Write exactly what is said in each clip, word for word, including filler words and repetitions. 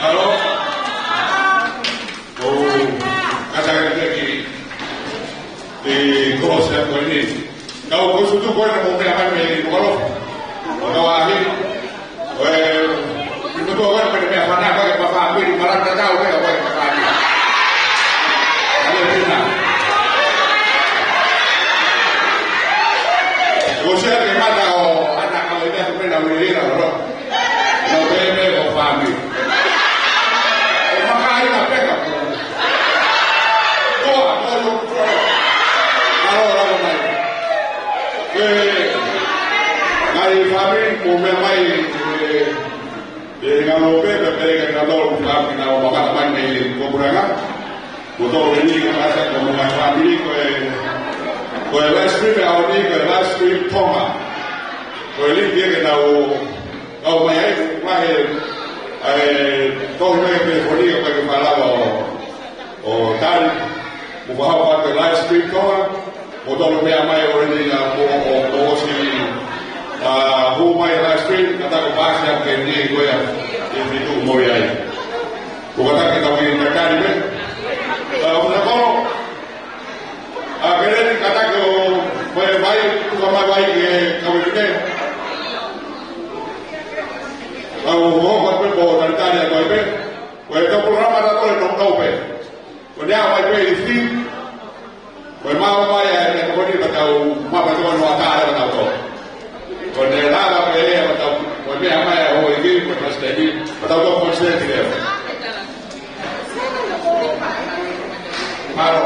Alo? ʻOku kātaki ʻi he kolosi ko eni. Kau ko e sutu ko ena mo e meʻa mai mei Nukuʻalofa. ʻO kau ahi. Ko e, ʻi ko tuʻa ko ena pē meʻa fana ko e papa mili malata tau ko e papa mili. Alo pina. Ko sia ke mata o ana kau e meʻa ko pena wili ira ro. Nau pē pē ko fāmili. ʻO makaʻi na peka ko. Koa, koa lo, koa. Alo, alo, mai. ʻE, ngaahi fāmili, ko meʻa mai, ʻe, ʻe ngalo pē, pē, pē, ke ngalo fāmili na o mamata mai mei Kopuranga. Ko tō eni ka mata ko mo ngaahi fāmili, ko e, ko e live stream ʻa eni, ko e live stream Tonga. Ko e link ia ke nau ʻomai ai, ʻomai ai, ʻai, tohi mai pē foni ʻo kai ke malava ʻo, ʻo tali, mo fakahoko atu e live stream Tonga, mo tolu meʻa mai ʻo eni na mo, ʻo, ʻo ʻosi, ʻa, hū mai live stream, ka ta ko pasi atu ke ni ko ia, ʻe fitu mo ia ai. Ko ka ta ke tau ki ka tali me. ʻA, ʻo na ko, ʻa, ke leni ka ta ke ʻo, ko e vai, tuka mai vai ke kau e kite. ʻA, ʻo, ʻo, ʻo, ʻo, ʻo, talitali atu ai pē. Ko e tau polokalama ta ko e nau tau pē. Ko Ko e meʻa mai pē ʻi fī, ko e mau mai ʻa e meʻa ko eni ka tau mapa tō no ata ka tau tō. Ko e lava pē ʻa e ka tau, ko e meʻa mai ʻa e houʻeiki, ko e palesiteni, ka tau tō palesiteni leva. Mālō.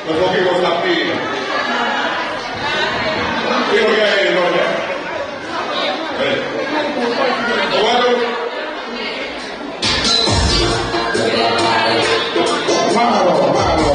Ko koki ko sapi. Io ke ai loa. Eh. Ko atu. Mālō, mālō.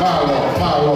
Mālō, mālō.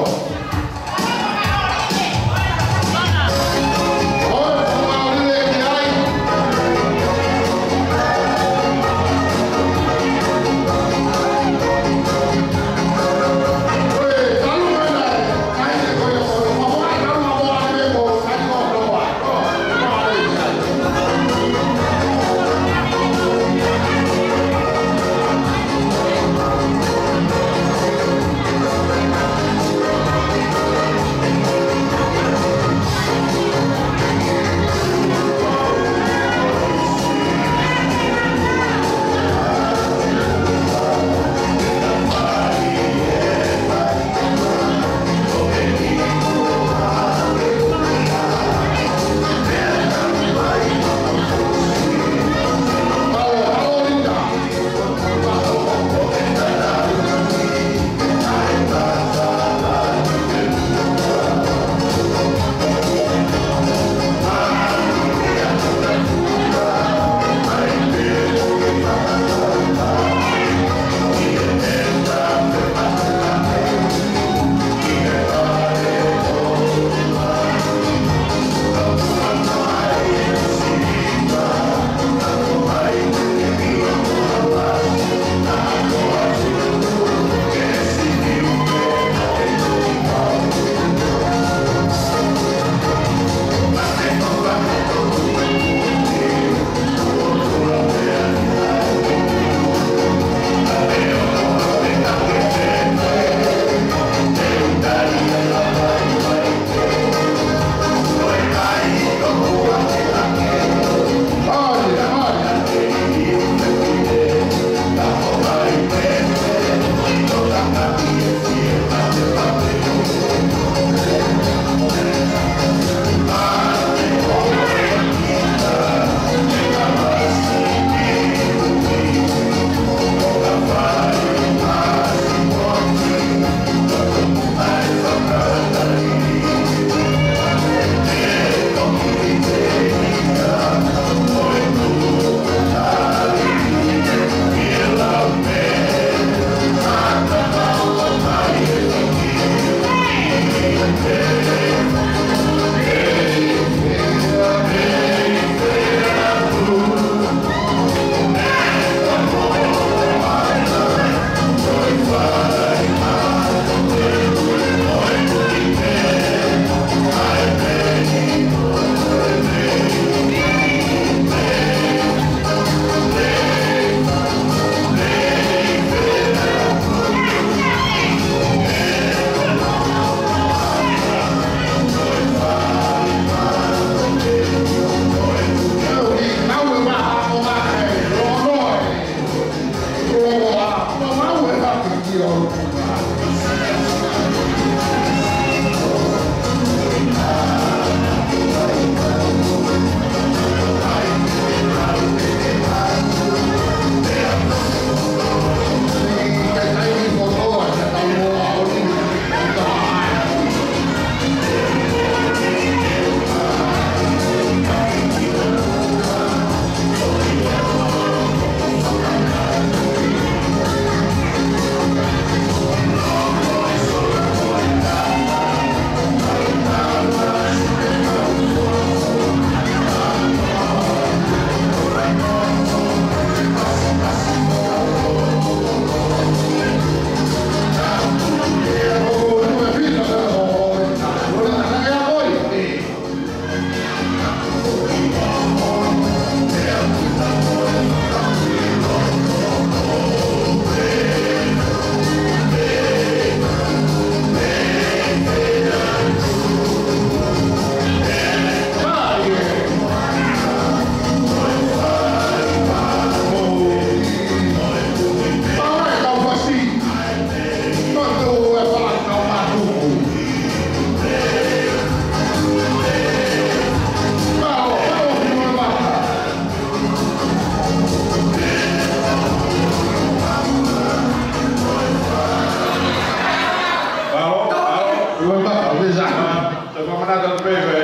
Tata pe, pe,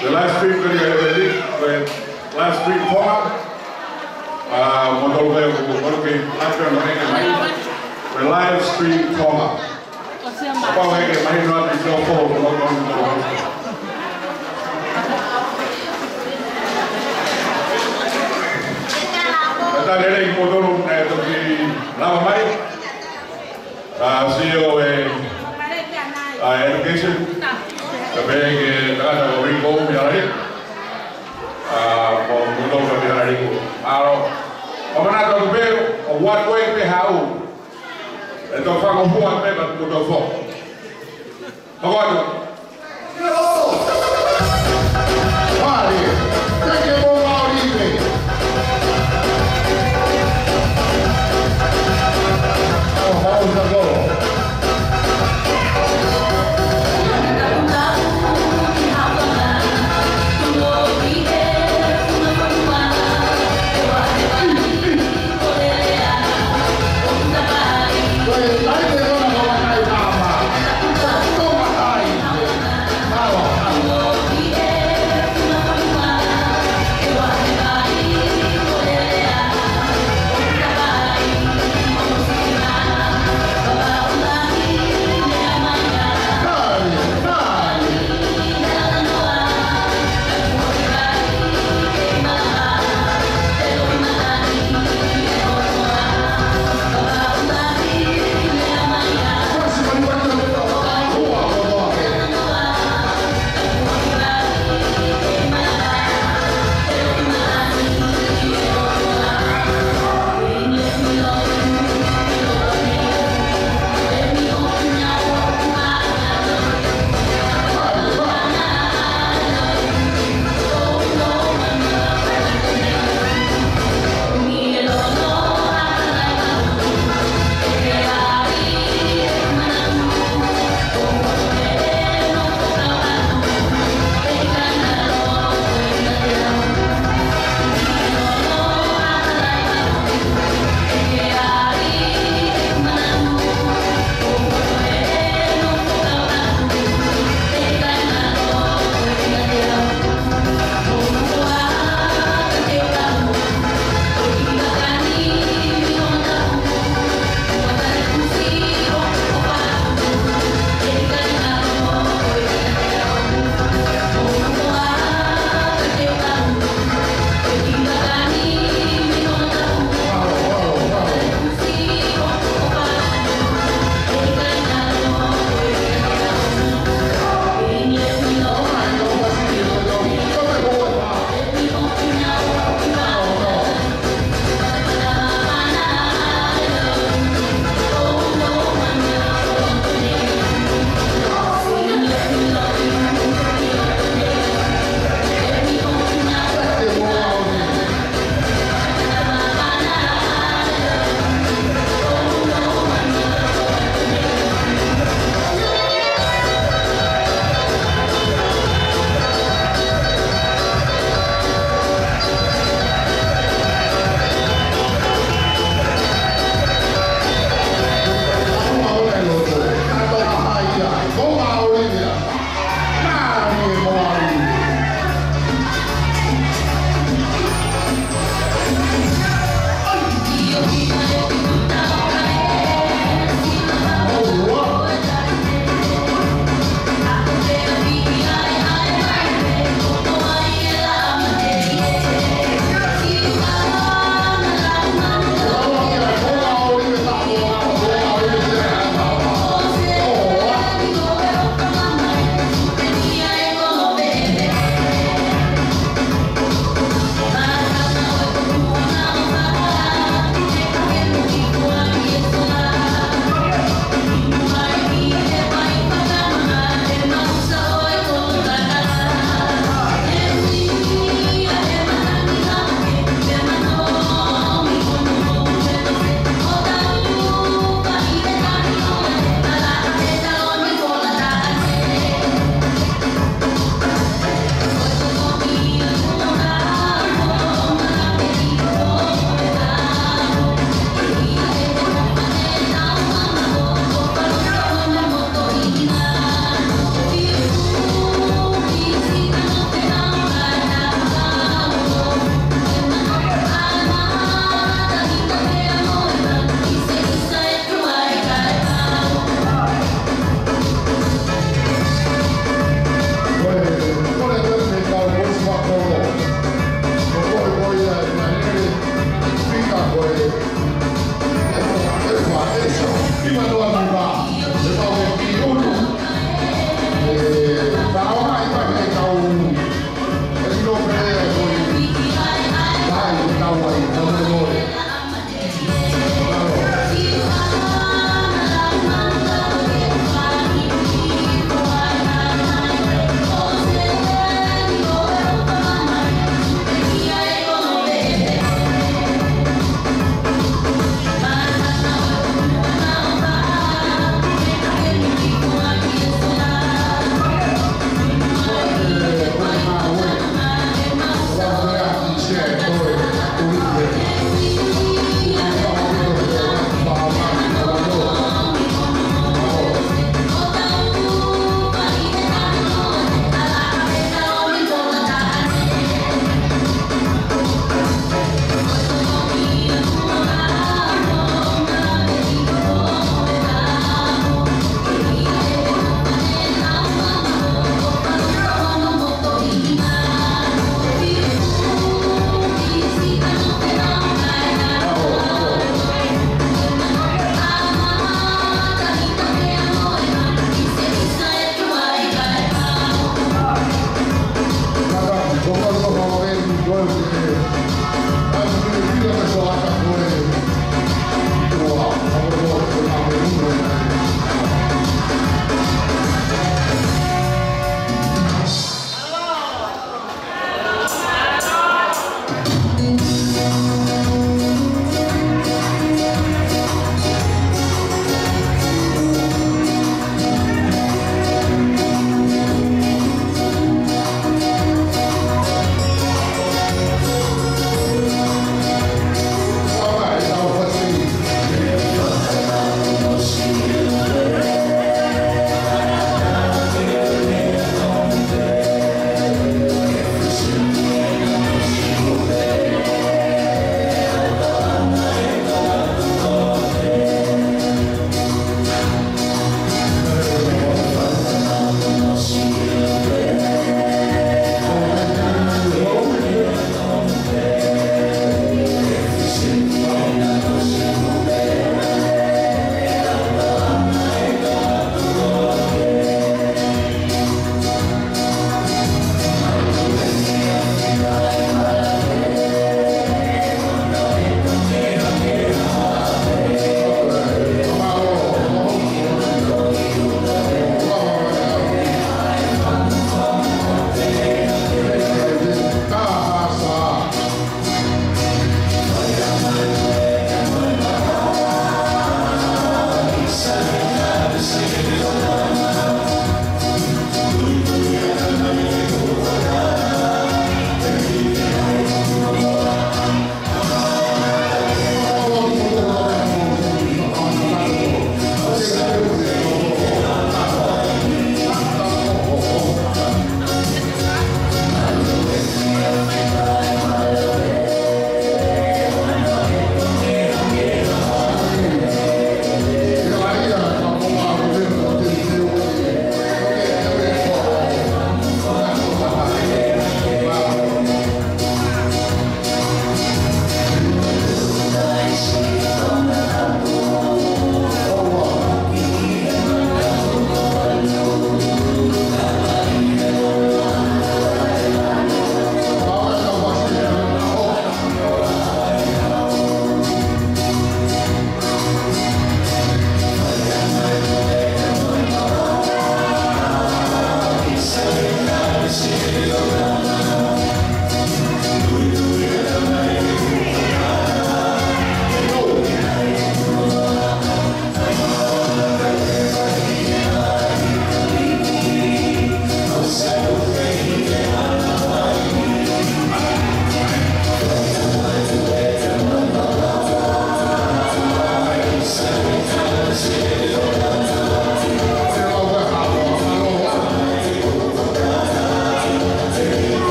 pe live stream ko eni, pe, pe live stream Tonga. Ah, mo tolu pe, mo tolu pe live stream mai. Pe live stream Tonga. Kapau ʻe ʻikai ke mahino atu ʻi he fo, mo tolu pe. Ka tali lelei mo tolu naʻe toki lava mai. Ah, C E O ʻo e, ah, Education. Ka pehē ki he tangata ko Ringo Mihalari. Ah, ko Muto ko Mihalari ko. Mālō. Ko mana tau pe, ʻo what way pe haʻu. ʻE tau fanga hua pe ma Muto fo. Hoko atu.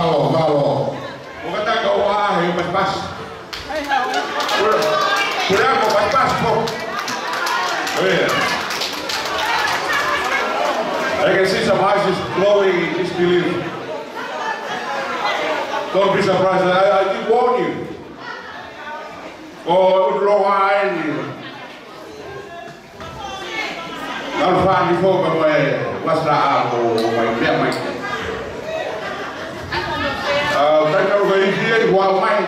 Mālō, mālō. ʻO ka taka ua he mai pasi. Pura, pura ko mai pasi po. Oh, yeah. I can see some eyes just glowing in disbelief. Don't be surprised. I, I did warn you. Ko ʻUtulonga eni. Nau fani fo ka mai wasla a ko mai pea mai. Ah, tai kau ka i fia i wau mai.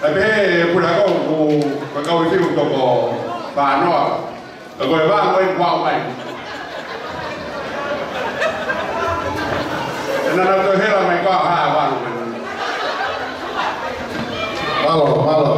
Tapi he pura ko ko ka kau i fiu toko fanoa. Ka ko e wau mai wau mai. Ena na to hela mai ko ha wau mai. Mālō, mālō.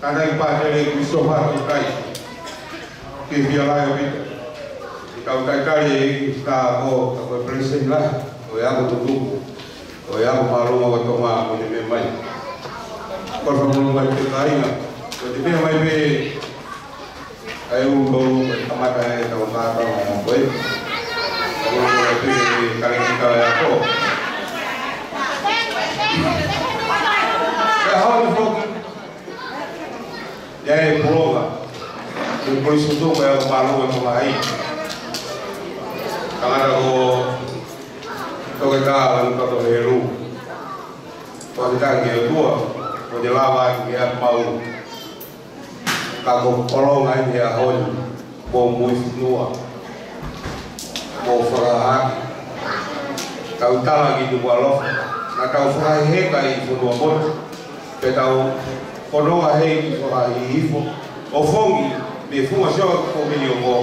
Tangataʻeiki Pātele Kuisofa Tukai. Ke fia lai o pita. Ki he kau talitali ʻi he tā ko, ka ko e Palesiteni lahi, ko e ako tutuku, ko e ako māʻolunga ʻo Tonga, ko e meʻa mai. Ko e fakamolemole mai pē kāinga, ko e meʻa mai pē ʻa e ʻū tolu, ko e kamata ʻetau kātoanga ko ē. Ko e meʻa mai pē ke kalekita e ako. Ka hau ni foki. ʻI ai e pulonga, ʻi he Kolisi Tutuku ʻo e Ako Māʻolunga ʻo Tonga. Tangata ko Toketā Lanitoto Helu. Ko e taki ʻOtua, ko e lava atu ke ʻalu maʻu. Ka ko e pulonga ʻi he ʻaho ni, ko e muifonua. Mo fakahake. Tau tala ki Nukuʻalofa. Naʻa tau fakaheka ʻi Fonuapoto. Pea tau fononga hei ki Fakahihifo. ʻO fongi, mei he funga sio ko mei ʻo ko,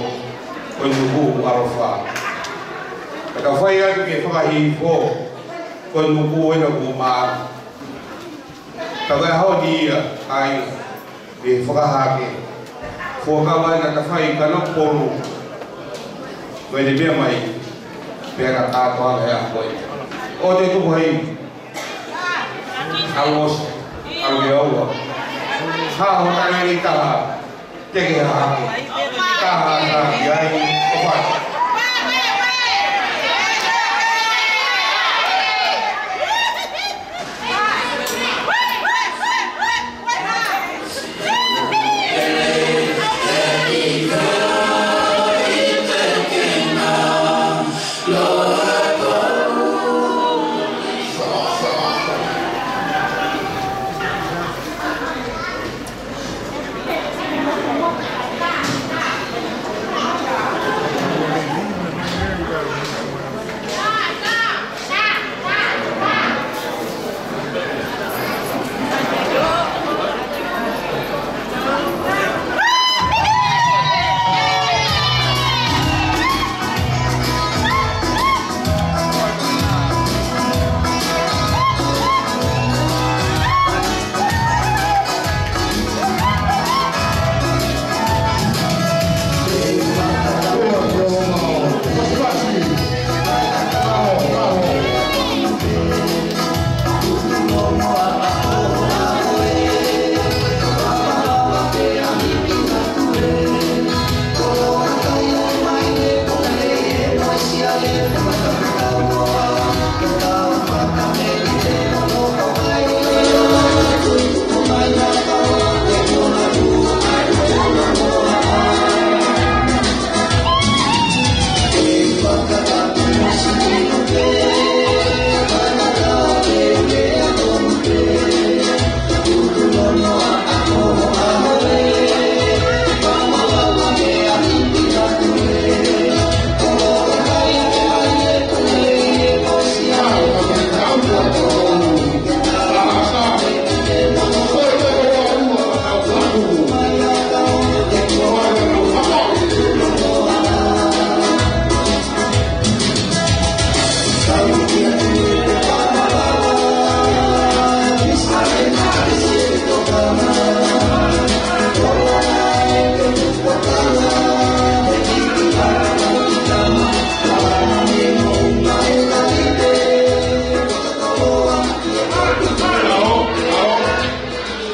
ko Nukuʻalofa. Pea tau fai atu ki Fakahihifo. Ko Nuku ena kuo mā. Tau ʻi he ʻaho ni ia, ʻa ia. ʻE fakahake. Fuakava ʻi he tafaʻaki Kanokupolu. Ko e meʻa mai. Pea ka kātoa he ʻaho ko ē. ʻOua te tuku hai. ʻAlu ʻosi. ʻAlu ke aua. Ha, ho tangata ni taha. Te ke hake. Taha, taha, ki ai. ʻO fai.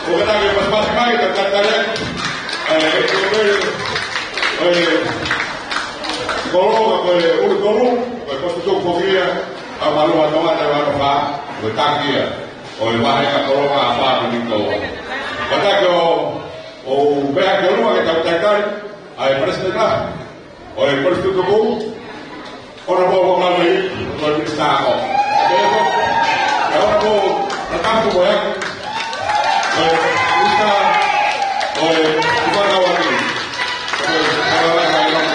ʻO ka ke pasipasi mai, ka ka tale. ʻE, ʻe, ʻe, ʻe, kolo, ko e ʻulu tolu, ko e Kolisi Tutuku foki ia, ʻa Māʻolunga ʻo Tonga, taʻu ʻe fā, ko e taki ia, ʻo e vahenga kolo ʻa fā mo ni tolu. Ka taki ʻo, ʻo pea ke lua ke tau talitali, ʻa e Palesiteni. ʻO e Kolisi Tutuku, ʻo na mo mo mai, ʻo e Minisitā ʻo. ʻE, ʻo na mo, na tapu mo ia. ʻO e Minisitā, ʻo e Tupakauaki. ʻO e Tupakauaki.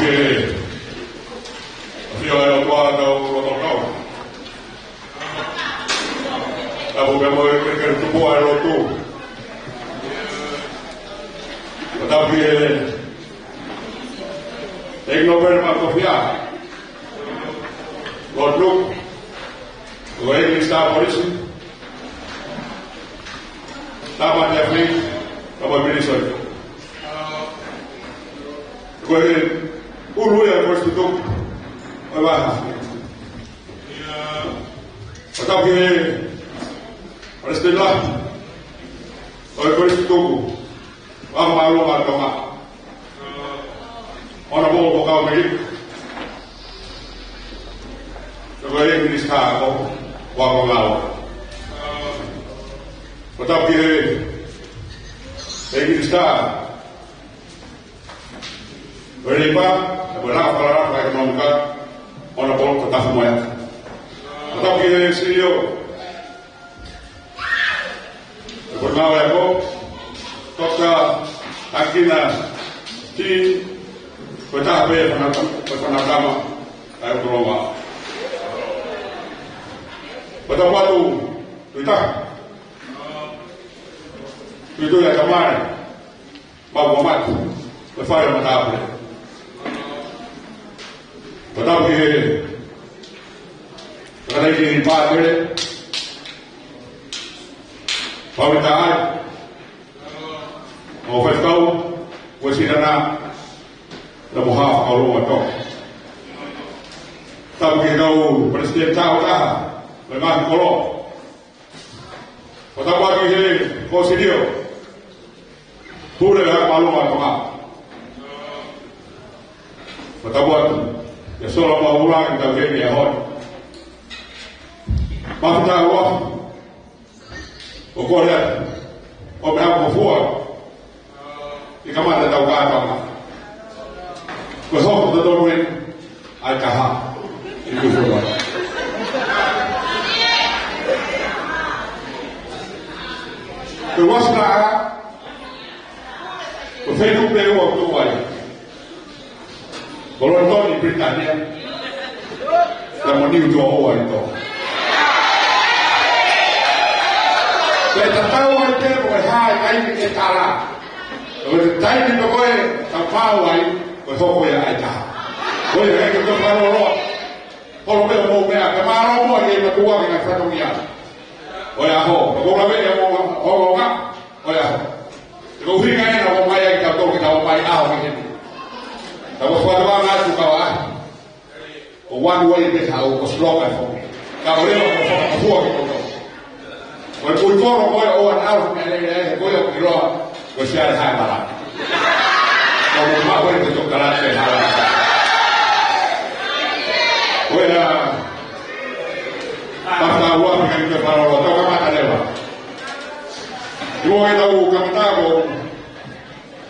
Ke ʻafio ʻa e ʻOtua ʻi hotau lotolotonga. Tapu pea mo e kelekele tupuʻa ʻo e lotu. Pea tapu ki he ʻEiki Nōpele Maʻu Tofiʻa, Lord Luke, ko e ʻEiki Minisitā Polisi, Tāmate Afi, ka mo e Minisitā. Ko e ʻuluʻi ʻa e Kolisi Tutuku ʻo e Vahevahe. Pea tapu ki he Palesiteni Lahi ʻo e Kolisi Tutuku ʻo e Ako Māʻolunga ʻo Tonga, Honourable Mokaumelika, ko e Minisitā ʻo e Ako Ngāue. Pea tapu ki he, he Minisitā ʻo e Leipa, pea mo e Lalahi Fakaekonōmika, Honourable Tatafu Moeaki. Pea tapu ki he CEO ʻo e Potungāue Ako, Doctor Akina T, ko e taha pē ʻo e fānau, ʻo e fānau tama ʻa e ʻOtu Longoaʻa. Pea tapu atu, Tuʻi Tahi, Tuʻituʻi ʻa e Tamale Maʻu Kuamatu, ko e Fale ʻo e Matāpule. Pea tapu ki he Toketā Pātele Paulita ʻAi, ʻo Faifekau Uesilana, pea mo Haʻa Fakalua ʻo Tonga. Tapu ki he kau Palesiteni Tāutaha ʻo e ngaahi kolo. Pea tapu atu ki he Kosilio, Pule ʻa e Ako Māʻolunga ʻo Tonga. Pea tapu atu kia Sola Mahuʻinga ʻi he tau keni ʻa e honi. Mafita ua, ʻoku ou kole atu, ʻo meʻa ko fua, ʻi he kamata ʻetau kātoanga. Ko e hoko totonu eni ʻa e taha ʻi Kusi Folofola. Ko e Uesilana, ko e feituʻu pē ʻoku tuʻu ai. Ko Lonitoni ʻi Pilitānia, pea mo Niutō ʻi Tonga. Pea tatau ai pē mo e hā e taimi ʻe tala. Ko e taimi pē ko ē ʻoku tau fāʻū ai, ko e hoko ia ʻa e taha. Ko ia ʻoku ou fakalōloa. Holo pē hoʻomou meʻa, kae mālō muʻa ki he mātuʻa ki he ngaahi fatongia ʻo e ʻaho. Ko e kole ē ʻa e ʻOtua, ʻo e ʻOtua, ʻo e ʻaho. Ko e ʻuhinga ena ʻoku ʻomai ai kitautolu ke tau ō mai ʻo aʻu ki heni. Tau ʻosi fakatokanga atu kau ʻaho. ʻOku ʻalu ai pē hau, ʻosi loka e foki. Ka ʻoku leva ʻo fakafua kitautolu. Ko e kui kolo ko ē ʻoua naʻa ʻalu mei ai, he ko ia ʻoku ʻiloa ko e Sea ʻe Hae Malanga. Ko e maʻu ai pē toketā ʻe Hae Malanga. Ko ia, mafita ua, pea ke fakalōloa, tau kamata leva. ʻI muʻa ke tau kamata, ʻoku ou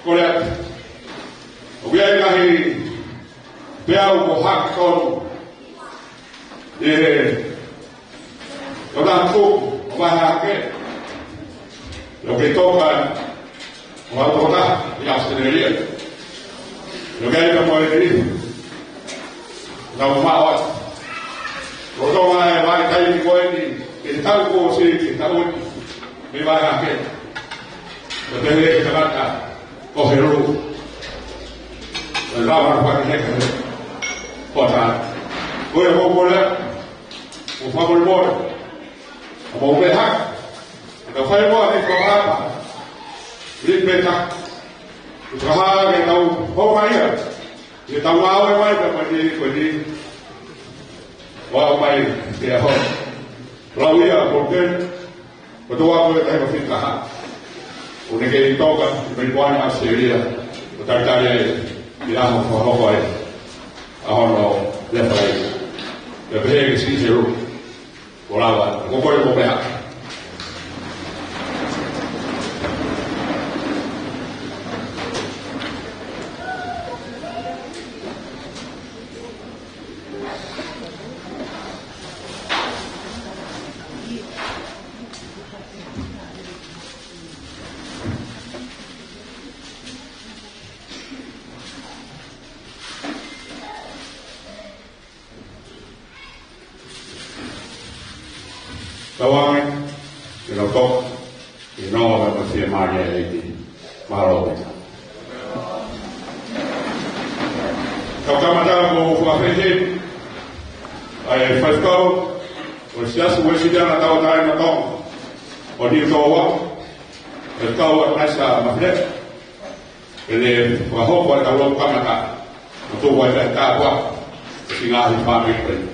kole atu, ʻoku ʻi ai e ngaahi peau kuo hake tonu ʻi he Toketā Tutuku ʻo e Vahevahe, ʻoku kei toka ʻo hau tokotaha ʻi ʻAositelēlia. ʻOku kei ʻi ai pē mo e kili. Nau maʻu atu. Ko e tō mai e vahaʻa taimi ko eni, ʻi he taʻu kuo ʻosi, ʻi he taʻu ni, mei he vahevahe. Ko e pehē ʻe he tangata ko Helu, ʻe lava ʻo fakaheka he pota. Ko ia ʻoku ou kole, ʻoku ou fakamolemole, ʻoku mou meʻa hake. Ka fai mo e fakapapa. Lipeta. Fakahā ke tau hoko mai ia. Ke tau ngāue mai pē ko eni, ko eni. Ua mai ke aho. Lau ia, ko e pē. Ko e tō atu e tahi mafita ha. ʻOku ne kei toka, mei Kuini ʻAositelēlia. ʻO talitali ai, ʻi he ʻaho fakahoko ai. ʻAho no, lea fai. Pea pehē ki he Sea Helu. Ko lava, ko koe ko meʻa. Tauange, ke tau toka, ke nonga mai mo e fiemālie ʻa e ʻEiki. Mālō. Tau kamata ko e fakafeʻiloaki ʻa e faifekau ʻo e Siasi Uēsiliana Tauʻatāina ʻo Tonga, ʻo Niutōua, faifekau ʻAtaisa Mafileʻo. Pea ne fakahoko ʻetau lotu kamata, ʻo tuku ai e kātoanga ki he ngaahi fāmili ko eni.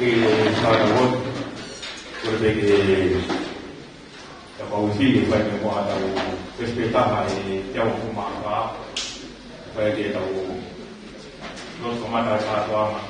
ʻE, sānau, ko e peke Ka pau si e fai ke mo ʻetau pēsipēsi taha ʻe teau ʻoku maka. Fai ke tau lotu kamata e kātoanga.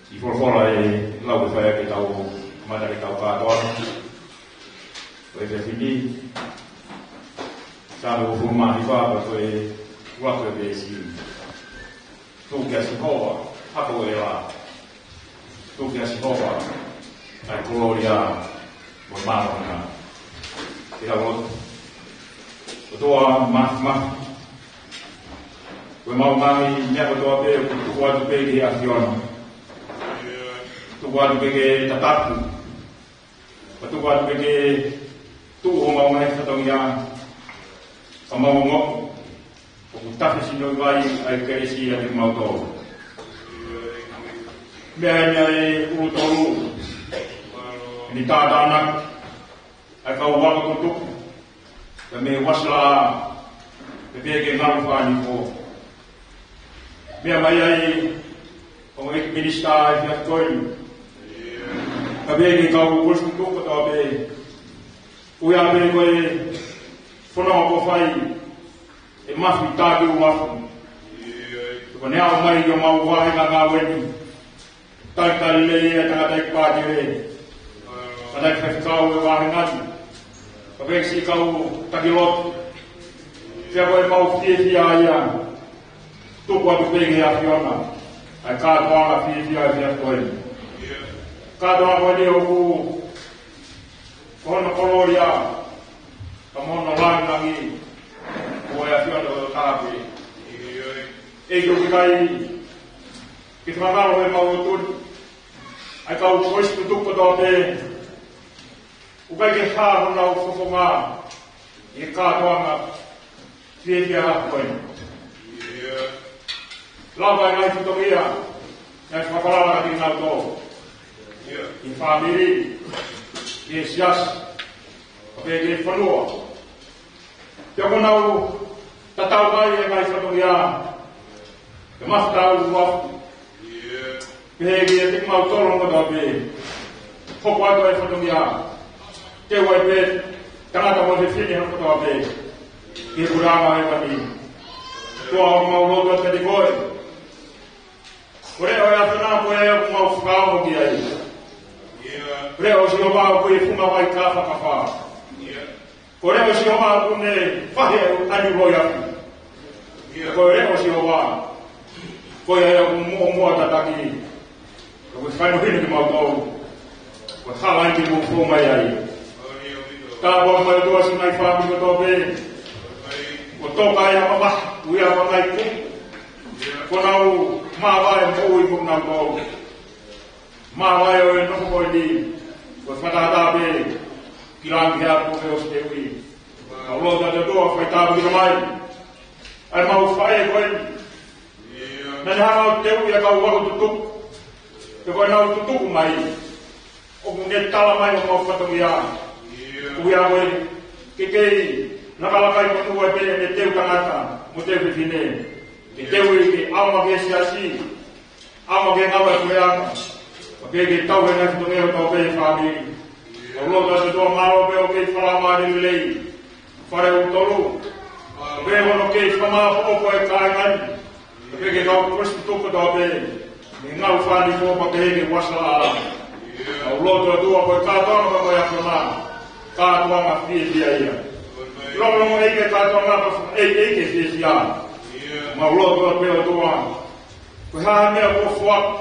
Siʻi folofola ʻe lau ke fai ʻaki ʻetau kamata ʻetau kātoanga. Ko e efiafi ni, Saame uofulu mā hiva, ko e ua ko e veesi. Tuku kia Sihova, hako e lā. Tuku kia Sihova, ʻa e kolōlia mo e māʻoniʻoni. Ke tau lotu. ʻOtua Māfimafi, ko ʻemau ngaahi meʻa kotoa pē, ʻoku tuku atu pē ki he ʻAfiona. Tuku atu pē ke tataki. Ka tuku atu pē ke tuʻu homau ngaahi fatongia, ka mau ongoʻi ʻoku tafe sino vai ʻa e kelesi ʻiate kimautolu. Meʻa eni ʻa e ʻulu tolu, ʻeni tātānaki ʻa e kau ako tutuku, ka mei Uāsila, pea pehē ki he ngaahi fānifo. Meʻa mai ai ʻa e minisitā ʻi he efiafi ko eni. Ka pehē ki he kau kolisi tutuku kotoa pē. ʻOku ʻi ai pē ko e fononga kuo fai ʻe Mafi Tākiu Mafi. Ko ʻene aʻu mai ki homau vāhenga ngāue ni. Talitali lelei ʻa e tangataʻeiki pātele, tangataʻeiki faifekau ʻo e vāhenga ni, ka pehē ki siʻi kau taki lotu. Pea ko ʻemau fiefia ia, tuku atu pē ki he ʻAfiona ʻa e kātoanga fiefia ʻa e efiafi ko eni. Kātoanga ko eni ʻoku ko hono kolōlia, ka mo hono lāngilangi, ko e ʻAfiona ʻo tāpē. ʻEiki, ʻoku ʻikai ke fakangalo ʻemau lotu ni, ʻa e kau kolisi tutuku kotoa pē, ʻoku ʻikai ke hā honau fofonga ʻi he kātoanga fiefia ko eni. Lava e ngaahi fatongia naʻe fakafalala kiate kinautolu, ʻi he fāmili, ʻi he siasi, ka pehē ki he fonua. Pea kuo nau tatau mai e ngaahi fatongia, ʻe Mafi Tākiu Mafi. Pehē kiate kimautolu kotoa pē, hoko atu e fatongia, ke ʻoua ʻe pē tangata mo fefine kotoa pē, ki he puleʻanga ʻo hēvani. ʻOtua, ʻoku mau lotu atu kiate koe. Ko e leʻo ʻo e ʻAfiona ko e ʻoku mau fakaongo ki ai. Ko e leʻo ʻo Sihova ʻoku ʻi he funga vai kāfakafa. Ko e leʻo ʻo Sihova ʻoku ne fahe ʻa e niu loi afi. Ko e leʻo ʻo Sihova, ko ia ia ʻoku muʻomuʻa tataki. Ko e fai mahino kimautolu Ko e hala eni ke mou fou mai ai. Tāpuakiʻi mai ʻOtua siʻi ngaahi fāmili kotoa pē. Ko e toka ia mamahi, ʻuhinga ʻa e ngaahi kupu. Kuo nau māvae moʻui mo nau tau. Māvae ʻo e nofo ko eni. Ko e fakatātā pē. Ki langi he ʻapi ko fē ʻosi te ui. Mau lotu atu ʻOtua fai tāpuekina mai. ʻA e mau faʻē ko eni. Naʻa ne hanga ʻo teuʻi ʻa e kau ako tutuku. Pea ko ʻenau tutuku mai. ʻOku ne tala mai ʻo mau fatongia. ʻUhinga ko e ke kei lakalaka ʻi monū ʻa e pē ʻene teu tangata mo teu fefine. Ke teuʻi ke ʻaonga ki he siasi. ʻAonga ki he ngāue ʻa e puleʻanga. Pea ke tau he ngaahi fatongia ʻo tau pē fāmili. Mau lotu atu ʻOtua mālō pē ʻoku kei fakamālō lelei. Fale ʻo tolu. Pea hono kei fakamāʻopoʻopo e kāinga ni. Pea ke kau Kalisitiane kotoa pē. Mei he ngāue fānifo pea pehē ki he uasaʻanga. Mau lotu atu ʻOtua ko e kātoanga pē ko e ʻAfiona. Kātoanga fiefia ia. Longolongo ʻEiki kātoanga pē ʻEiki fiefia. Mau lotu atu pē ʻOtua. Ko e hā e meʻa kuo foaki.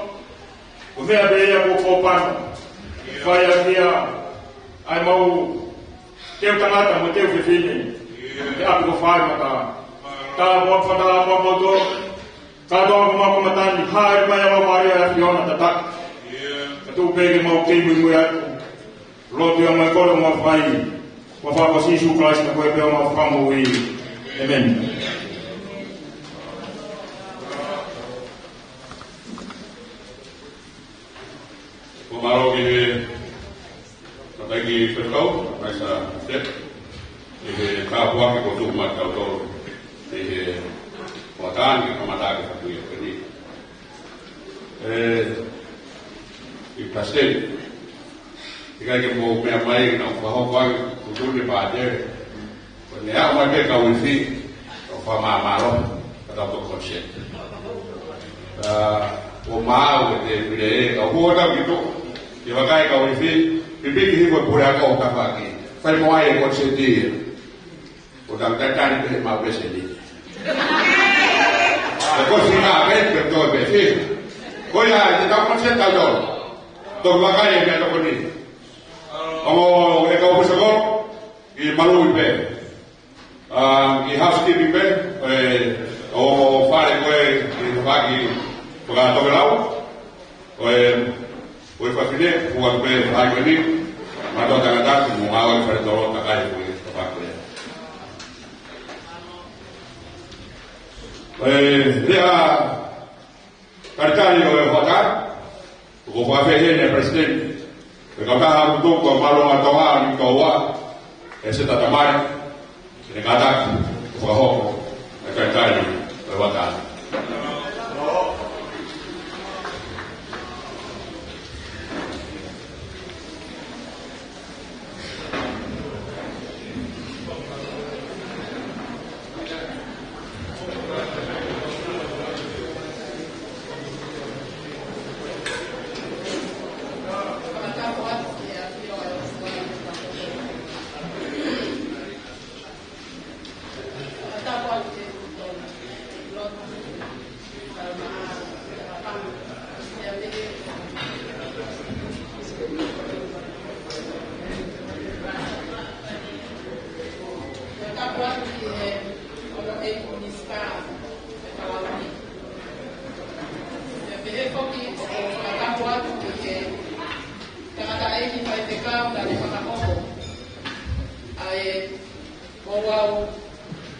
Ko e meʻa pē ia kuo fōpano. Fai ʻaki ia ʻa e mau teu tangata mo teu fefine. He ʻapi ko Fāimata. Tāpuaki fakatāpuaki mo tō. Kātoanga ko mau ko matani. Haʻele mai ʻa e Laumālie ʻa e ʻAfiona tataki. Ka tuku pē ke mau kei muimui atu. Lotu ia mo e kole ʻoku mau fai. Ko e huafa ʻo Sīsū Kalaisi ko e pē ʻo mau fakamoʻui. ʻĒmeni. Ko e mālō ki he Tataki Faifekau, Maisa Fete, ʻi he tāpuaki kuo tuku maʻatautolu ʻi he hoʻatā ni ke kamata ʻaki e fakafoʻituitui ko eni. ʻE, ʻe Palesiteni, ʻikai ke mou meʻa mai ke nau fakahoko ʻaki e tuʻutuʻuni pātele. Ko ʻene aʻu mai pē kau ifi, ʻo fakamālō, ka tau toko konseti. ʻA, ʻo maau e te pile e, ka ʻoku tau ki tuʻa, ke vakai kau ifi, pipiki hifo e puleako ʻo tafaʻaki. Fai mo ai e konseti ia. ʻO tau tatali pē mau pēseni. ʻE ko si ngā pē, pē tō pē si. Ko ia, te tau konseti tau tō. Tau vakai e meʻa tokoni. ʻO e kau pēsako, ʻi malu pē. ʻA, ʻi housekeeping pē, ʻe, ʻo fale ko ē, ʻi tafaki, fakatokelau, ʻo e, ʻo e fafine, ʻo atu pē, ʻai ko eni, mātou tangata, mo ngā ʻo e fale tolo, takai ko ē, tafaki ko ē. ʻE, lea, Talitali ʻo e hoʻatā, ʻoku ou fakafeʻao heni ʻa e Palesiteni. ʻE kautaha ʻoku tō ko Mālōnga Tonga ni ko ua, ʻe se tata mai, ʻe ne kātaki, ʻo fakahoko, ʻa e talitali ʻo e hoʻatā. Tapu atu ki he ʻoku ʻi he minisitā ʻo e Kalauni. Pea pehē foki ʻoku ou fakatapu atu ki he tangataʻeiki faifekau naʻa ne fakahoko ʻa e ouau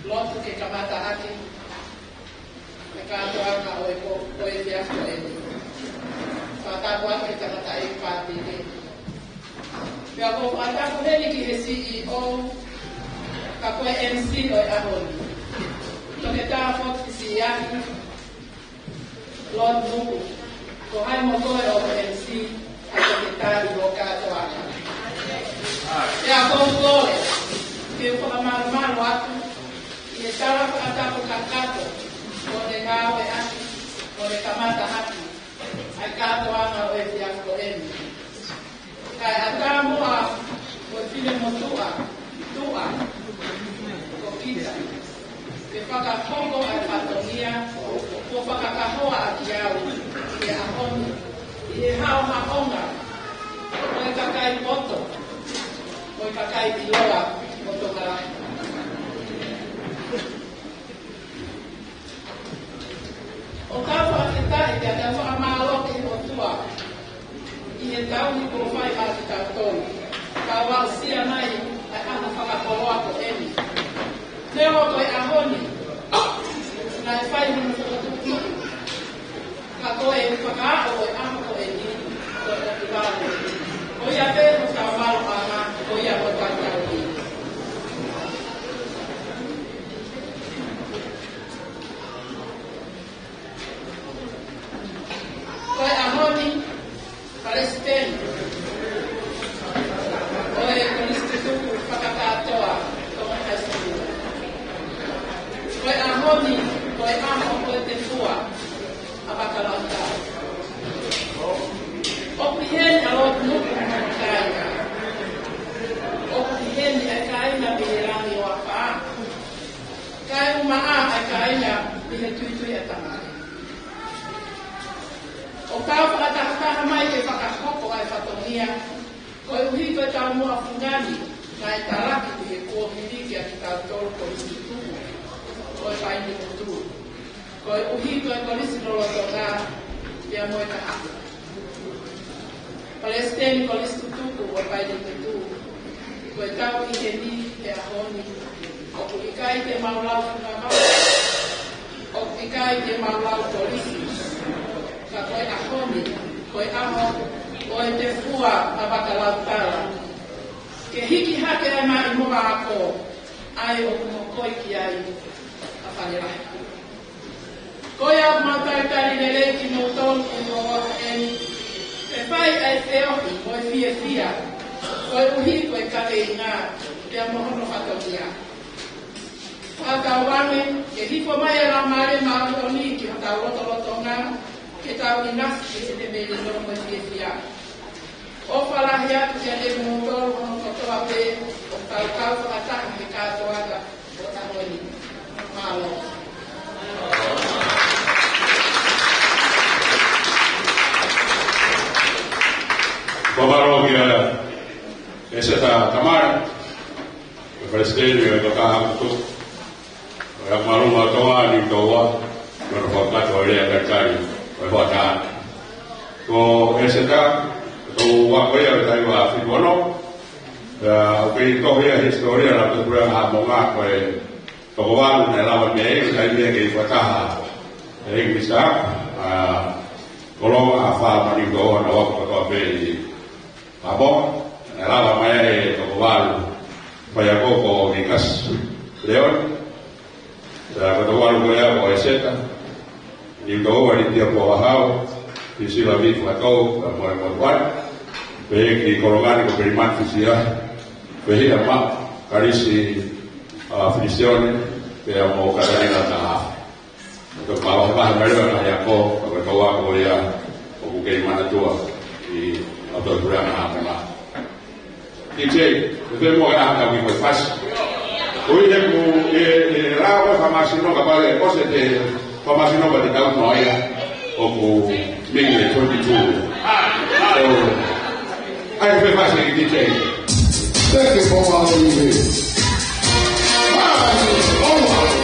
lotu ke kamata ʻaki ʻa e kātoanga ʻo e ko, ʻo e efiafi ko eni. Fakatapu atu ki he tangataʻeiki pātele. Pea ʻoku ou fakatapu heni ki he C E O, ka ko e M C ʻo e ʻaho ni. Toketā Fotu Siaki, Lord Nuku, ko hai mo koe ʻoku M C ʻa e toketā ʻi hoʻo kātoanga. Pea ʻoku ou kole ke u fakamalumalu atu ʻi he tala fakatapu kakato, ʻo ne ngāueʻaki, ʻo ne kamata ʻaki ʻa e kātoanga ʻo e efiafi ko eni. Kae ʻatā muʻa mo e finemotuʻa, tuʻa, ko kita, ke fakahoko ʻa e fatongia kuo fakakahoa ʻaki au ʻi he ʻaho ni, ʻi he haʻohaʻonga ʻo e kakai kakai poto, mo e kakai ʻiloa ʻo Tonga lahi. ʻOku ou fakafetaʻi pea tau fakamālō ki he ʻOtua ʻi he taʻu ni kuo fai maʻa kitautolu, tau aʻusia mai ʻa e ʻaho fakakoloa ko eni. Neongo ko e ʻaho ni naʻe fai hono fokotuʻutuʻu, ka ko e fakaaʻu ʻo e ʻaho ko eni, ko e ʻOtu Valu. Ko ia pē hotau māloʻanga, ko ia hotau tauhi. Ko e ʻaho ni, Palesiteni ʻo e Kolisi Tutuku Fakakātoa Tonga High School. Ko e ʻaho ni, ko e ʻaho ʻo e tefua ʻa Vakalautala. ʻOku ʻi heni ʻa Lord Nuku mo hono kāinga. ʻOku ʻi heni ʻa e kāinga mei he langi ʻo afā. Kae ʻumaʻā ʻa e kāinga mei he tuitui ʻa Tamai. ʻOku tau fakatahataha mai ke fakahoko ʻa e fatongia, koeʻuhi ko e taumuʻa fungani naʻe talaki ʻi he kuo hili kia kitautolu Kolisi Tutuku ʻo e Paini Motu, koeʻuhi ko e kolisi lolotonga ia mo e taha. Palesiteni Kolisi Tutuku ʻo e Paini Motu, ko e tau ʻi heni he ʻaho ni, ʻoku ʻikai te mau lau funga mau, ʻoku ʻikai te mau lau kolisi, ka ko e ʻaho ni, ko e ʻaho ʻo e tefua ʻa Vakalautala. Ke hiki hake ʻa e maʻimoa ako, ʻa ia ʻoku mokoi ki ai ʻa Fale Lahi. Ko ia ʻoku mau talitali lelei kimoutolu ʻi he ʻaho ni, ke fai ʻa e feohi mo e fiefia, koeʻuhi ko e kaveinga pea mo hono fatongia. Fakatauange ke hifo mai ʻa e Laumālie Māʻoniʻoni ki hotau lotolotonga, ke tau ʻinasi ʻi heʻene melino mo e fiefia. ʻOfa lahi atu kiate kimoutolu hono kotoa pē ʻoku tau kau fakataha he kātoanga ʻo e ʻaho ni. Mālō. Fakamālō kia ʻEseta Tamale, ko e Palesiteni ʻo e Kakaha Tutuku ʻo e Ako Māʻolunga ʻo Tonga, Niutōua, ʻi hono fakakakato ʻo e lea talitali ʻo e hoʻatā. Ko ʻEseta, ko e toʻu ako ia ʻo e taʻu ua afe ono, pea ʻoku kei tohi ʻa e hisitōlia ʻo e Puleʻanga Haʻamonga ko e toko valu naʻe lava mei ai, ʻi he taimi ʻoku kei fakataha ʻe he ʻEiki Minisitā ʻa Kolonga, ʻAfā mo Niutōua, naʻa nau ako kotoa pē ʻi Haʻamonga, naʻe lava mai ai e toko valu faiako ko Nikasi Leoni, pea ko e toko valu ko ia ko ʻEseta, Niutōua Litia Pohahau, Pisila Vifakatou, pea mo e motuʻa ni, pea ki Kolonga ni ko Pelimani Fisia, Pehia Maʻu, Kalisi, ʻa, Felisione, pea mo Katalina Taha. Ko e mālohi mai leva ʻa e ako, ko e kau ako ia ʻoku kei manatua ʻi he ʻOtu Puleʻanga Haʻamonga. DJ, ʻe fē mo e ʻaho ni ko e fasi. Ko ia ʻoku, ʻe, ʻe lava ko e fakamāsino kapau ʻe ʻosi e fakamāsino pea te tau noa ia ʻoku mingi e twenty-two. So, ʻai fē fasi DJ. Thank you for following me. Party over.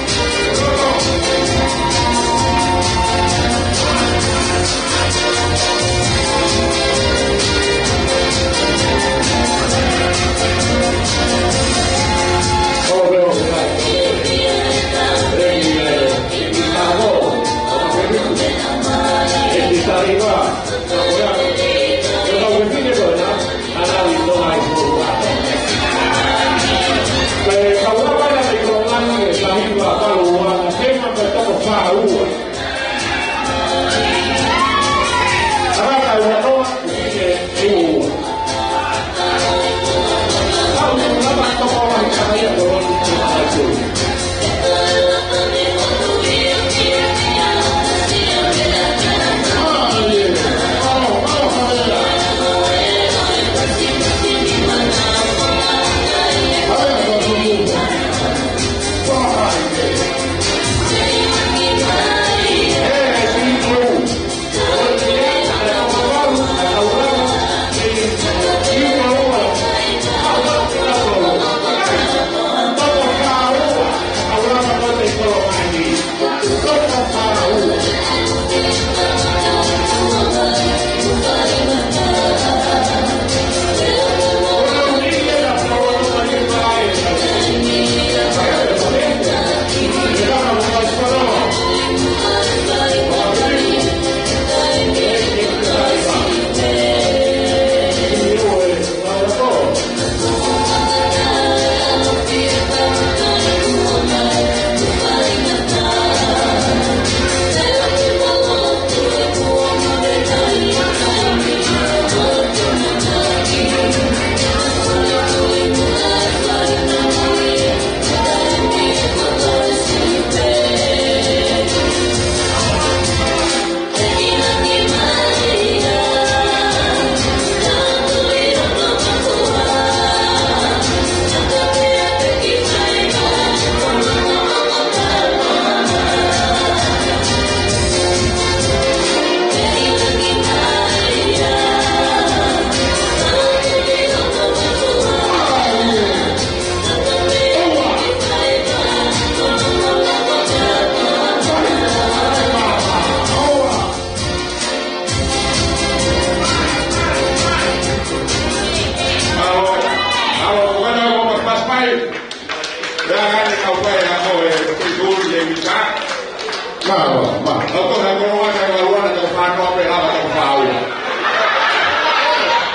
Ma, ʻoku ʻi ai e koloa ʻe ua, ʻe fā noa pē lava, ʻe fā ua.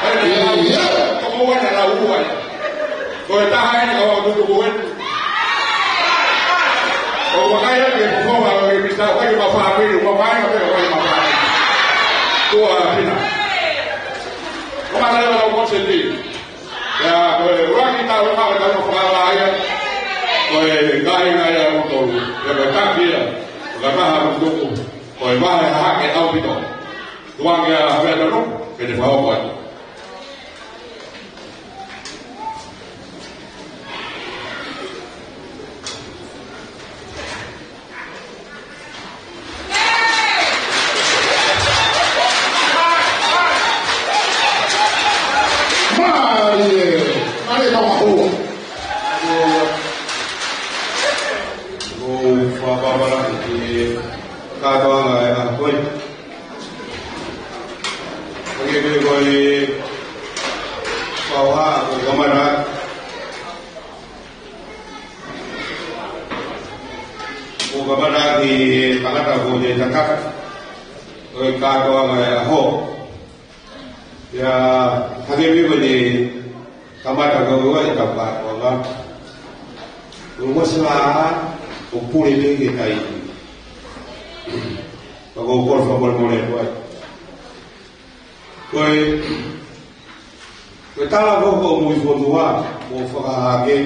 ʻE, ʻe, ʻe, ʻe, ko ua na la ua. Ko e taha eni ka ua tuku ko eni. ʻOku vakai atu ki he fofonga ʻo e misa, ʻoku ʻikai ke ma fāmili, ʻoku ma vakai atu ki he fofonga ʻo e misa. Tuʻa pina. ʻOku ma lava lau konseti. ʻIa, ko e ʻuluaki taʻu, ʻoku ma lava lau fakalahi ia. Ko e kāinga ia ʻoku tolu. ʻIa, ko e taki ia. Ka maha ʻoku tuku. Ko e vahe hahake ʻaupito. Tuʻa kia Havea Tanu, ke ne fakahoko atu. Mālie, mālie ka mahua. Ko e fakapapala ki he kātoanga ʻo e ʻaho ko eni. Hangē pē ko e fakahoha, ko e kamata, ko e kamata ki he tangata ko e takata ʻo e kātoanga ʻo e ʻaho. ʻIa, hangē pē ko ʻene kamata ko ē ʻetau kātoanga. Ko e uasi la, ʻo pule pē ki he taimi. Ka ʻoku ou kole fakamolemole atu ai. Ko e, ko e tala ko ē ʻo e moʻui fonua, mo e fakahahake,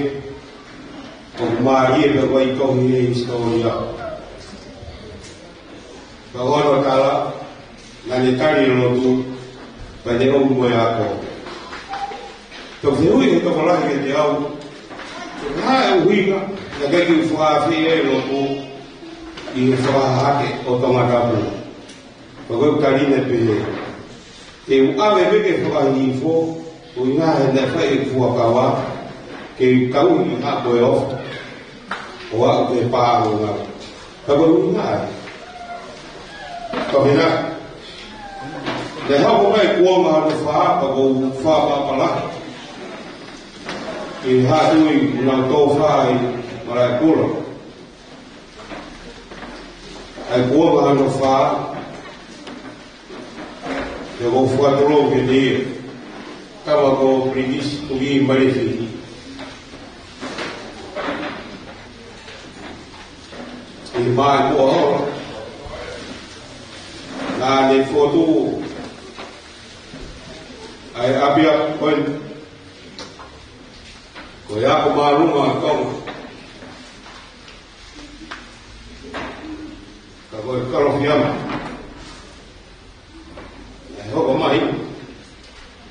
ʻoku mālie pē ko e tohi ʻi he hisitōlia. Ka ko hono tala, naʻa ne tali e lotu, pea ne ʻomi mo e ako. Tau fehuʻi he tokolahi kiate au, ko e hā e ʻuhinga naʻe ʻikai ke u fakaafeʻi e lotu ʻi he fakahahake ʻo Tongatapu. Ka ko e tali naʻe pehē, te u ʻave pē ke fakahihifo, ko e ʻuhinga he naʻe fai e fuakava, ke u tauhi ha ko e ofa ʻo aʻu ki he pāʻanonga. Ka ko e ʻuhinga ia. Ka mena, naʻe hoko mai e kuonga hono fā, ka ʻoku ou fakapapala. Ke haʻu ʻo nau tō fā ʻi Malaʻekula. ʻA e kuonga hono fā, ʻoku ou fakatulou kiate ia. Kava ko Pilinisi Tuʻi Malefi. ʻI he māʻimoʻa hola. Naʻa ne fotu ʻa e ʻapiako ko eni. Ko e ako māʻolunga ʻa Tonga. Ka ko e Kalofiama. Naʻe hoko mai,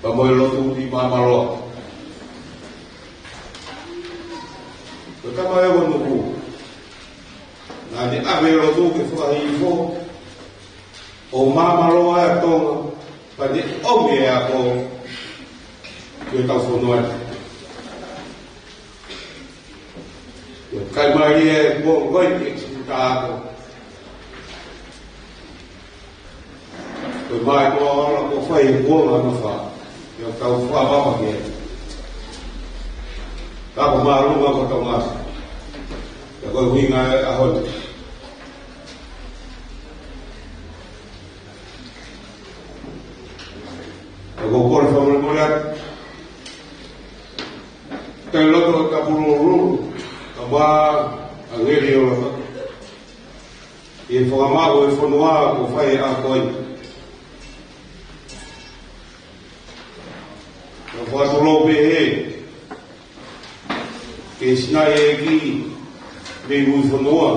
pea mo e lotu ʻi Māmaloa. Ko e tama ʻe ua nuku. Naʻa ne ʻave e lotu ke fakahihifo, ʻo Māmaloa ʻa Tonga, pea ne ʻomi e ako ki hotau fonua ni. ʻIo, kai mai e kuo koi ki he siku tāko. Ko e māʻimoʻa hola kuo fai he kuonga hono fā. ʻIo, kau fakapapala ki ai. Ka ko e māʻolunga ko Tonga. ʻIo, ko e ʻuhinga e ʻaho ni. ʻOku ou kole fakamolemole atu. Tau loto ka pulululu, ka mā a ngeri o loto. ʻI he fakamaʻu e fonua kuo fai ʻa ko ē. Ka fakatulou pē he ke sinai e ki mei mui fonua.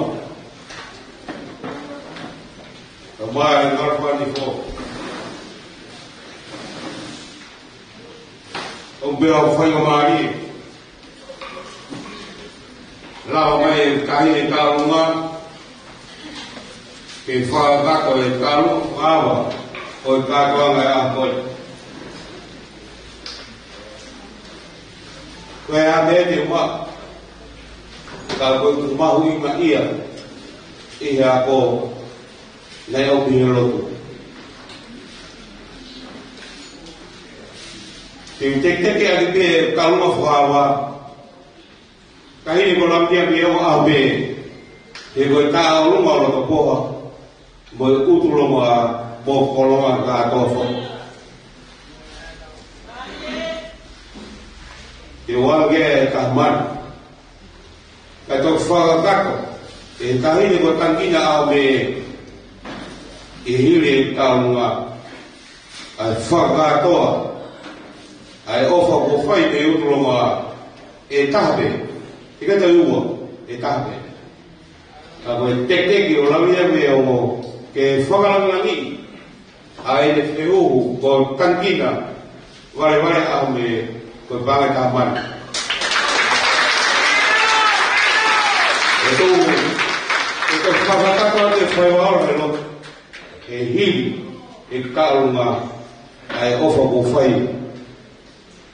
Ka mā e ngalo pani fo. ʻO pea ʻo fai ka mālie. Lao mai e kahi e kalunga. Ke fakakato e kalu ava. ʻO e kātoanga ʻa ko ē. Ko e ʻa me te ua. Ka ko e mahuʻinga ia. ʻI he ako. Naʻe ʻomi he lotu. Te u teketeke ake pē kalunga fakaava. Kahi ko Lamia pē ʻo ʻaho pē. He ko e tā ʻolunga ʻo loto poha. Mo e ʻUtulongoaʻa mo Kolonga kātoa foki. Ke ʻoange e taha mano kae toki fakakakato ʻe he taʻahine ko Tangikina ʻAhomē, ʻi he hili e taʻu ʻe ua, ʻa e fakakātoa ʻa e ʻofa kuo fai mei he ʻUtulongoaʻa, ʻe taha pē. ʻIkai toe ua, ʻe taha pē. Ka ko e teketeke ʻo e lave ia mei he ongo ke fakalangilangiʻi ʻa ʻene fehuhu ko Tangikina Valevale ʻAhomē, ko e paʻanga ʻe taha mano. ʻE tau, ʻe tau fakakakato atu e faiva ola he lotu, ʻi he hili e taʻu ʻe ua ʻa e ʻofa kuo fai,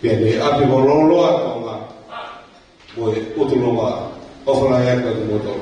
pea mei ʻapi mo Loloa, Tonga, mo e ʻUtulongoaʻa. ʻOfa lahi atu kiate kimoutolu.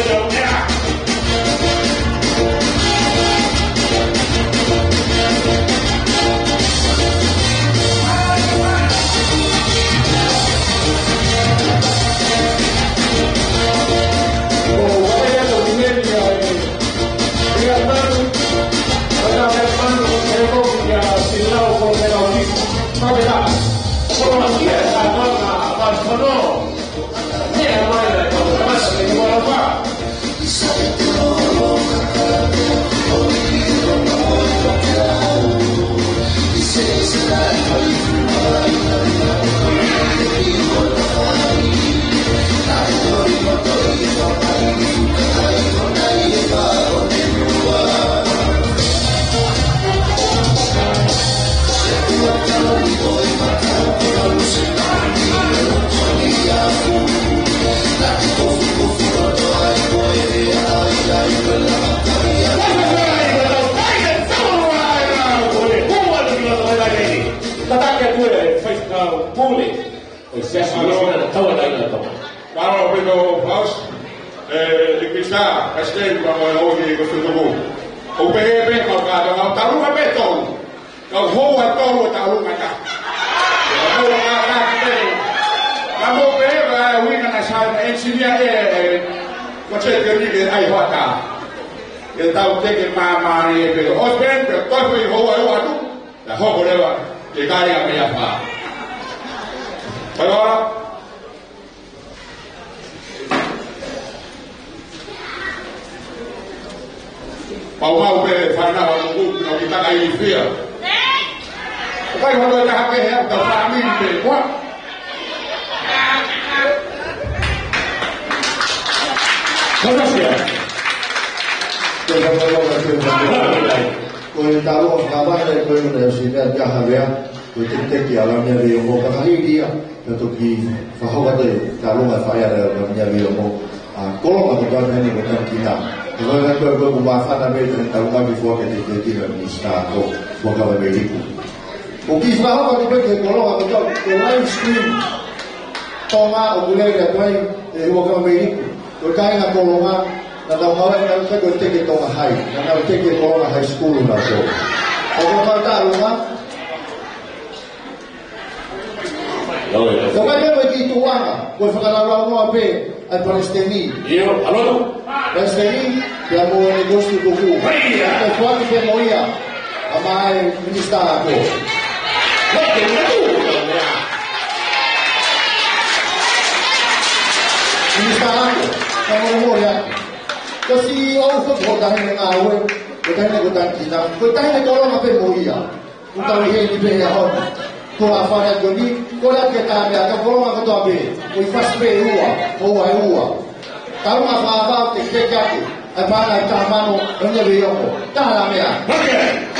Mālō ʻaupito, Faus. ʻE, ʻEiki Minisitā, Palesiteni, pea mo e houʻeiki ko Tutuku. ʻOku pehē pē kau kātoa, kau taʻu ʻe tolu. Kau hou ʻe tolu ʻo taʻu ʻe taha. Kau hou ʻe taha pē. Ka mou pehē ʻe ʻuhinga naʻe sai ʻenisinia ʻe, ʻe, ko e tēkini ke ʻai hoʻatā. ʻE tau teke māmālie pē. ʻOsi pē, pea toe foʻi hou ʻe ua atu. Naʻe hoko leva, ke kai a mei a fā. Pea ora. Pau mau pē, fai na wa tuku, na ki taka i fia. Kai hono e taha pē, he au tau fāmili pē, kua. Ko na sia. Ko na sia. Ko e talo, ka vale, ko e na si mea ka havea. Ko e tekiteki ʻa Laumia Leiongo, ka hili ia, ka toki fakahoko atu e talo ʻa e faʻē ʻa Laumia Leiongo, ʻa Kolonga ko Tana heni ko Tana Kina. Ko e ko e ko e ko māfana me te tau ngaki fua ke te te tira Minisitā ko Huʻakavameiliku. ʻOku fakahoko atu pē ke Kolonga ko Tana, ko e live stream. Tonga ʻoku lele atu ai e Huʻakavameiliku. Ko e kāinga Kolonga, naʻa nau ngāue naʻa nau teke Tonga High, naʻa nau teke Kolonga High School naʻa tō. ʻO ko e kau Kolonga, ʻio, ʻio. Ko e kau Kolonga ki tuʻanga, ko e fakalaulaunoa pē ʻa e Palesiteni. ʻIo, ʻalo. Palesiteni, pea mo e Kosi Tuku. Hei, ia. Ko e foaki pē mo ia. ʻA mai, Minisitā Ako. Loke, loke, loke. Minisitā Ako, ka mo mo ia. Ko si o ko ko tahi ne ngāue, ko tahi ne ko tahi kina, ko tahi ne Kolonga pē mo ia. Ko tahi he ni pē ia hona. Ko e fale ko eni, ko e ake tā meʻa, ka ko e loma kotoa pē, ko e fasi pē ua, ko ua e ua. Tau ma fa fa te ke ke ake, e pana e tamano, o ne ve yoko, tā la meʻa. Okay.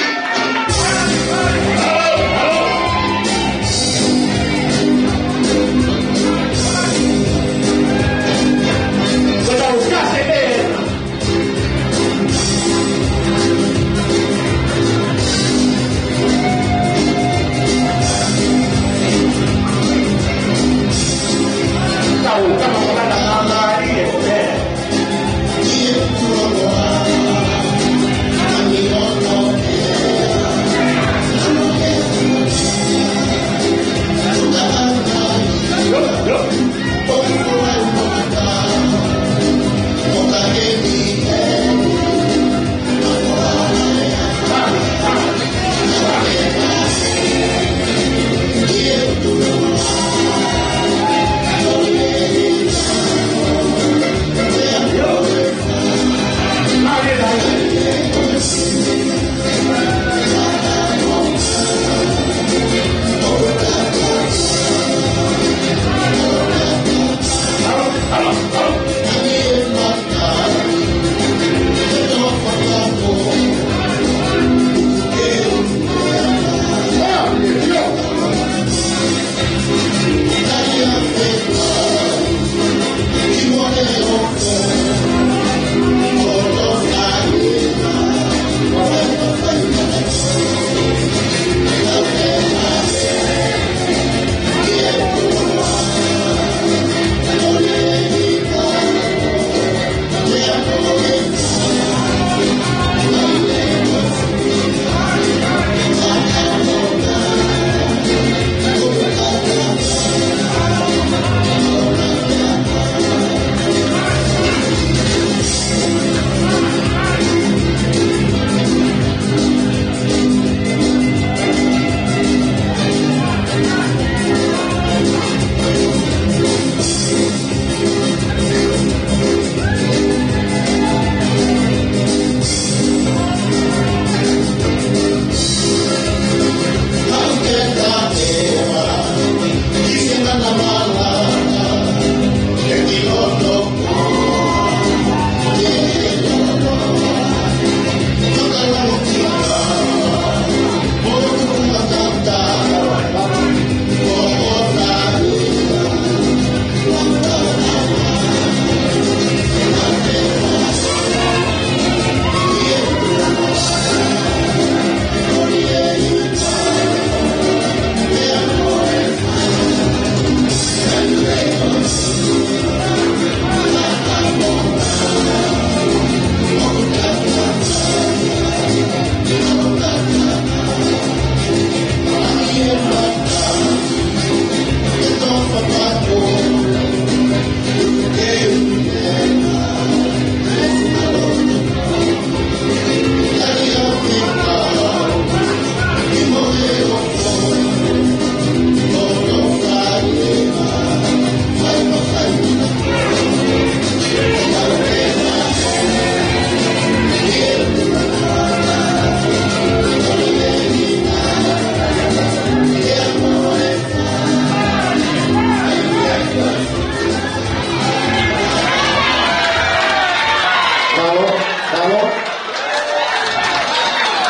Mālō, mālō.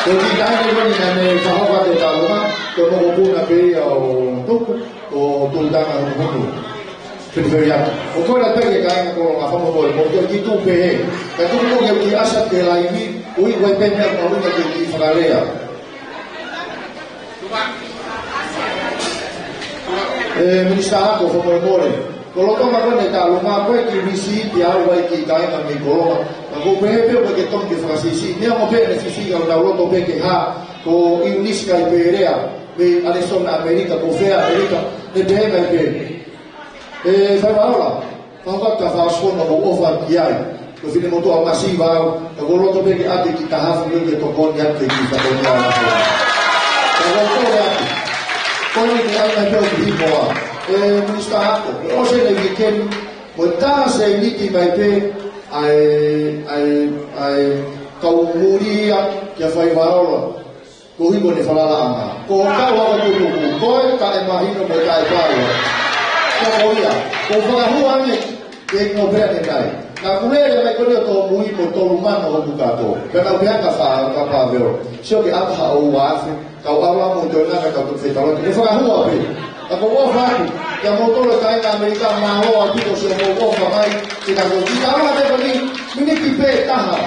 Ko e kiʻi taimi ko eni naʻa ne fakahoko atu e taʻaloka, ko e mokopuna pē ia ʻo Tuku, ʻo Tuʻutanga Honuhonu. Peni pē ia. ʻOku ou kole pē ki he kāinga koloa, fakamolemole, mou kiʻi tuʻu pē hē. Kae tuku ke u kiʻi ʻasi atu ki he laivi, ui ko e pē meʻa ʻoku mahuʻinga ke u kiʻi fakalea. ʻE, Minisitā Ako, fakamolemole. Ko e lotolotonga ko eni e taʻaloka, ko e kiʻi misiti au ai ki he kāinga mei Koloa. Ka ʻoku ou pehē pē ʻoku ʻikai ke tonu ke fakasiʻisiʻi. Neongo pē ʻene siʻisiʻi ka ʻoku tau loto pē ke hā, ko ʻIunisi Kaipelea, mei ʻAlisona ʻAmelika, ko Fea ʻAmelika, ne pehē mai pē. ʻE, Faivaola, fakahoko atu ha fakaʻosi fono ʻoku ou ʻofa ki ai. Ko e finemotuʻa masiva au, ka ʻoku ou loto pē ke ʻoatu e kiʻi taha afe ke tokoni atu ki he kiʻi fakatonga. Ka ʻoku ou kole atu. Ko eni ke ʻai mai pē ʻo kiʻi hipo ā. ʻE, Minisitā Ako, ʻe ʻosi eni e weekend, mo e taha sēniti mai pē, ʻa e, ʻa e, ʻa e kau muli ia kia Faivaola. Ko e hiko ʻene falalaʻanga. Ko e kau ʻa e tutuku, ko e taʻemahino mo e taʻepau. Ka ko ia, ko e fakahua ange, ke ʻikai pē ʻene kai. Naʻa ku lele mai ko eni ʻo tōmui ko e tolu mano hoku kato. Ka naʻa ku pehē ange kia Fā, kia Fā Veo. Sio ke ʻata ha ʻo ua afe, kau ʻalu mo e toenga ka tau toki fetaulaki. Ke fakahua pē. Ka ko e ʻofa atu, kia moutolu e kāinga ʻAmelika, mālō ʻaupito siʻomou ʻofa mai, ke tau toki tālanga atu ko eni, miniti pē taha.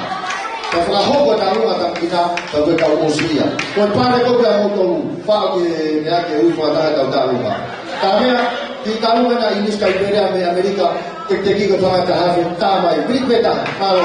Ka fakahoko e tālanga ʻa e tamai, ka ko e kau ʻosi ia. Ko e pale ko ia kia moutolu, faʻo ke meʻa ke ui fakataha e kau tālanga. Tā meʻa, ki tālanga na ʻi Nisi Kaipelea mei ʻAmelika, ke teki ko e tangata hafe, tā mai, miniti pē taha, mālō.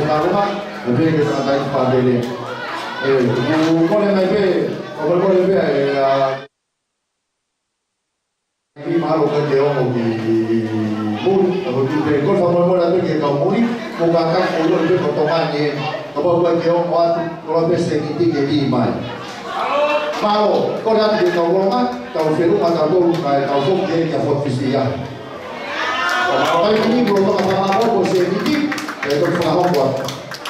Mālō, ʻa pē ke tangataʻeiki pātele. ʻE, mo, mo le mai pē, mo le mai pē, ʻe, ʻa, ʻi mālō ka ke ongo ki muli, ʻa ko ki pē, ko le fakamolemole pē ki he kau muli, mo ka ka ko lo pē ko tō mai ni, kapau ʻoku ke ongo atu, ko la pē sēniti ke lī mai. Mālō, ko le atu ke kau longa, kau feʻunga, kau tolu, kae kau foki ke kia foti fisia. Mālō, ʻi ni ko toka fakamolemole ko sēniti, ʻe toki fakahoko atu.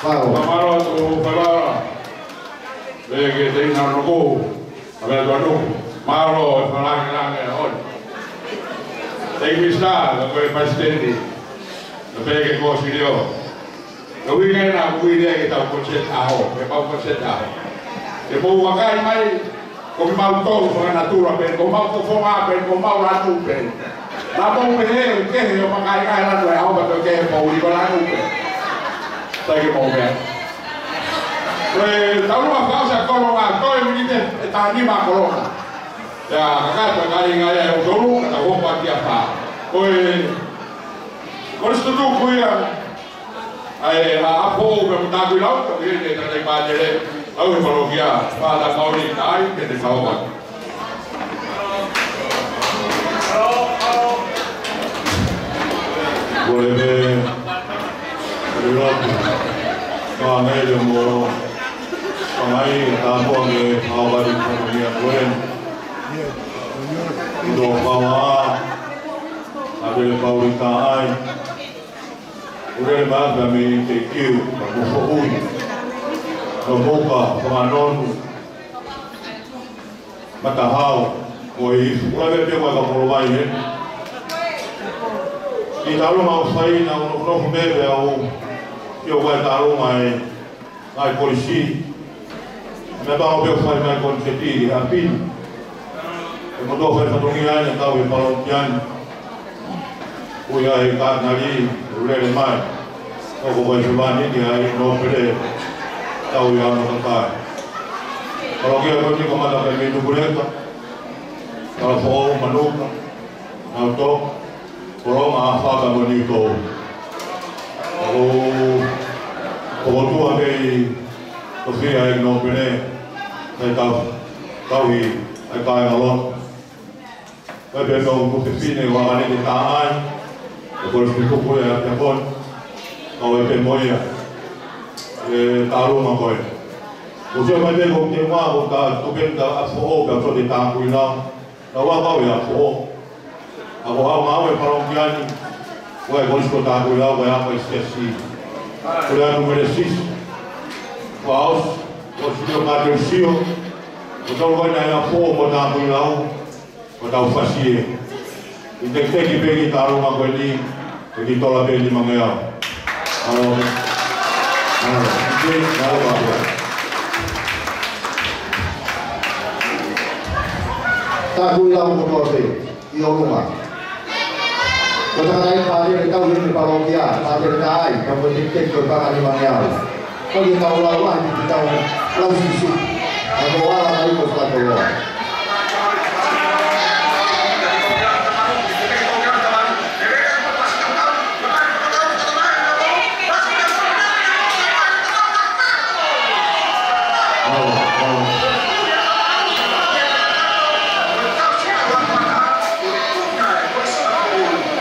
Mālō. Mālō atu, mālō. Pea ke te ina noko, a mea tua noko. Mālō, e fakalāngilangi ʻa ʻOni. Thank you, sir, ka ko e palesiteni. Ka pea ke ko Silio. Ka ui ngai na, ui ngai ke tau konseti ʻaho, ke pau konseti ʻaho. Ke mou vakai mai, ko kimautolu fakanatula pē, ko mau ko fonga pē, ko mau lanu pē. Naʻa mau pehē, ʻoku kehe ʻo makai ngai lanu ʻe ʻaho, ka ʻoku kehe pau ʻi lanu pē. Sai ke mau pehē. Ko e taulua fakaʻosi ʻa Kolonga, toe miniti ʻe taha nima Kolonga. Ia, kakato kai ngai ʻe ʻoku tolu, ka tau hoko atu ia fā. Ko e, ko e situtu kuia, ʻa e, ʻa, ʻa Foʻou mo Takuilau, ka pehē ni e tangataʻeiki pātele, ʻa e palokia, Fātā Mauli, ka ai, ke te kau atu. Ko e pē, ko e lotu, ka mele mo, ka mai, ka pua me, ka wari, ka mea ko e. Ko Paula, ʻa pele Pauli ka ai. Ko le mata me te kiu, ka ko Foʻui. Ko Moka, ko Manonu. Matahao, ko e ifu. Ko le pē ko e ka polo mai he. ʻI talu mau fai na ono ono me pe au. Ki o ko e talu mai. Ngai kolisi. Mea pau pē fai mai konseti ʻi ʻapi ni. ʻE mo tō fai fatongia ai ʻa e kau ʻi palokia ni. Ui ai ka nali, ʻe lele mai. ʻOku ko e fai ni ki ai nō pele. Kau ʻi ano kakai. Palokia ko ni ko mata pē mei Nukuleka. Kau Foʻou Manuka. Kau tō. Kolonga ʻa Fātā mo Niutō. ʻO, ʻo tua kei tofia e nō pele, kei tau, tau ʻi, ai kai ngalo. Kei pē tau kupe fine, ua kane ke tā ai, e kore fine kupu e a te kon, kau e pē mo ia, e tā luma koe. Ko sia mai pē ko te ua, ko tā tupen tā a fo o, ka tō te tā kui nau. Ka ua kau ia fo. A ko hau mau e palokia ni, ua e kolisi ko Takuilau, ua e ako e siasi. Ko le atu mele sis. Ko aus, ko sio ka te sio. Ko tau kai na ia fo, ko Takuilau, ko tau fasie. ʻI te teki pē ki talo ma ko ni, ʻe ki tola pē ni mangeau. Alo. Alo. Alo, alo, alo. Takuilau mo toa pē, ʻi ʻolunga. Ko tangataʻeiki pātele tau hini palokia, pātele tā ai, ka mo te te ko panga ni mangeau. Ko ia tau lau ai, ki tau lau sisu. Ka ko ala ai ko fakatoloa.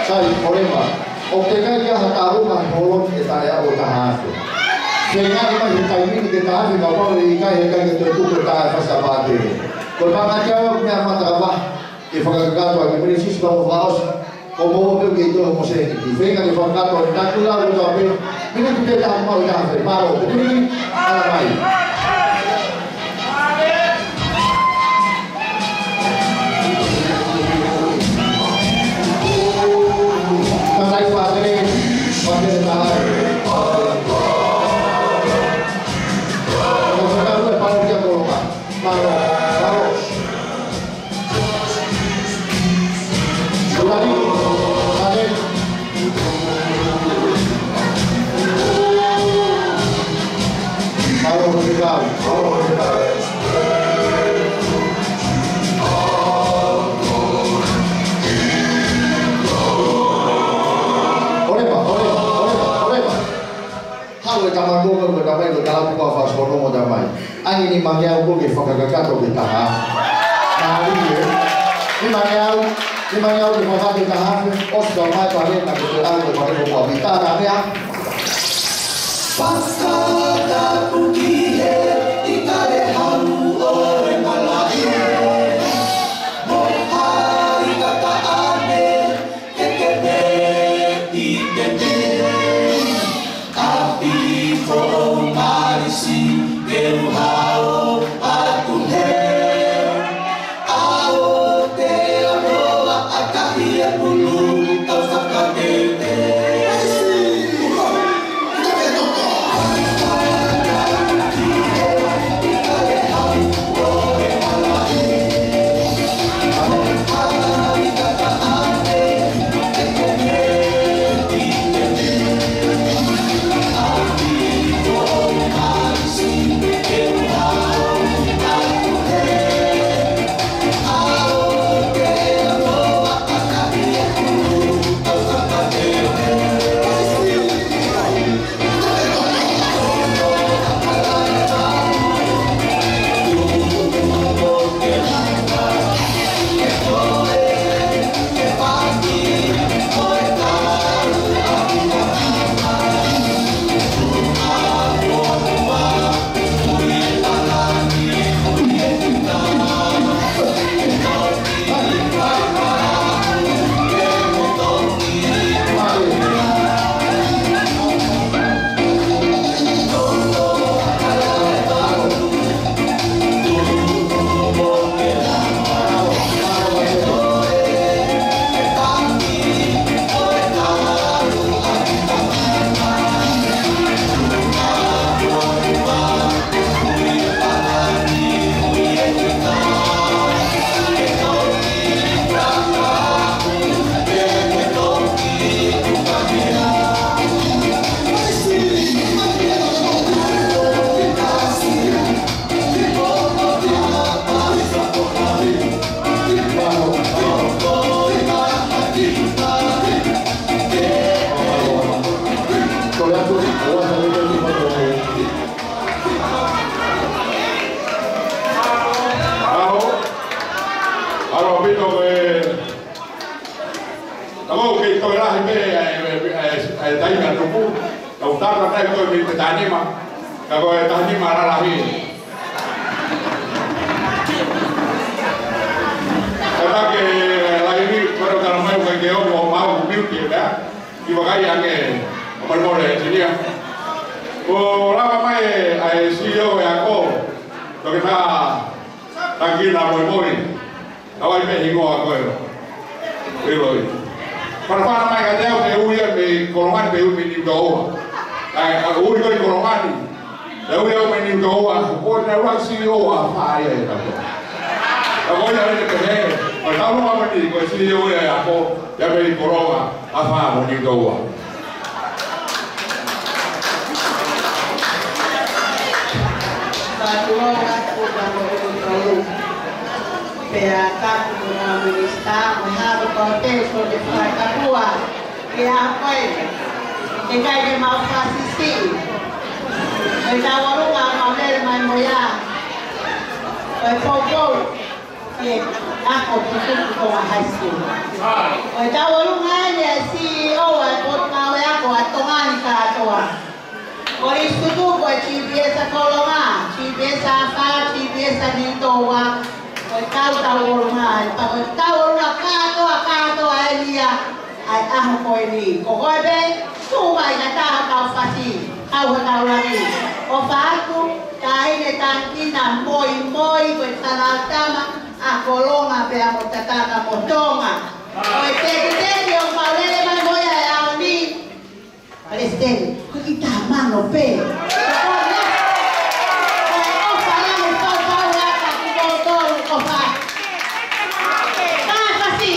Sai, ʻoleva. ʻOku teʻeki ai ke ʻi ai ha tālunga he holo ni ʻe taʻe ʻalu ʻo taha afe. Feinga ke mai he taimi ni ke taha afe, kapau ʻe ʻikai he ʻikai ke toe tuku e taha afe ʻa e pātele. Ko e pātele ʻoku meʻa matakava, ke fakakakato ʻaki mene sisi ka mo fakaʻosi, ko mo pē ke ʻi toʻo mo sēniti. Feinga ke fakakakato, Takuilau ko toa pē, mene ki te taha mau taha afe, mālō, ko pili, ala mai. Ka tai pātele, pātele tā ai. Ko e fakakakato e pātele kia Kolonga. Mālō, mālō. Ulani, pātele. Mālō, Nima ngeau ko ke fakakakato ke taha. Mālie. Nima ngeau, nima ngeau ke fakakakato ke taha. ʻOsi ka mai pale na ke te au ke pale ko kua mita na mea. Pasaka puki e i kale hau o e malaʻe. Mo hai kata ane ke ke me i ke me. Api fo marisi ke uhao atu he. Ao te aloa a kahi e pulu tau fakakete. ʻAlo, ʻaupito e. Ka ʻoku kei toe lahi pē ʻa e, ʻa e, ʻa e taimi ʻa e tupu. Ka u tata kai koe mei he taha nima. Ka ko e taha nima lalahi. Ka ta ke lahi ni, ko e tala mai ʻoku ʻikai ke ongo ʻo mau miuti ē. Ki vakai ange, ʻo mai mole e sinia. ʻO lava mai ʻa e C E O e ako. Toki tā, tā kina moi moi. Ka ʻoku ʻi ai pē hingoa ko ē. Ui loi. Fana fana mai ka te au pe ui ia mei Kolongani pe ui mei Niutōua. ʻAi, ʻa ui ko ē Kolongani. Pe ui au mei Niutōua. Ko e na ua C E O ʻa fai e ka ko. Ka ko ia le pe he. Ko e tau loa mani ko e C E O ia ʻa ko. Ia mei Kolonga ʻa fai mo Niutōua. Fatuonga kuka mo Niutōua. Pea taku mo e Minisitā, mo e Hako Kote, ko e fakakapua. Ke a koe. ʻIkai ke mau fakasisi. Ko e tau ʻolunga mau lele mai mo ia. Ko e poupou. Ke ako ki Tutu Tonga High School. Ko e tau ʻolunga eni e C E O ʻa e Potungāue Ako ʻa Tonga ni kātoa. Ko e ʻIsi Tutuku e G B S ʻa Kolonga, G B S ʻa Fā, G B S ʻa Niutōua. Ko e tau tau ʻolunga eni, pea ko e tau ʻolunga kātoa, kātoa eni ia ʻa e ʻaho ko eni. Ko koe pē, tuʻu mai ka tau kau fasi, kau ha tau laki. ʻOfa atu, taʻahine taʻahine, moi moi, ko e tangata tama ʻa Kolonga pea mo Tataka mo Tonga. Ko e tekiteki ʻoku mau lele mai mo ia he ʻaho ni. Palesiteni, ko e kiʻi tamano pē. Ko e ʻofa lahi, pau pau ata ki koutou, ʻofa. Ka fasi.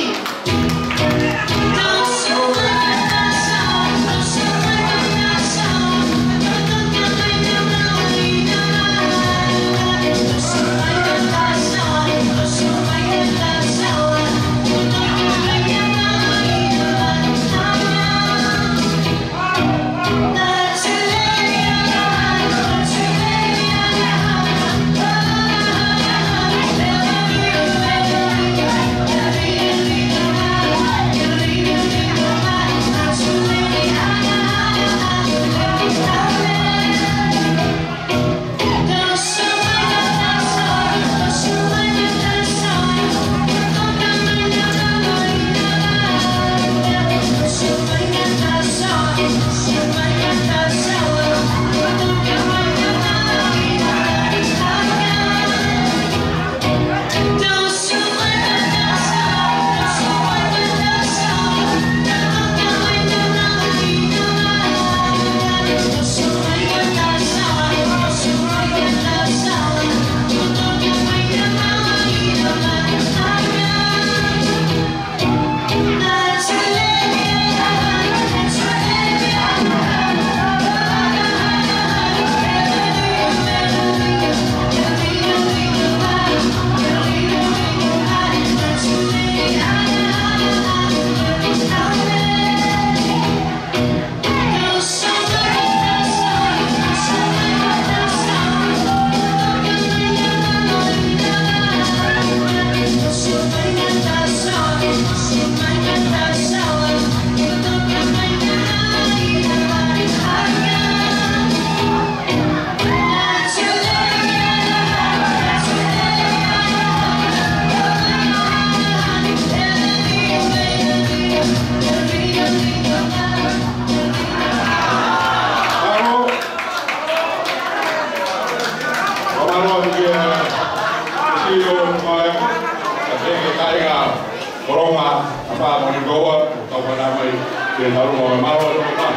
Kolonga, ʻAfā mo Niutoua, tau fanongo mai ke tau lua mālō e tokotā.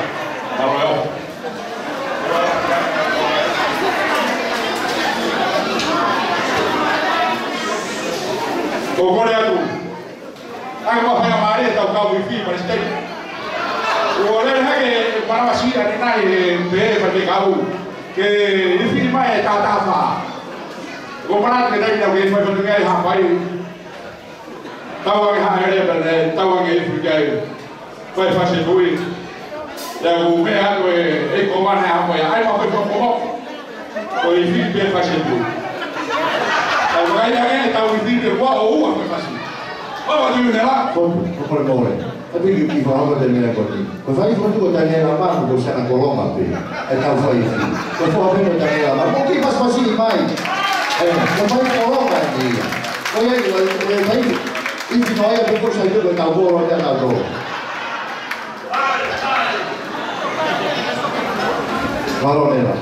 Mālō e ʻofa. Ko e kole atu. ʻAi mo e faingamālie ʻetau kau ifi palesiteni. ʻOku lele hake e palasi ʻanenai he pē faifekau. Ke ifi mai e taha taha fā. Ko e palasi ke nai nau ke fai fatu ngai ha fai. Tau ange ha ere pele, tau ange ifi kai. Fai fasi tui. Ia ʻoku meʻa atu e, e ko mana a ko ia. ʻAi mo e fai fatu mo. Ko e ifi pē fasi tui. Tau kai ange, tau ifi pē ua ʻo ua pē fasi. Ua ʻo tui nela. Ko, ko kole mole. Tapi ki, ki fahoko te meʻa ko ni. Ko e fai fatu ko Taniela Mamu ko Sana Kolonga pē. ʻE tau fai ifi. Ko e fua pē ko Taniela Mamu. Ko ki fasi fasi mai. ʻE, ko fai Kolonga ni. Ko ia, ko ia, ko ia, fai. Ifi no ia pē ko sai ko tau kolo ia tau kolo. Mālō nela.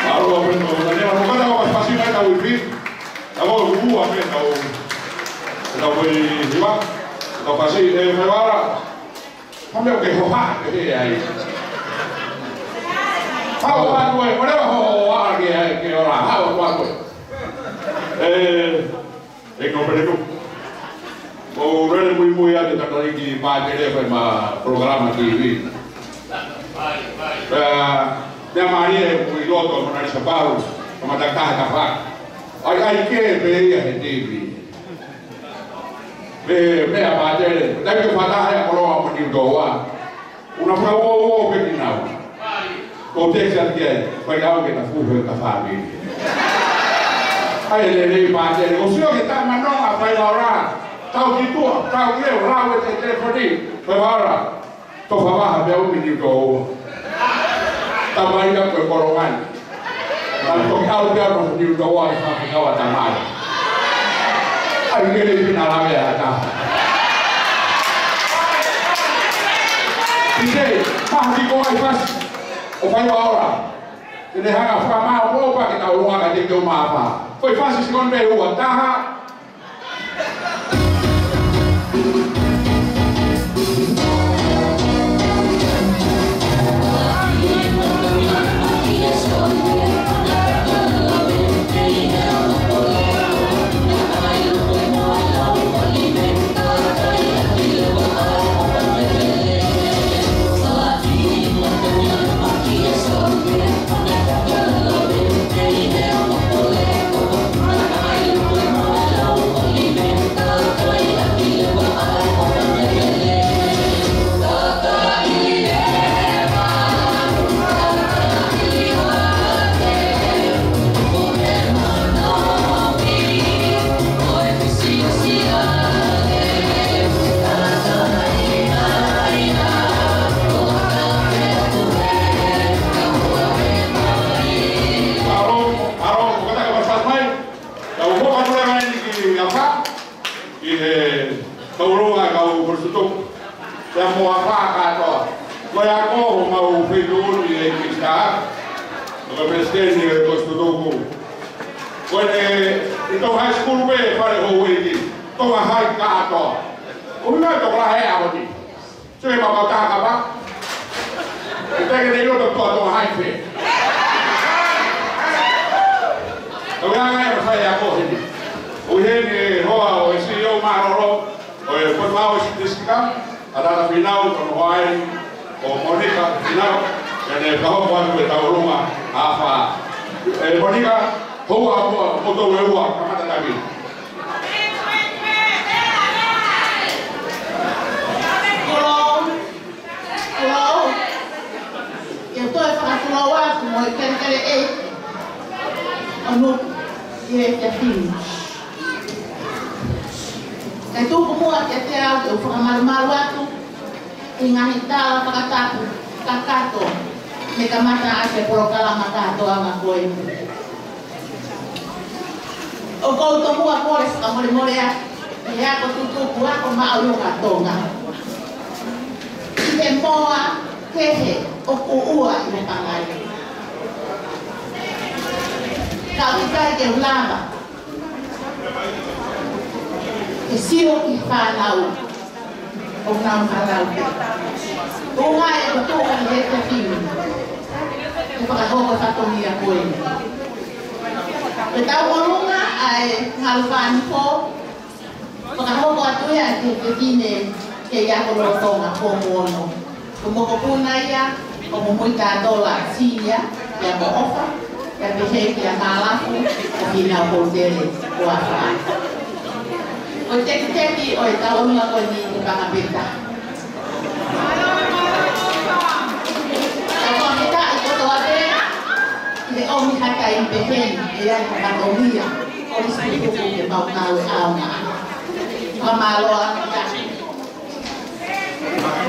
Mālō pē tau, nani a mokata o fasi mai tau ifi. Tau ua pē tau, tau fai hiva, tau fasi e fai vara. Hame o ke hoha ke he ai. Hau atu e, whatever ho, ho, a, ke ai, ke ora, hau atu e. E, e ko pere ko. ʻOku lele muimui atu e takaliki pātele fai mo e polokalama TV. Pea, pea mai e kui loto Mona Lisa Pau, mo e takitaha ka fā. ʻAi, ʻai ke pē ia he TV. Pea, pea pātele, taimi ke fata ai a koloa mo Niutoua. Una funa o, o, pe ki nau. Ko te sa ki ai, fai au ke na fuhe ka fāmili. ʻAi lelei pātele, ʻo sio ke ta mano a fai ora. Tau ki tua, tau ki leo, lau e te telefoni, fai ora. Tō favaha pea umi Niutoua. Tamai ka ko e Kolonga ni. Ka toki ʻalu pea mo Niutoua ʻi Fafikawa tamai. ʻAi lele pina lave ata. Pite, maha ki ko ai fasi. ʻO fai ora. Te ne hanga fakamāʻopoʻopo ke tau longa ka te teu māfā. Ko e fasi si kon pe ua taha. Ka, ʻi he tauʻolunga ʻa e kau kolisi tutuku, pea mo e afā kātoa. Ko e ako ʻo mau feituʻu ni ʻi he Kista, ko e palesiteni ʻo e kolisi tutuku. Ko ʻene, ʻi Tonga High School pē, fale houʻeiki, Tonga High kātoa. ʻUhinga ʻoku tokolahi he ʻaho ni. Sio ki he maumau taha kapau ʻe teʻeki ke ne ʻilo ʻoku tau Tonga High pē. Ko e anga ia ʻa e faiako heni. ʻOku ʻi heni e hoa ʻo e C E O mālōlō ʻo e Potungāue Sitisika, ʻa Tata Fīnau, ko hono hoa ʻeni ko Monica Fīnau, ʻa ia naʻe fakahoko atu e tauʻolunga ʻa e afā. ʻE Monica, houa ʻa moutolu ʻe ua, kamata taimi. Tulou, tulou. Ke u toe fakatulou atu mo e kelekele ʻeiki ʻo Nuku ʻi he efiafi ni. Kae tuku muʻa kiate au ke u fakamalumalu atu ʻi he ngaahi tala fakatapu kakato ne kamata ʻaki e polokalama kātoanga ko eni. ʻOku ou tomuʻa kole fakamolemole atu ki he ako tutuku ako māʻolunga Tonga ʻi he moa kehe ʻoku ua ʻi he pangai. Ka ʻoku ʻikai ke u lava ke sio ki he fānau ʻoku nau mālōlō. ʻOku ou ʻai ʻeku tuʻu ʻi he efiafi ni ke fakahoko e fatongia ko eni. Ko e tauʻolunga ʻa e Ngalufanifo, fakahoko atu ia ʻe he fefine kei ako lolotonga ko Mono. Ko e mokopuna ia ʻo Mumuitatola Senior, pea mo ʻOfa, pea pehē kia Malafu, ʻa Fīnau Polutele, ko e afā. Ko e tekiteki ʻo e tauʻolunga ko eni ko Pangapeta. Ka ko e mita ʻi kotoa pē, ʻi he ʻomi ha taimi pehē ni, ʻe ʻi ai ha fatongia, kolisi tutuku ke mau ngāue ʻaonga. Fakamālō atu.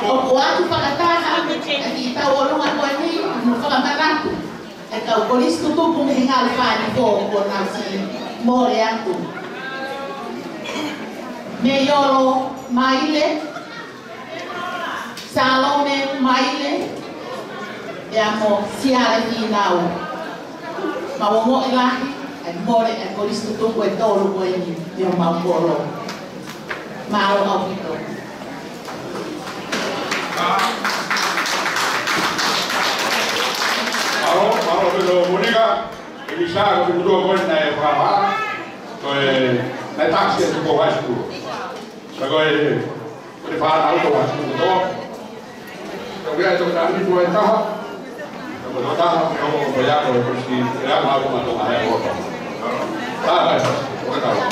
ʻOku ʻoatu fakataha ʻa e kiʻi tauʻolunga ko eni, mo fakamanatu ʻa e kau kolisi tutuku mei Ngalufanifo kuo nau siʻi mole atu. Meiolo Maile, Salome Maile, pea mo Siale Fīnau. Mau ongoʻi lahi ʻa e mole ʻa e kolisi tutuku ʻe tolu ko eni mei homau kolo. Mālō ʻaupito. Mālō, mālō ʻaupito Monica, ʻe Lisa, ko e tutuku ko eni naʻe fakahā, ko e, naʻe taksi ʻa Tupou High School. Ka ko e, ko e fānau ko e High School ko. Ka ko e tokoni ko e taha. Ka ko e taha, ko e hoko ko e ako, ko e si, ko e ako, ako, ako, ako, ako. Taha, ko e taha.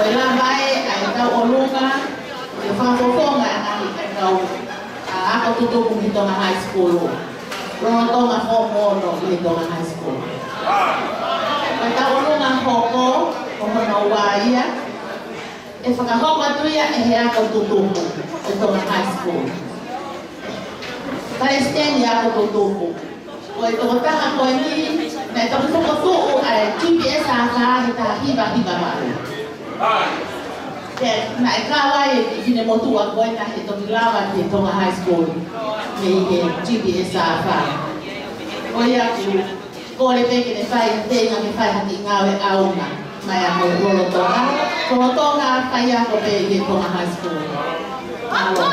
Lava ai ʻa e tauʻolunga ke fakafofonga ʻa e ngaahi ʻa e kau ako tutupu ʻi Tonga High School. Lolotonga fō mono ʻi Tonga High School. Ko e tauʻolunga hoko, ko hono ua ia, ʻe fakahoko atu ia ʻe he ako tutupu ʻi Tonga High School. Palesiteni ako tutupu. Ko e tokotaha ko eni, naʻe toki fokotuʻu ʻa e G P S R five he taha hiva hiva valu. Pea naʻe kau ai e finemotuʻa ko ena he toki lava ki Tonga High School mei he G P S R five. Ko ia ʻoku kole pē ke ne fai, teinga ke fai ha kiʻi ngāue ʻaonga mai ʻa e lolotonga, lolotonga faiako pē ʻi Tonga High School. Mālō.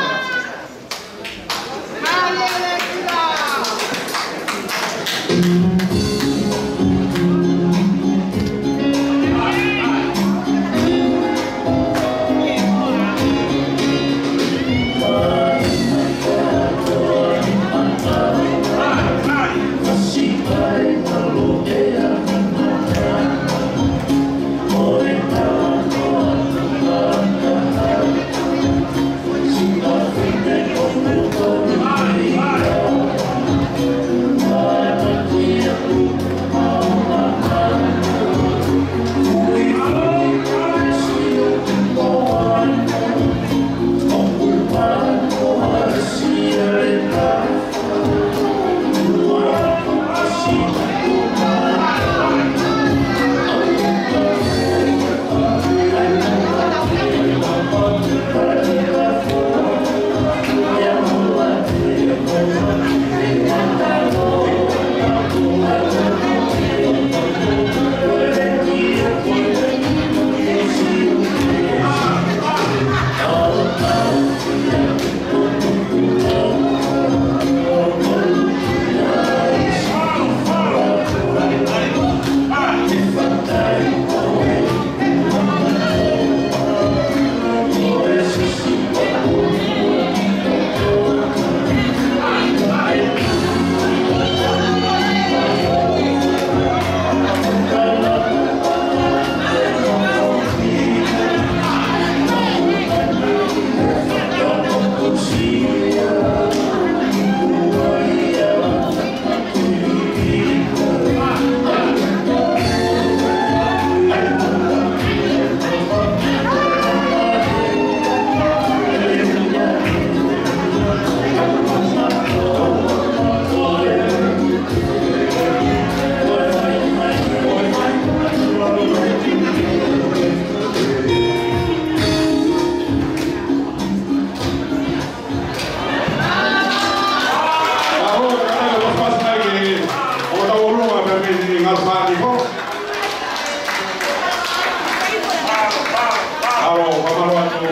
ʻAlo, fakamālō atu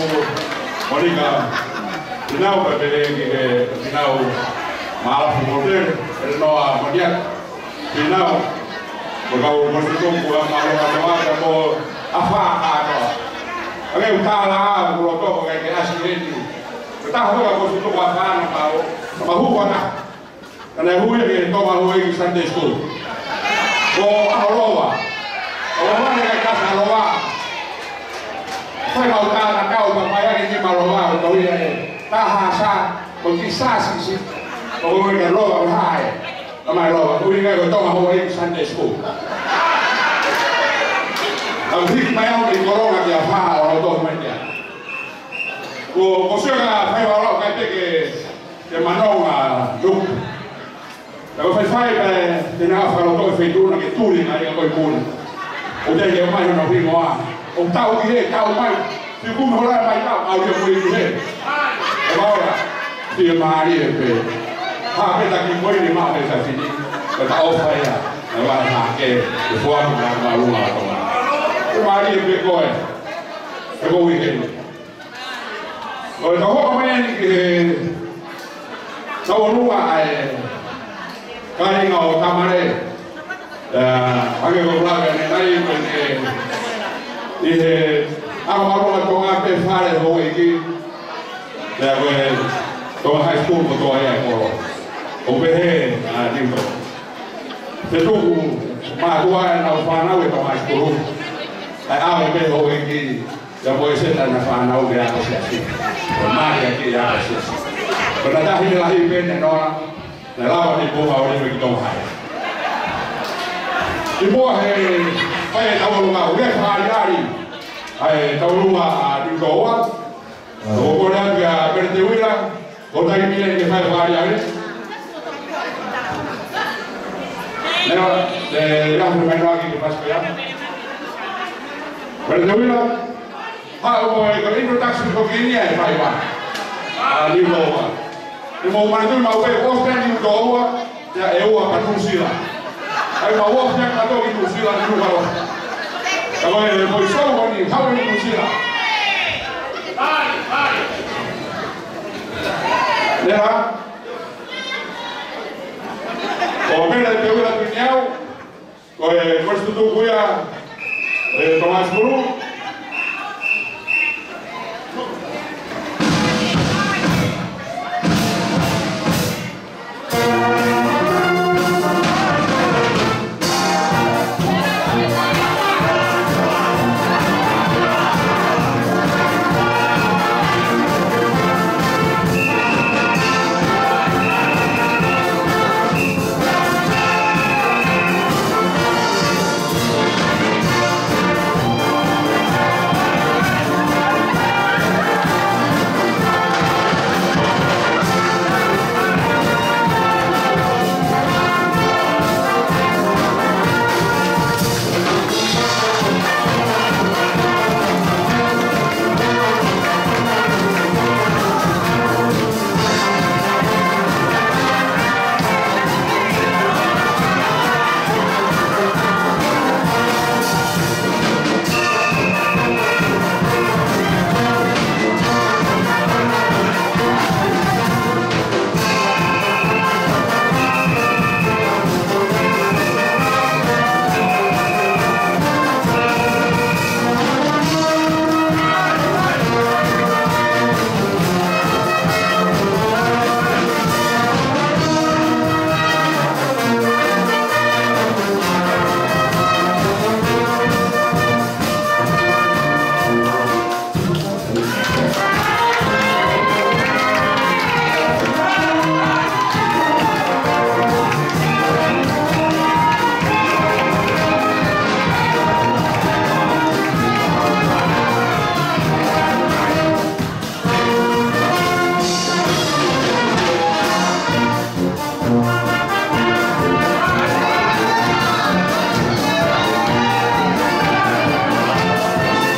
Monika Pinau, pea pehē ki he Pinau Maalafu Motele, Elenoa Moniaki Pinau, mo e kau Kolisi Tutupu ʻa Mālō Mālō ʻa mo e afā kātoa. Ange uta la, mo loto ko kai ke asi heni. Ko e taha ko e kau Kolisi Tutupu ʻa Fānau Mālō, ka ma hū ana. Ka naʻe hū ia ki he Tonga Houʻeiki Sunday School. Ko ʻAho Lova. ʻAho Lova ne kai kasa Lova. Fai mau tā na kau ka mai ange ni ma Lova, ko ia e. Taha sa, ko ki sa sisi. Ko ia ka Lova ko hai. Ka mai Lova, ko ia ko Tonga Houʻeiki Sunday School. Ka hiki mai au ki Kolonga ki a fa, o to mai kia. Ko, ko sio ka fai wa lau kai peke ke manonga luku. Ka ko faifai pē te na fakaloto e feituʻu na ke tuli mai ka ko i puna. ʻO te ke mai na hingoa. ʻO tau ki he, tau mai. Te kumi hola mai tau, au ia mui ki he. E maora. Te mālie pē. Ha pē ta ki koi ni ma pē sa fini. Ka ta ʻofa ia. E wa ha ke. E fua ki na ma luma to. Te mālie pē koe. E ko weekend. ʻO e tau hoko mai ni ki he tauʻolunga ʻa e kāinga ʻo Tamale. ʻA, ake ko laka ne nai ko ne ʻi he ʻaho mālōlō Tonga pē fale houʻeiki. ʻA ko e Tonga High School ko toa ia ko. ʻO pehē, ʻa, ni ko. Te tuku mātuʻa e nau fānau e Tonga High School. ʻA, ʻa, pē houʻeiki. Pea mo e seta ʻena fānau ke ako siasi. Ko e maʻa ke ako siasi. Ko ʻena tahi ne lahi pē ʻene noa, naʻe lava ni pō ma ori me ki Tonga hai. ʻI muʻa he fai ʻetau ʻolunga, ʻoku fakaʻaliʻali ʻa e tauʻolunga ʻa Niutōua. Ko e kole atu kia Peleti Uila, ko e taimi eni ke fai fakaʻaliʻali. Leva, le, le, le, le, le, le, le, Peleti Uila, haʻu mo e, ko e introduction ko eni ia ʻe fai ʻe Niutōua. Te mou manatuʻi maʻu pē, ʻosi pē Niutōua, ia ʻe ua pē Nuʻusila. ʻAi maʻu ʻosi pē kātoa ki Nuʻusila, ni uka lo. Ka ko e, ko e solo ko eni, haʻu ʻi Nuʻusila. Leva, ko Peleti Uila Tuʻiniau, ko e, ko e tutuku ia ʻe Tomasi Pulu.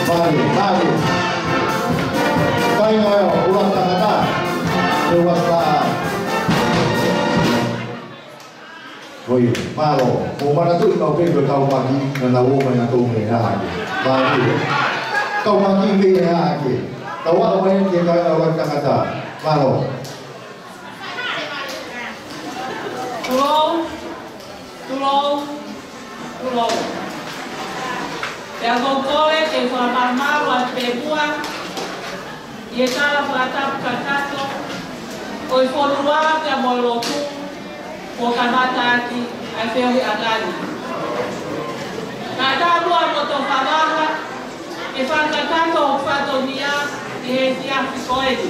Mālie, mālie. Kāinga ʻo e ʻUluaki Tangata, ʻe ua sa. Oi, mālō. Mou manatuʻi maʻu pē ko e kau maki, naʻa nau ō mai naʻa nau mei hake. Mālie. Kau maki mei hake. Tau ō mai ki he kāinga ʻUluaki Tangata. Mālō. Tulou, tulou, tulou. Pea ʻoku ou kole ke u fakamālō atu pē muʻa ʻi he tala fakatapu kakato ʻo e fonua pea mo e lotu, kuo kamata ʻaki ʻa e feohiʻanga ni. Kae ʻatā muʻa mo Tofavaha ke fakakakato hoku fatongia ʻi he efiafi ko eni.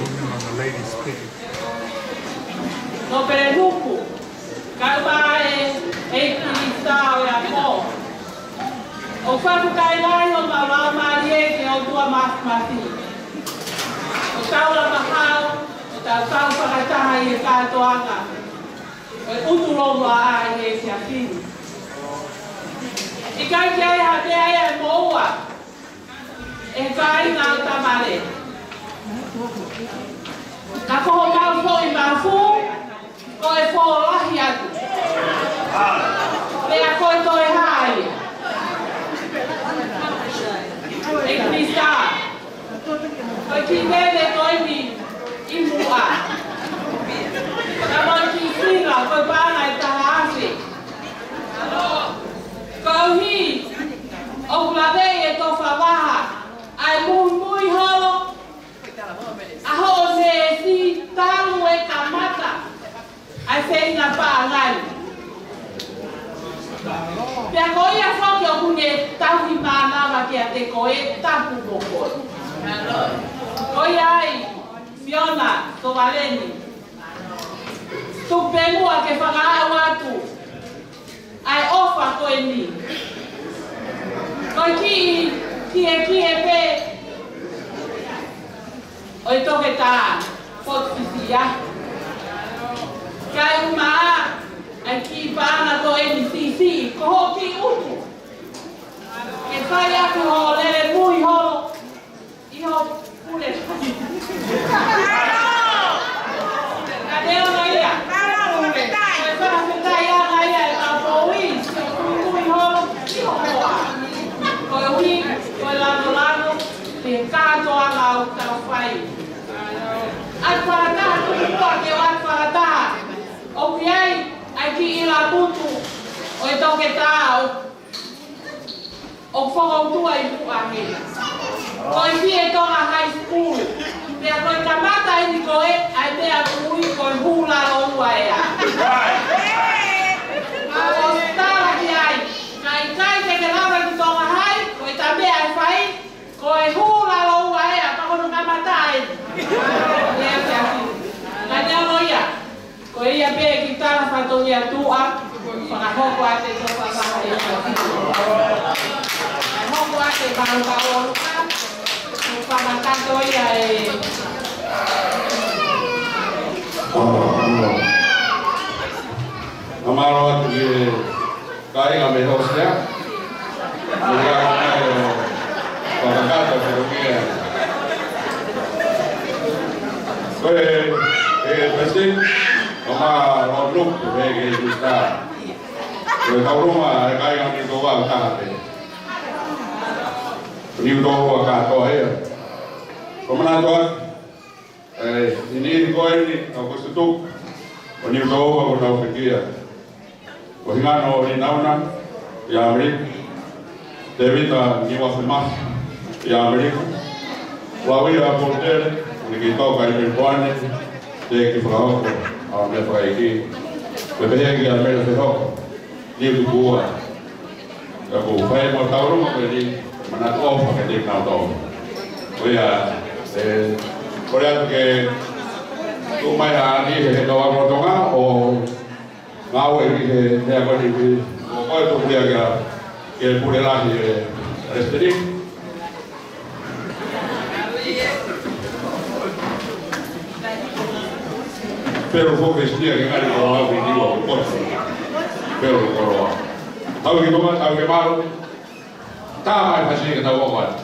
Nōpele Nuku, kae ʻumaʻā e ʻEiki Minisitā ʻo e Ako. ʻOku fakafetaʻi lahi homau laumālie ki he ʻOtua Māfimafi. ʻOku tau lava hao, ʻo tau kau fakataha ʻi he kātoanga ʻo e ʻutu lōmua ʻi he efiafi ni. ʻIkai ke ʻi ai ha meʻa ia ʻe moʻua ʻe he kāinga ʻo Tamale. Ka ko homau foʻi mafu, ko e fō lahi atu. Pea ko e toe hā ia. ʻEiki Minisitā, ko e kiʻi veve ko eni ʻi muʻa. Ka ko e kiʻi sila, ko e paʻanga ʻe taha afe. Koeʻuhi ʻoku laveʻi ʻe Tofavaha ʻa e muimui holo ʻa hoʻo neesi talu e kamata ʻa e feinga paʻanga ni. Pea ko ia foki ʻoku ne tauhi mānava kiate koe, tapu mo koe. Ko ia ai, Fiona Sovaleni. Tuku pē muʻa ke fakaʻau atu ʻa e ʻofa ko eni. Ko e kiʻi, kiʻi, kiʻi pē ʻo e toketā, Potu Fisia. Kae ʻumaʻā ʻa e kiʻi paʻanga ko eni, Fisia, ko hoʻo kiʻi ʻutu. Ke fai atu hoʻo lele mui holo ʻi hoʻo pule. Ka neongo ia, ko e fakafetaʻi ʻaupito ia ʻe Kapouʻi, siʻo mui holo ʻi hoʻo hoa. Koeʻuhi ko e lāngilangi pē kātoa ʻoku tau fai. ʻAtu fakataha, tuku muʻa ke ʻatu fakataha. ʻOku ʻi ai ʻa e kiʻi ʻila putu ʻo e toketā ʻoku fokoutua ʻi muʻa heni. Ko e fie Tonga High School. Pea ko e kamata eni ko ē ʻa e meʻa ʻoku ui ko e hūlaloua ea. Ka ʻosi tala ki ai, ka ʻikai ke ke lava ki Tonga High, ko e ta meʻa ʻe fai, ko e hūlaloua ea, pea ko hono kamata eni. Ia, ia, ia. Ka neongo ia, ko ia pē kiʻi tala fatongia tuʻa, fakahoko atu e tō fakaha e fakahoko atu e malu ka oluka, fakatato ia e. Mālō atu ki he kāinga mei Hosea. Ko ia, ko ia, ko ia. Ko e, e, President, ʻo ma lo nuk, e, e, e, ta. Ko e tauluma, e kāinga Niutoua taha pē. Niutoua kātoa ia. Ko e manatu atu, ʻi he niʻihi ko eni ʻoku tutuku, ʻo Niutoua ʻoku nau pekia. Ko Hingano Ninauna ʻi ʻAmelika, Tēvita Niuafemafi ʻi ʻAmelika, Lauia Polutele, ʻoku ne kei toka ʻi Melipoane, teʻeki fakahoko ʻa e meʻa fakaʻeiki, pea pehē ki ʻAmele Fehoko, Niutupua. Ka ko e fai mo tauluma ko eni, manatu ʻofa kiate kinautolu. Ko ia, e, kole atu ke tuʻu mai ha niʻihi he kau ako Tonga ʻo ngāue ʻi he meʻa ko eni, ʻo ko e tuku ia kia, kia Pule Lahi e Palesiteni. Pelu foki e sinia ke ngali ko au i niua ko potu. Pelu koloa. Tau ki Tonga, tau ke malu. Tā mai pasi ke tau ako atu.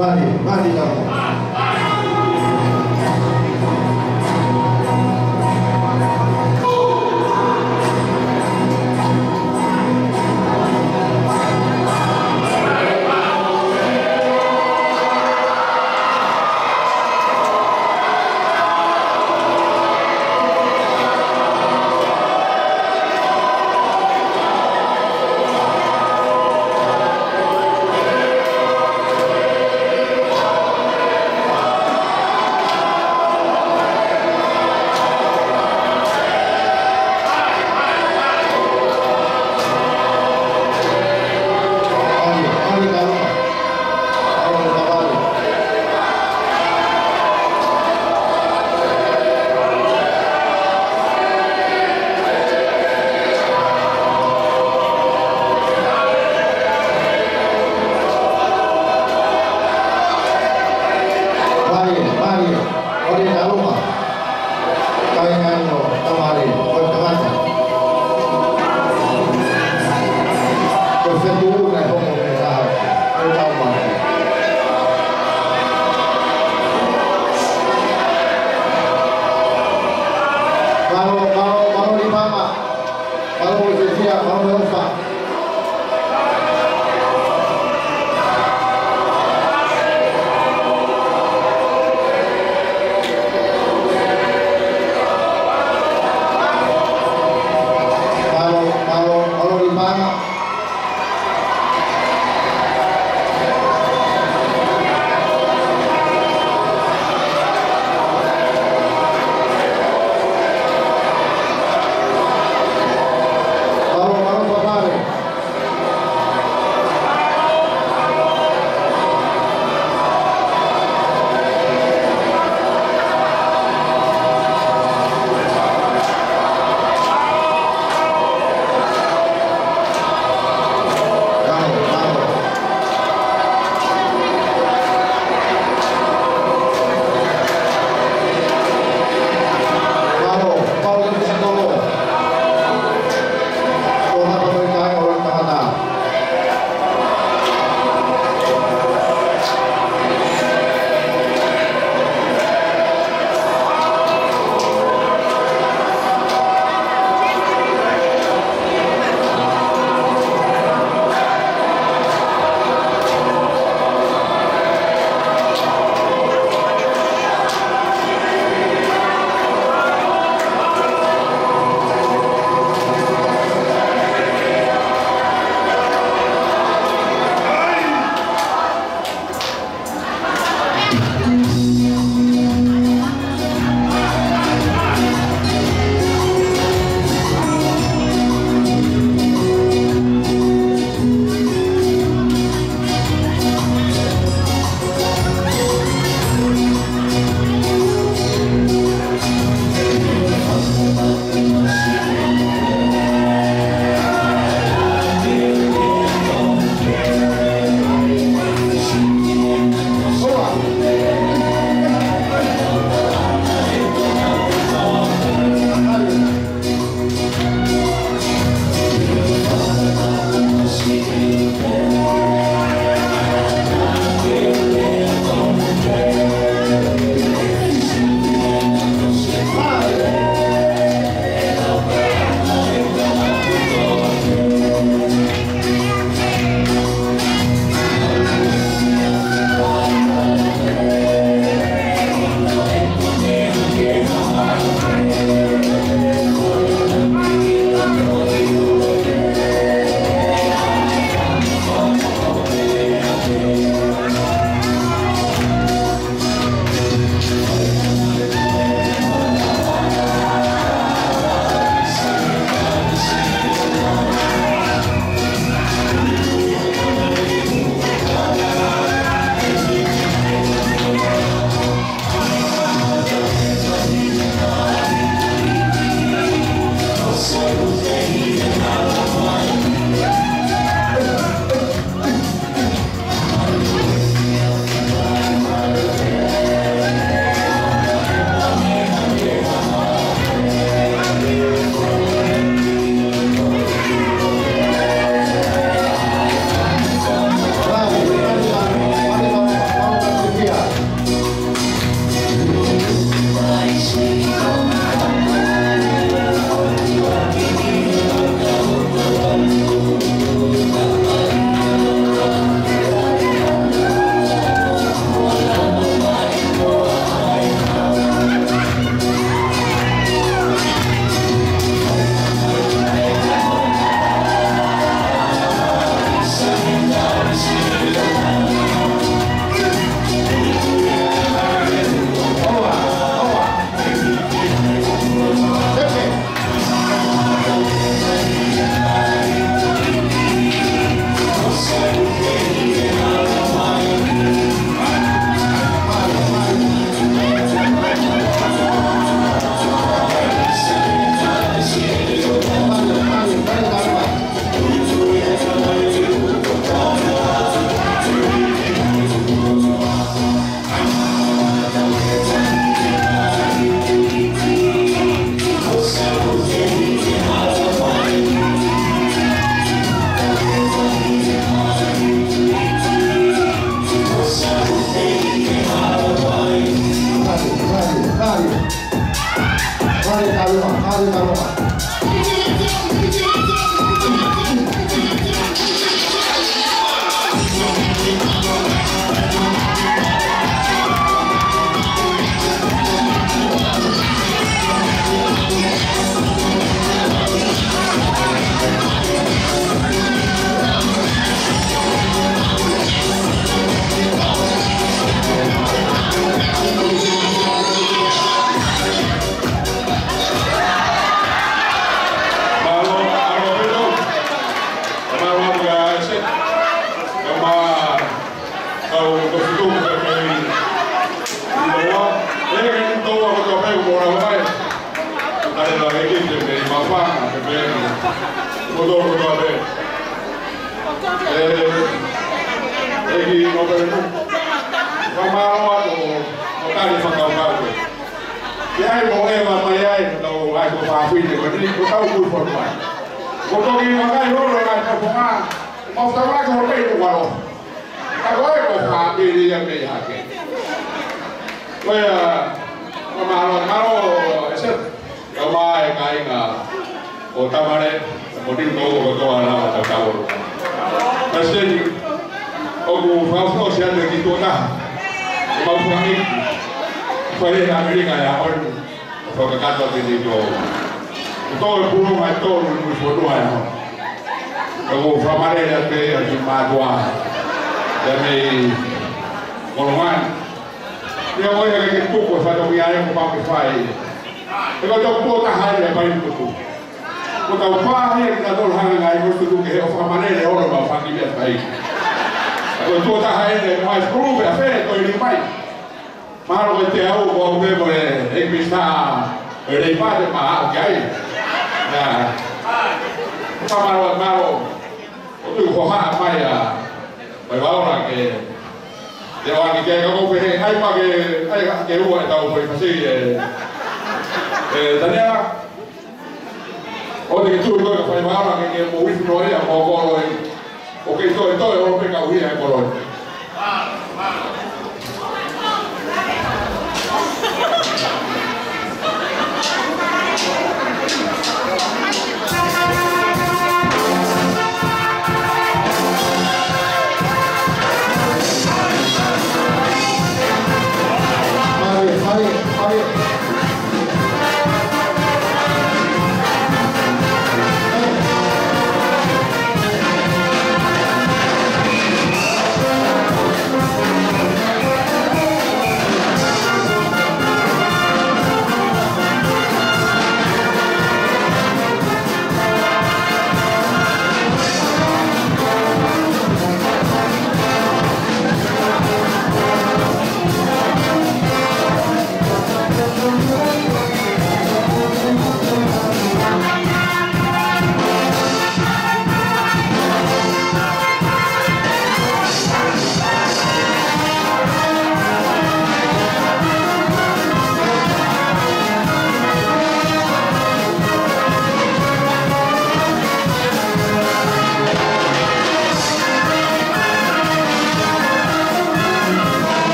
Mani, mani, mani. Mālō, mālō, Pito. Mālō, mālō, ese. Ka ma, kau ko fitu ka kei. Ua, e ke ni tō ua ko tō pe ko mora mai. Ka le la e ke te me ma fa, te pe. Ko tō, ko tō pe. E, e ki no pe no. Ka mālō atu, ko tali fakau kau. Ke ai mo e ma mai ai, ko tau ai ko fafine, ko ni, ko tau kui fonu mai. Ko toki makai holo e ngai tau fonga, mau tau ai ko pei ko walo. Ka ko ai ko fafine ia mei hake. Ko ia, ko mālō, mālō, e se, ko mai kai nga, ko tamale, ko ni ko ko toa na, ko tau. Ka seni, ʻoku fakaʻosi atu ki tuʻa taha. Ko mau fakaʻi, fai e Amerika ia, ʻo fakakakato atu ni ko. Ko tō e pulonga e tō ni mui fonua ia. Ko ko fakamare ia te ia ki mātua. Ia mei Kolongani. Ia ko ia ke tuku e fatongia ia ko pau ke fai. E ko tō ko taha ia pai tuku. Ko tau pāhia ki ta tolu hanga ngai ko tuku ke he ʻo fakamanele ʻo lo mau faki mea fai. Ko tuʻa taha ʻene ko high school pea fē ko ili mai. Mahalo ko e te au ko au me mo e e misa e lei pate ma au ki ai. Ia. Ka mālō, mālō. ʻO tu ko ha mai a. Mai vaora ke. Te o aki ke ka ko pe ai pa ke, ai ke ua e tau ko i fasi e. E, Tania. ʻO te ke tui koe ka fai maama ke ke mo wifi noa ia mo koloi. ʻO ke toe toe ʻo pe ka uhi ai koloi. Fai, fai, fai.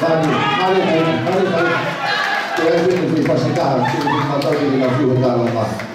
Mani, mani, mani, mani, mani. Ko e pini ki pasika, ki pasika, ki na fiu tala ma.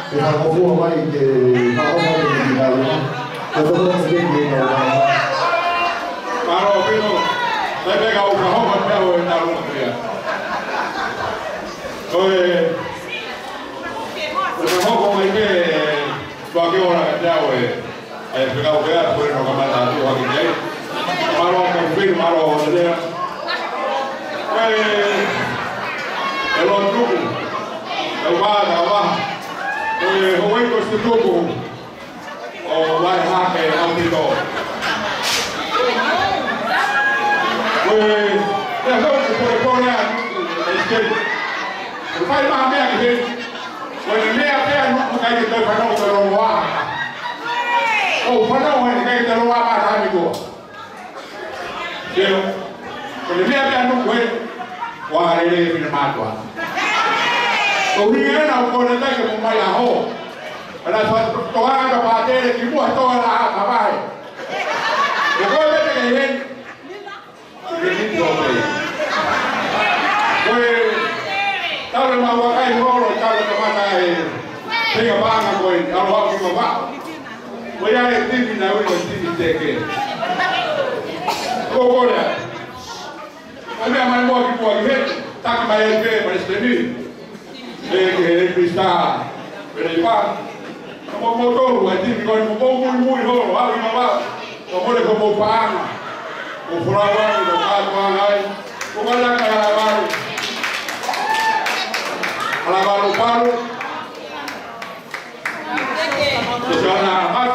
Ke fakafua mai ke fakafua mai ke tau. Ke tau mai ke tau. Mālō Pino, sai pē ka u fakahoko pē au e tau pea. Ko e, ko e fakahoko mai ke, ua ke ora ka te au e. ʻAi, pea kau pea, ko e no kamata atu hake ki ai. Mālō ka pē, mālō o te lea. Ko e, e lotu. E ua, ta ua. Ko e, houʻeiki ko Situpu. ʻO Vaihake ʻAupito. Ko e, e hou ko e pole a, e skate. Ko e fai maha meʻa ki he. Ko e meʻa pea nuku kai ke toe fanongo ko e longoaʻa. ʻO fanongo he kai ke longoaʻa mā taimi ko. Sio, ko e meʻa pea nuku he, ua lele e finemātuʻa. Ko hinga ena ʻo kole kai ke mo mai ʻaho. Ana sa toa ka pātele ki muʻa toa la ka vai. Ko e koe pete ke heni. Ke ni tō pē. Ko e, tau le mau a kai holo, tau le kamata e. Tenga paʻanga ko e, tau hau ki mava. Ko ia e timi na ui ko timi teke. Ko kole. Ko e meʻa mai mo ki mo ki he, taki mai e pē, palesiteni. E ke he pisa, pele i pā. Ka mo mo tolu, ai timi ko mo mo mui mui ho, hawi ma wa. Ka mo le ko mo paʻanga. Ko folawa ni, ko kātoanga ai. Ko ka la ka la walu. Ala walu palu. Ko sana mas.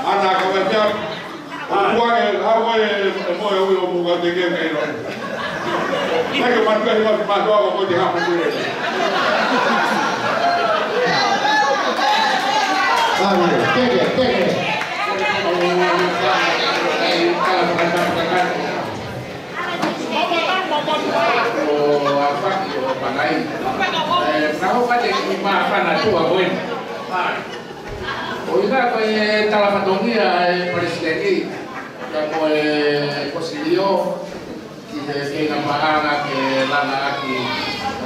Ana ka mai pia. Ua e, ua e, e mo e ui o muka te ke mei lo. Ke ke matu e hima ki matu ako ko te hapa tu e. Ana, teke, teke. ʻO ʻAfaki ʻo Pangai. E, ka hoka te ki mafana tu a koe. ʻO ʻikai ko e talafatongia e palesiteni, ka ko e kosilio, ki he keinga paʻanga ke langa ʻaki,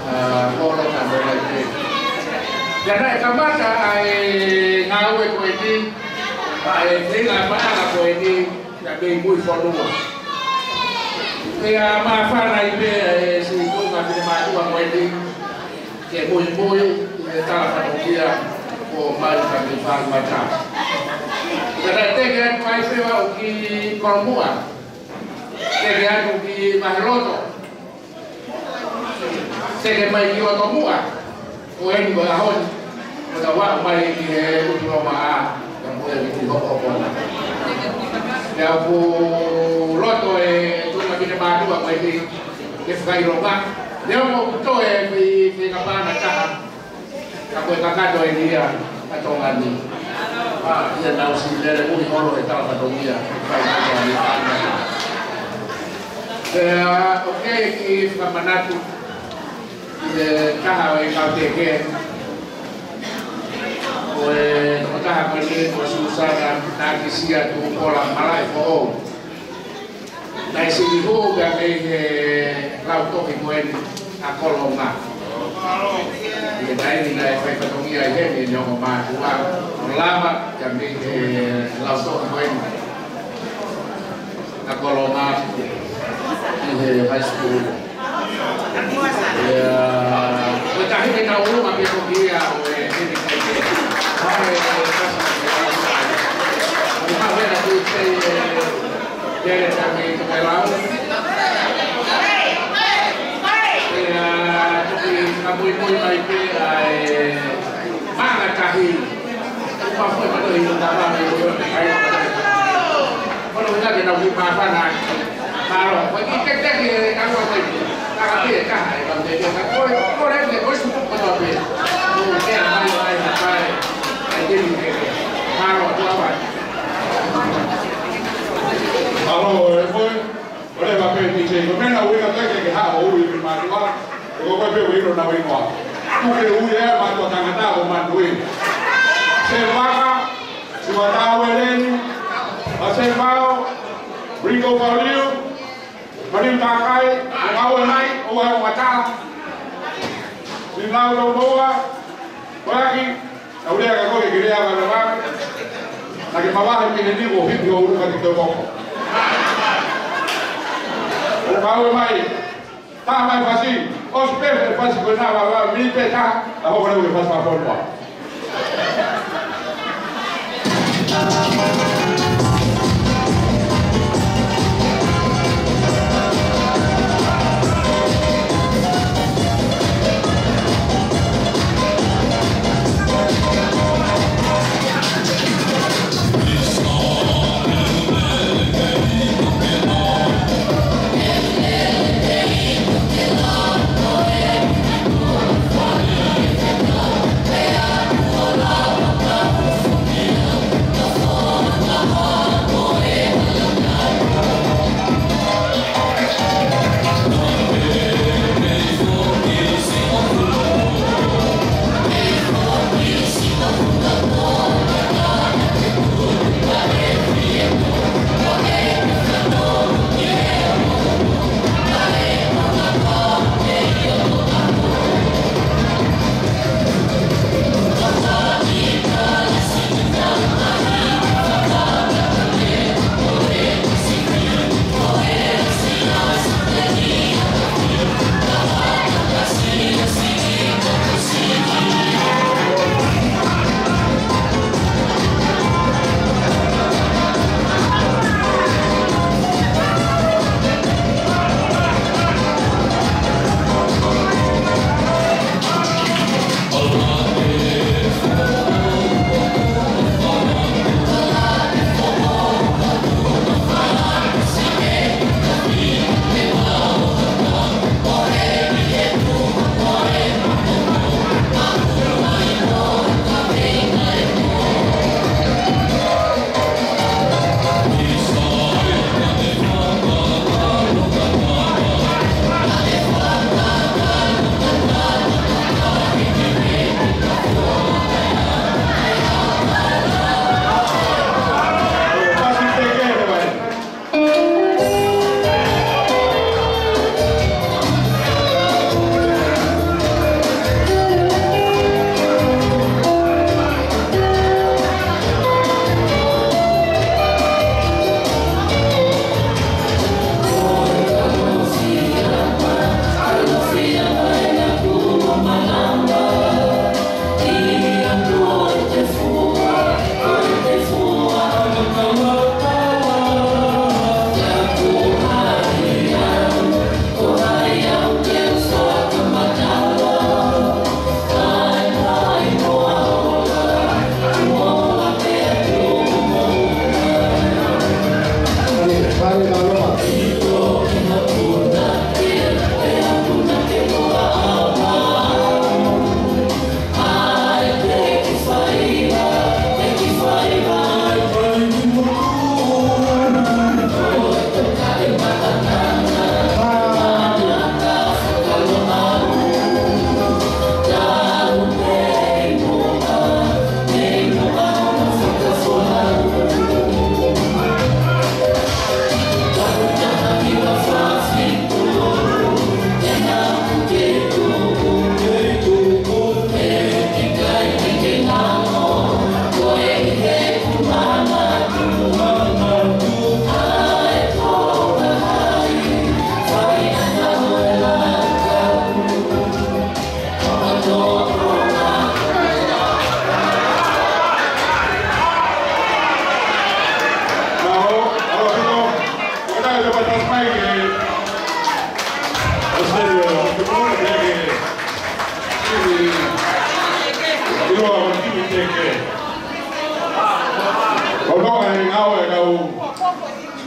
a, holo ka mo lai pē. Pea naʻe kamata ʻa e ngāue ko eni, ʻa e keinga paʻanga ko eni, ia mei Muifonua. Pea mafana ai pē e siʻi tuʻunga finemātuʻa ko eni, ke muimui, ʻi he talafatongia, ko mai ka mei fāmata. Ka naʻe teke atu ai pē ʻo ki Kolomuʻa. Teke atu ki Maheloto. Teke mai ki ʻOtomuʻa. Ko eni ko e ʻaho ni. Ko ta wa mai ki he utu loma a. Ka mo e ki hokohoko na. Pea ʻoku loto e tuʻunga finemātuʻa ko eni. Ke fakaʻilonga. Leo mo kuto e fei, fei ka pana taha. Ka ko e kakato e nia, ka Tonga ni. A, ia nau si lele mui holo e talafatongia. Fai ka Tonga ni. Pea, ʻoku ou kiʻi fakamanatu, ʻi he taha ʻo e kau teke. Ko e tokotaha ko eni ko Susana Nakisia Tuʻukola Malaʻefoʻou. Naʻe siʻi hū pea mei he lautohi ko eni ʻa Kolonga. ʻI he taimi naʻe fai fatongia ai heni ʻene ongo mātuʻa ʻo lava pea mei he lautohi ko eni ʻa Kolonga ʻi he high school. Ia, ko e tahi ke tau ʻulu ma pē ko kia ʻo e heni kai ke. Hai, e, kasa ke lau. Ko e kau hena kui tei, e, Tele tami ke lau. Ia, toki ka muimui mai pē ʻa e manga tahi. Ka fue ma lo i ta ma me lo kai. Ko lo na ke na ui ma fa na. Mālō, ko e kiʻi teke ka ua mai. Ka ka pē ka hai ka te ka ko ko le ke ko su ko to pē. Ko ke a mai mai mai. Ai te ni ke. Mālō, tua wa. Mālō, e koe. Ko le ma pē ni ke ko mena ui ka teke ke ha o ui ma tua. Ko ko pē ui lo na ui mo. Ku ke ui e ma tua tangata ko ma ui. Se vaka, Suatau Eleni, Pasefao, Ringo Pauliu, Maliu Takai, Ngau Enai, ʻo e Wata. Lau tau moua, ʻoaki, tau lea ka koe ke lea ka lava. Naʻa ke mavahe ki he niu ʻo hiki ʻo ulu ka ke tau moko. ʻO kau mai, tā mai fasi, ʻosi pē fasi ko ena vava, mi pe ka, a hoko leu ke fasi ma fonua.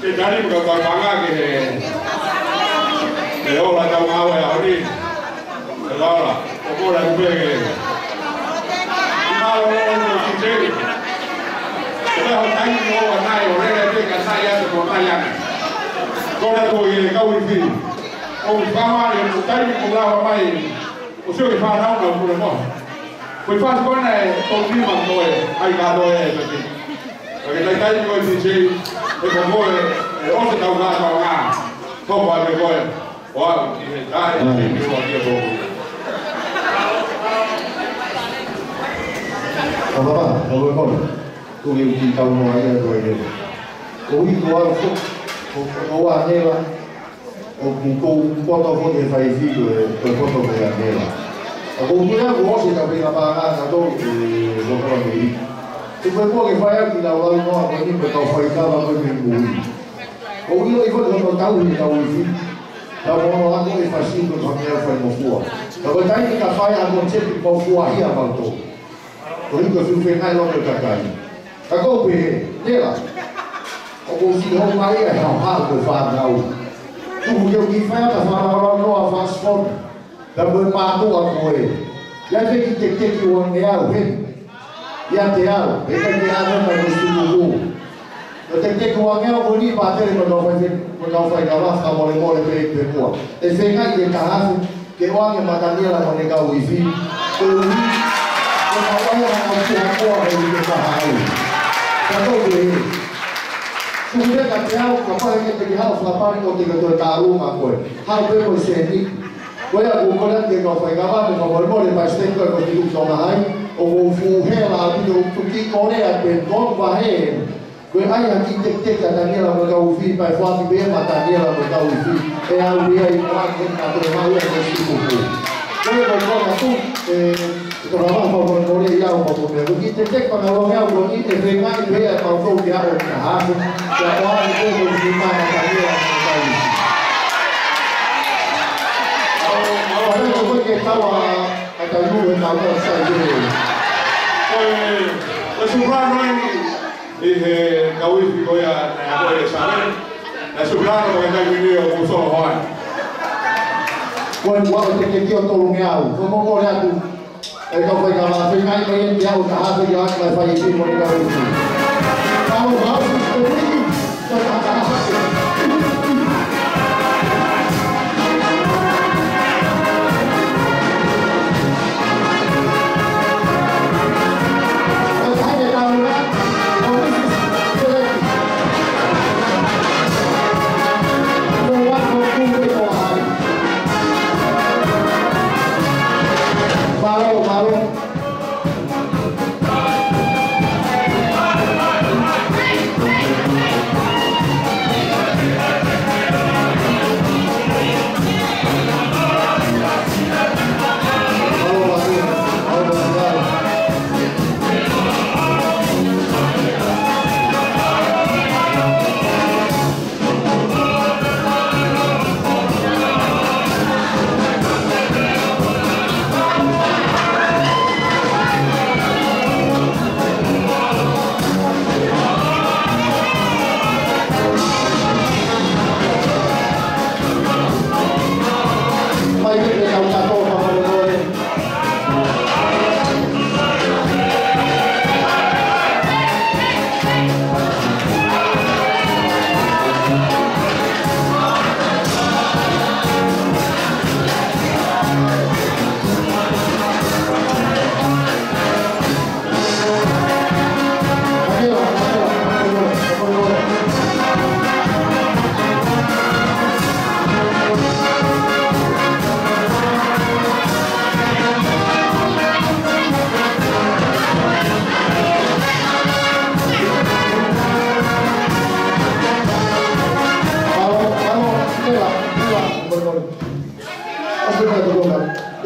Ke tali mo ka panga ke he, ke ola tau ngāue a ori. Ke ola, ko kola kupe ke. Mālō, mālō, mālō, ki te. Ke la ho taimi mo a nai, o lele te ka sai atu ko nai ana. Ko la ko i le kau i fi. Ko i fama e mo taimi ko la mai. ʻO sio ki he fānau na kule mo. Ko e fasi ko ena e tau nima ko e, ʻai kātoa e peti. Ka ke taitai ko e D J, e ko koe, e ʻosi tau ngā tau ngā. Toko atu koe, ʻo au, ki he tae, ki he ua ki he toko. Papa, ko e kole. Ko e kiʻi tau noa ia ko e. Ko i ko au ko, ko, ko au ʻa Nela. ʻOku ou poto foki he faifi ko e, ko e poto ko ia ʻa Nela. ʻOku ou tui au kuo ʻosi e kau feinga paʻanga ʻa tautolu ʻi he kolo mei. Tuku e kua ke fai au kiʻi laulau noa ko eni mo e kau faikava ko ē mei mui. ʻOku ou ʻilo ʻi he kolo tau ʻi he kau ifi. Tau mono ako e fasi ko e kau meʻa faingofua. Ka ko e taimi ka fai ʻa e konisepi ngofua ia mautolu. Ko e hiko fiu fengai loto e kakai. Ka ʻoku ou pehē, Nela. ʻOku ou siʻi houngaʻia he haʻu ko e fānau. Tuku ke u kiʻi fai ʻa e fānau noa fāsifoni. Pea ko e mātuʻa ko ē. ʻIa te kiʻi tekiteki uangeau heni. ʻIa te au, he ʻikai ke ʻave mai ko e sikuku. Ko e tekiteki uangeau ko eni pātele mo e kau fai, mo e kau faikava fakamolemole pē pe kua. ʻE fengai ke tahafu, ke ʻoange ʻa Taniela mo ʻene kau ifi. Ko e ui, ko e kau ai ʻa e kau tua kua he ui ke taha ai. Ka tau ke he. Tuku te ka te au, kapau he ke te ke haʻu fakapani ʻo te ke toe tālunga ko ē. Haʻu pē mo e sēniti. Ko ia ʻoku ou kole atu ki he kau faikava mo e kau molemole palesiteni ko ē ko e kiʻi Tonga Hai, ʻoku ou fuʻu hela atu ʻo tuki kole atu pē tonu pahē. Ko e ʻai ha kiʻi tekiteki ʻa Taniela mo e kau ifi, pea foaki pē ia maʻa Taniela mo e kau ifi. ʻE au ia ʻi muʻa ke na toe maʻu ia ko e sikuku. Ko ia ko e konga atu, ʻe, ʻe tokanga pea molemole ia ʻo pea molemole. Ko e kiʻi tekiteki fakaongoongo ko eni ʻe fengai pē ia ʻe mautolu ke aʻu ki ha haafe. Kia ʻoange pē ko e sikuku maʻa Taniela mo e kau ifi. Pea ko e ke tau ʻa, ʻa Taniela he tau tau sai pē. Ko e, ko e soprano eni. ʻI he kau ifi ko ia naʻe ako e sale, naʻe soprano ko e taimi ni ʻoku ou solo hoi. Ko e ua o te ke kio tolongeau, ko e moʻoni atu. ʻE kau faikava fengai mai ʻe te au taha te ia ʻoku mai fai ifi mo e kau ifi. Kau hau, ko e ifi, ko e taha taha. Mālō, mālō.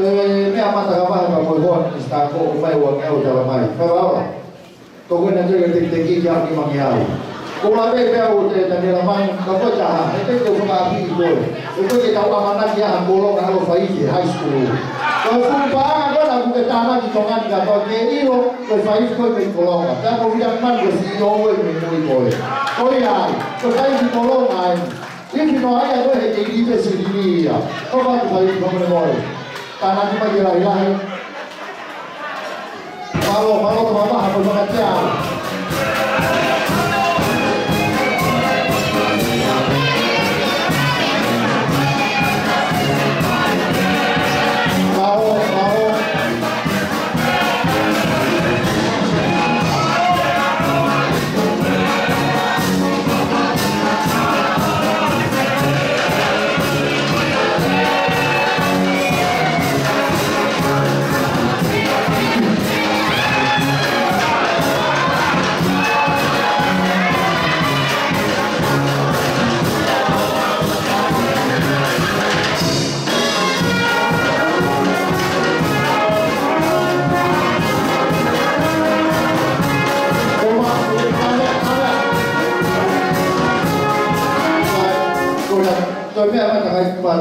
Meʻa mata ka vahe ka mo e hoa ni sitako o mai ua ngau tala mai. Ka vahe. Toko ena te ke tekiteki kia ni mangi au. Ko la pe pe au te Taniela mai, ka ko taha, he te ke fakaʻapi koe. He ko ke tau ʻamanaki ʻa Kolonga ʻo fai ki high school. Ko e fuʻu paʻanga ko ena ʻoku ke tānaki Tonga ni ka ko ke ʻilo, ko e fai ko e mei Kolonga. Pea ko vira man ko si o e mei mui koe. Ko ia ai, ko fai ki Kolonga ai. Ifi noa ia ko e he ke ifi pe si ni ia. Ko ka tu fai ko mole mole. Tānaki mai ke lahi lahi. Mālō, mālō, mālō, mālō, mālō, mālō. Mālō, mālō.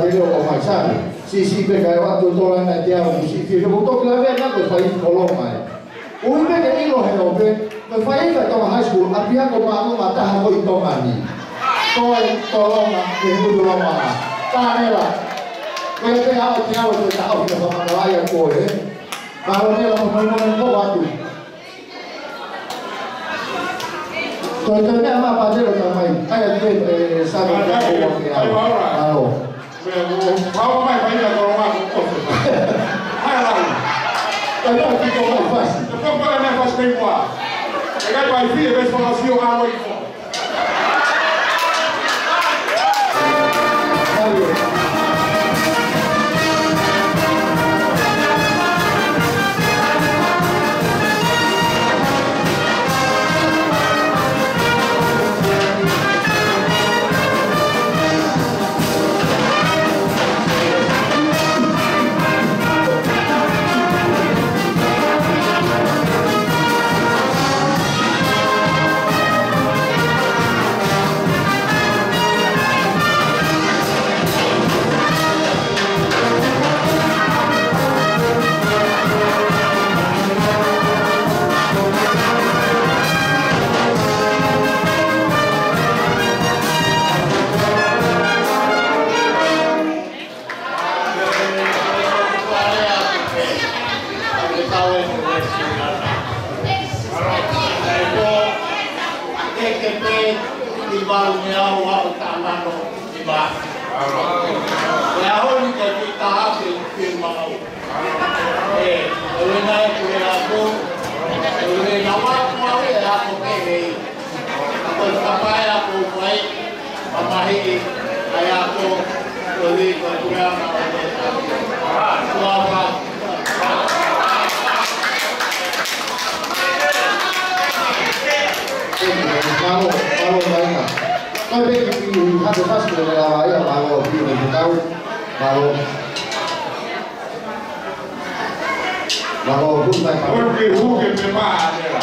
Te leo ko mai sale. Siʻisiʻi pē kae ʻoatu e tola ʻe teau mo siʻi fie. Ko e toki lave ʻana ko e fai Kolonga ē. ʻUhi pē ke ʻilo he ʻo pē, ko e fai ka Tonga High School, ʻapiako māʻolunga taha ko ē ʻi Tonga ni. Ko e Kolonga, ke hutu Kolonga. Tānela. Ko e pē ʻa ʻo teau ko e taʻofi ka whakamana ai a koe ē. Mālō Nela, mo moemoe ko atu. Toe, toe meʻa mai Pātele ka mai. ʻAi atu e, e, sāme Pātele, ko ake ai. Mālō. Meʻa, o, o, pau mai, mai na koro mako, o. ʻAi lau. Toe, toe, ki ko mai fasi. Toe, toe, toe, meʻa fasi kei mua. E kai pai fie, ves fala sio alo i fo. Mālō, mālō, Maina. Kai pē ki, ki, ki, hake fasi ko e lava ia, mālō, ki, ki, ki, tau. Mālō. Mālō, huke mai. Huke, huke, pe pā, tera.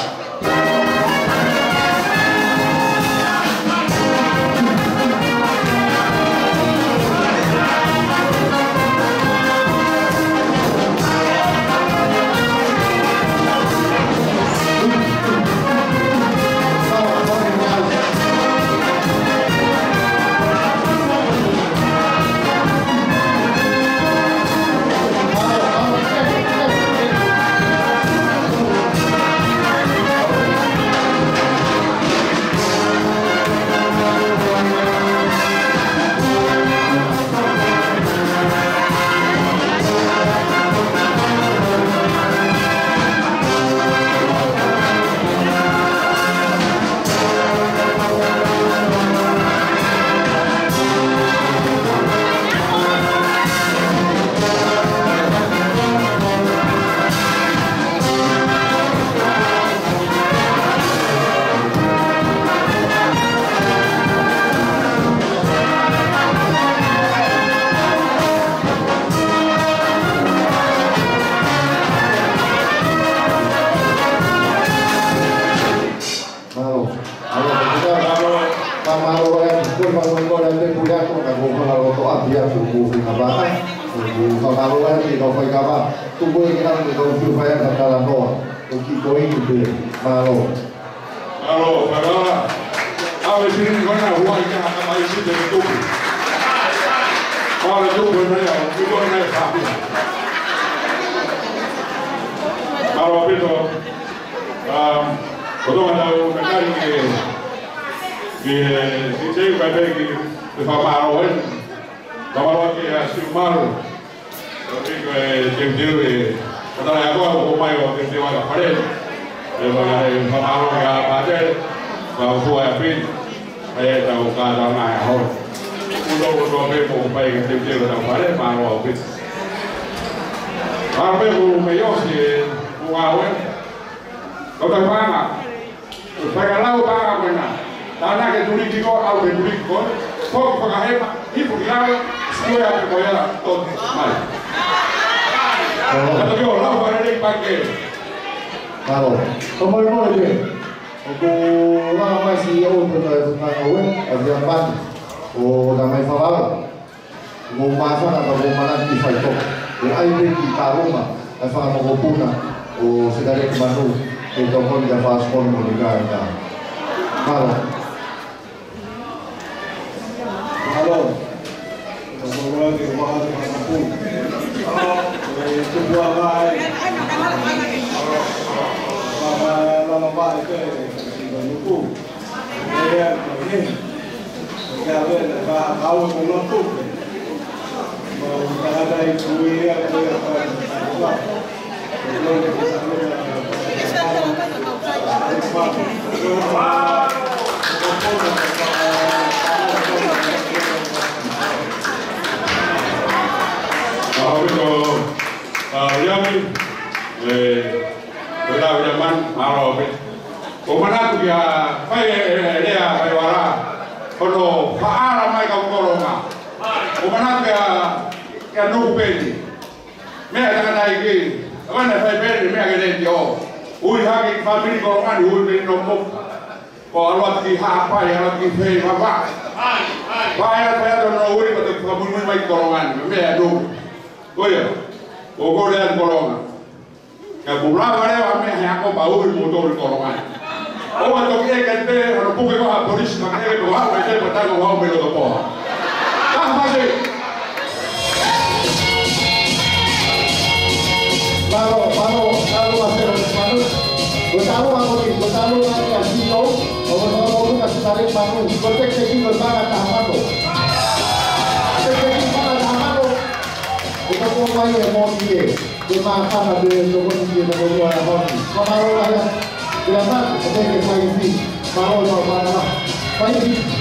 Mālō. Mālō, mālō, mālō, mālō, ē, ko e mālō, mālō, ē, pule atu, ka ko e mālō, to ʻapi atu, ko e fika vā, ko e mālō, ē, ki he kau faikava, tuku e ke ʻalu, ki he kau fiu fai ʻa e talanoa, ko e kiʻi ko eni pē, mālō. Mālō, faikava. ʻAve sini ni kona, huaʻi ka haka mai si te tuku. Mālō tuku e nai au, ki kona e fāpia. Mālō ʻaupito. Um, ko Tonga tau kakari ke, ke, ke teu kai pē ke, ke fakamālō ē. Fakamālō ki he Siumaru. Ko e piko e teuteu e, ko tala e ako ko mai ʻo teuteu ai ka fale. E fakamālō ki he Pātele. Ka o fua e pin. ʻE tau ka tau nai hou. Kuo tau, kuo tau pē ko pai ke teuteu tau fale, mālō ʻaupito. Mālō pē ko mei ʻosi e, ko ngāue. Ko tau paʻanga. Ko e fakalau paʻanga ko ena. Tānaki e tuliki ko, ʻalu ke tuliki ko. Foki fakahema, hifo ki lalo, sio e ake ko ia, tō mai. Ka toki ʻo lau fakalelei pake. Mālō. Ko molemole pē. ʻOku lava mai si o pe ka e fanga ue, a via mani. ʻO na mai fakalalo. Mou māfana ka mou manatu ki he faitoka. ʻE ʻai pē ki Kalunga ʻa e fanga mokopuna ʻo Sekaleke Manu ke tokoni kia Fasi Moni mo Nika Nika. Mālō. Mālō. Mālō, ke ua atu fanga mokopuna. ʻE tupu ʻa ngai. Mālō, mālō, mālō, mālō. Ko e lau ia man, mālō pē. ʻOku ou manatu kia Fai, ʻe, ʻe, ʻe, Lea Faivala, hono faʻala mai kau Kolonga. ʻOku ou manatu kia, kia Nuku Peni. Meʻa tangata iki, ʻoku ne fai pē ni, meʻa ke ne ti o. Ui hake ki fāmili Kolonga ni, ui pē no mo. Ko ʻalu atu ki Haʻapai, ʻalu atu ki fē, vava. Vai atu, vai atu no ui, ko te fakamuimui mai Kolonga ni, meʻa no. Ko ia, ʻoku ou lea Kolonga. Ka ʻoku lava leva meʻa he ako pau ʻi moutolu Kolonga. ʻOua toki ʻeke pē, hano puke ko ha polisi, ma ke ʻeke ko ha, ʻeke ko tango ha, me loto poa. Ka mate. Paro, paro, paro, paro, paro. Ko talo ako ni, ko talo ako ni a sio, o ko talo ako ni a sio, paro, ko te te ki ko baka ta paro. Te te ki baka ta paro. Ko ko mai e mo ni e. Ke māfana pē tokoni ki he tokoni ʻo e ʻaho ni. Ka mālō lahi atu. Ke ʻamanaki, ʻo te ke fai ʻi. Mālō, mālō, mālō. Fai ʻi.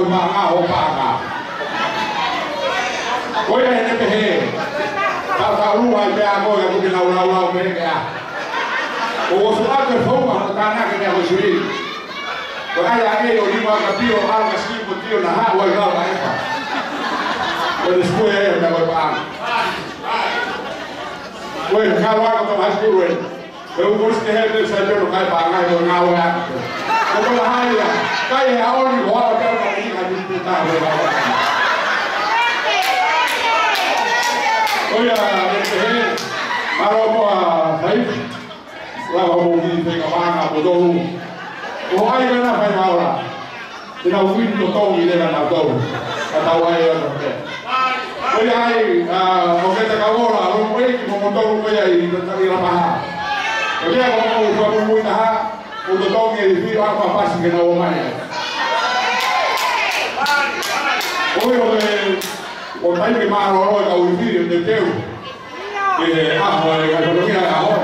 lau ʻi paʻanga ʻo paʻanga. Ko ia ʻene pehē, tautaulua ai pē ʻa koe ʻoku te lau lau lau pē ke ʻā. ʻO ʻosi ʻa e founga ʻo tānaki mea ʻo sui. Ko ai ʻa e ʻo lima ka pio, ʻa ka si mo tio na ha, ua i lau ʻa e pa. Ko e sikuea ia mea ko e paʻanga. Ko e ka lau ko tau high school ē. Ko e uku si te he te sa te no kai paʻanga ʻo ngāue ʻa. Ko ko la hai ia, kai he ʻaho ni ko ʻaho te ka ni ka ni te ta ho ʻaho. Ko ia, ʻe te he, aro mo a fai. Lava mo ki te ka paʻanga mo tolu. Ko ai ka na fai maora. Te nau uini totongi leva nautolu. Ka tau ai ʻo te. Ko ia ai, ʻa, ʻo ke te ka ora, ʻo mo e ki mo mo tolu ko ia i te tali la maha. Ko ia ko mo ua mo ui taha, ʻo totongi e ifi ʻa ma pasi ke nau ō mai ai. Ko ia ʻo e, ʻo taimi mālōlō e kau ifi, ʻo te teu. Ke ʻaho e, ʻa e kotokia e ʻaho.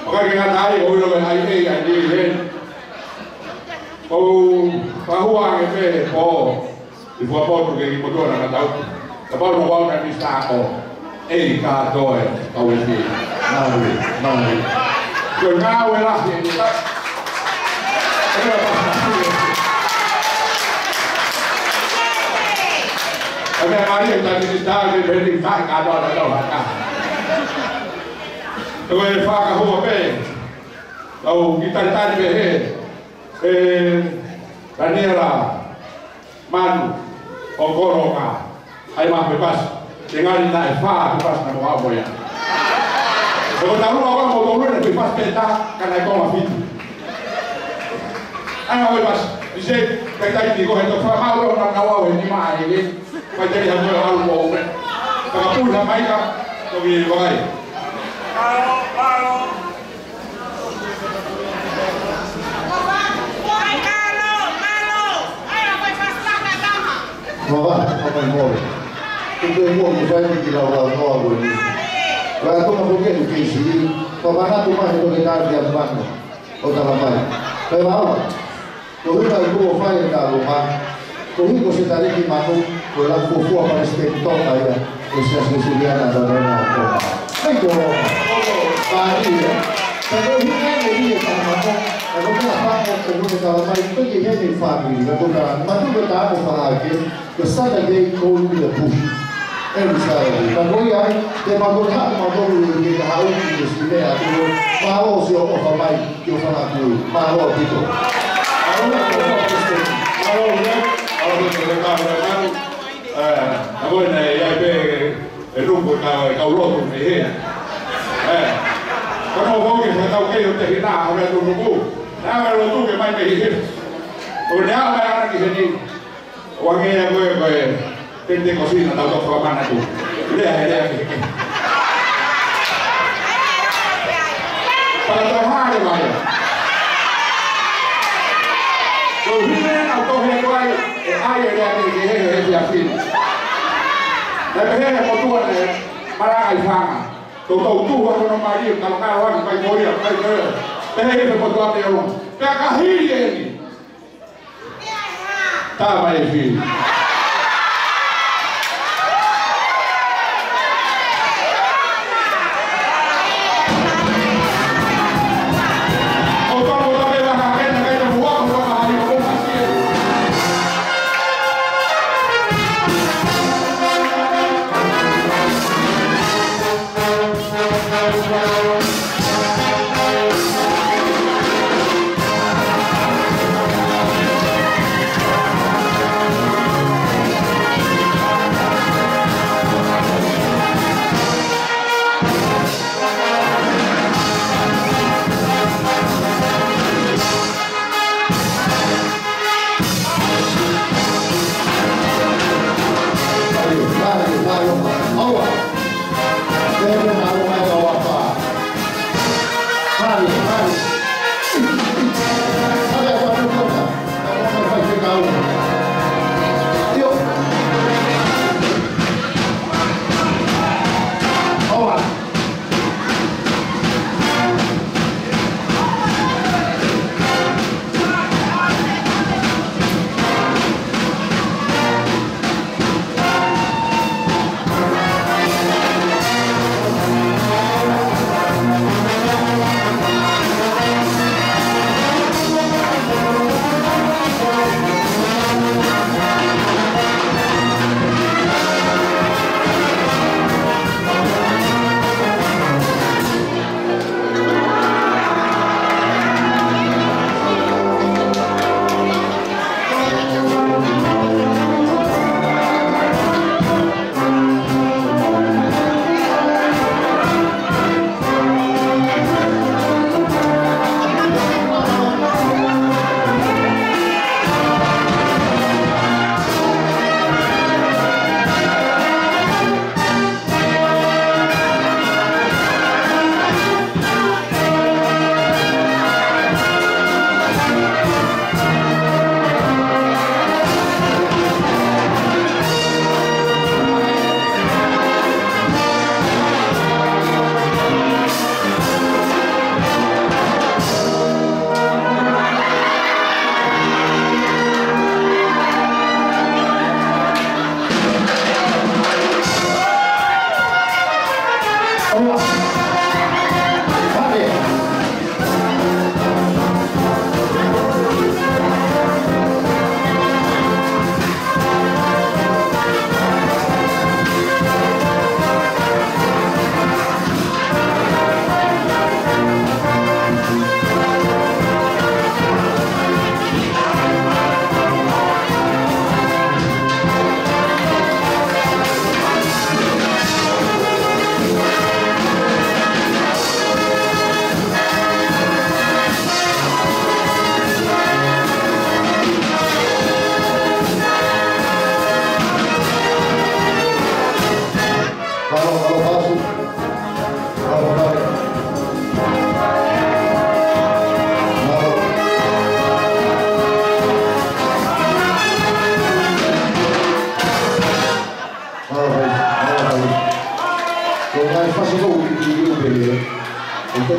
ʻO ka ke ngata ai, ʻo ʻilo e ai e, ai e, e. ʻO pahua ange pē pō ʻi Fuaʻamotu ke ki motu ana ka tau. Kapau no wau na ki sa ko. ʻEi kātoa e kau ifi. Maui, maui. Ko e ngāue lahi eni ka. ʻA mea ngāue e tā ki tā ke pēni tā kātoa na tau haka. Ko e fakahua pē. Kau ki talitali pē he. ʻE Taniela Manu ʻo Koloka, ʻai ma pe pasi, te ngali na e fa pe pasi na mo au mo ia. Ko ta lua ko mo tolu na pe pasi pe ta, ka na e konga fitu. ʻAi ma pe pasi, ʻi se, kai tai ti ko he to fa ma au na na au he ni ma ai. Fai tele ha moe au mo ume. Ka ka pui ha maika, to ki vakai. Mava, mava i mole. Ko te mua mo fai ki lau lau noa ko ni. Ka ko ma ko ke ke si. Ko ma na tu ma he to ke na ki a mano. ʻO tala mai. Pea ua. Ko huna i kuo fai e ka loma. Ko hiko se taliki manu, ko e la fuafua palesiteni Tonga ia, e Siasi Uēsiliana Tautau na o Tonga. Hei ko Tonga. Pāni ia. Ka ko huna e ia ka manu, ka ko tala pango, ko huna tala mai, ko ia he ne fāmili, ka ko tala manu ko tā ko fahake, ko Saturday go to the bush. Every Saturday. Ka ko ia ai, te ma ko taha ma ko lu ke ka hau ki te si mea, te ko, mālō si o ofa mai. Ki o fana kui, mālō ʻaupito. Mālō, mālō, mālō, mālō, mālō, mālō. ʻE, ʻa koe nei, ʻai pē, e luku, ka, ka ulotu, mei he. ʻE. Ka no ko ke, ka tau kei o te hina, ʻa mea tu luku. Na, ʻa lotu ke mai mei he. ʻO ne ʻa mai ana ki he ni. ʻO ange ia ko e, ko e, pente ko sina tau toko mana tu. Lea he lea ke ke. Pala tau hare mai. Ko hine na to he ko ai, e ai e lea ke ke he he he a fini. Na ke he he motua ne, mara ai fanga. Tau tau tu wa kono mari, tau ka wa kai ko ia, kai ko ia. Pe he he motua pe o. Pe ka hili e ni. Tama e fili.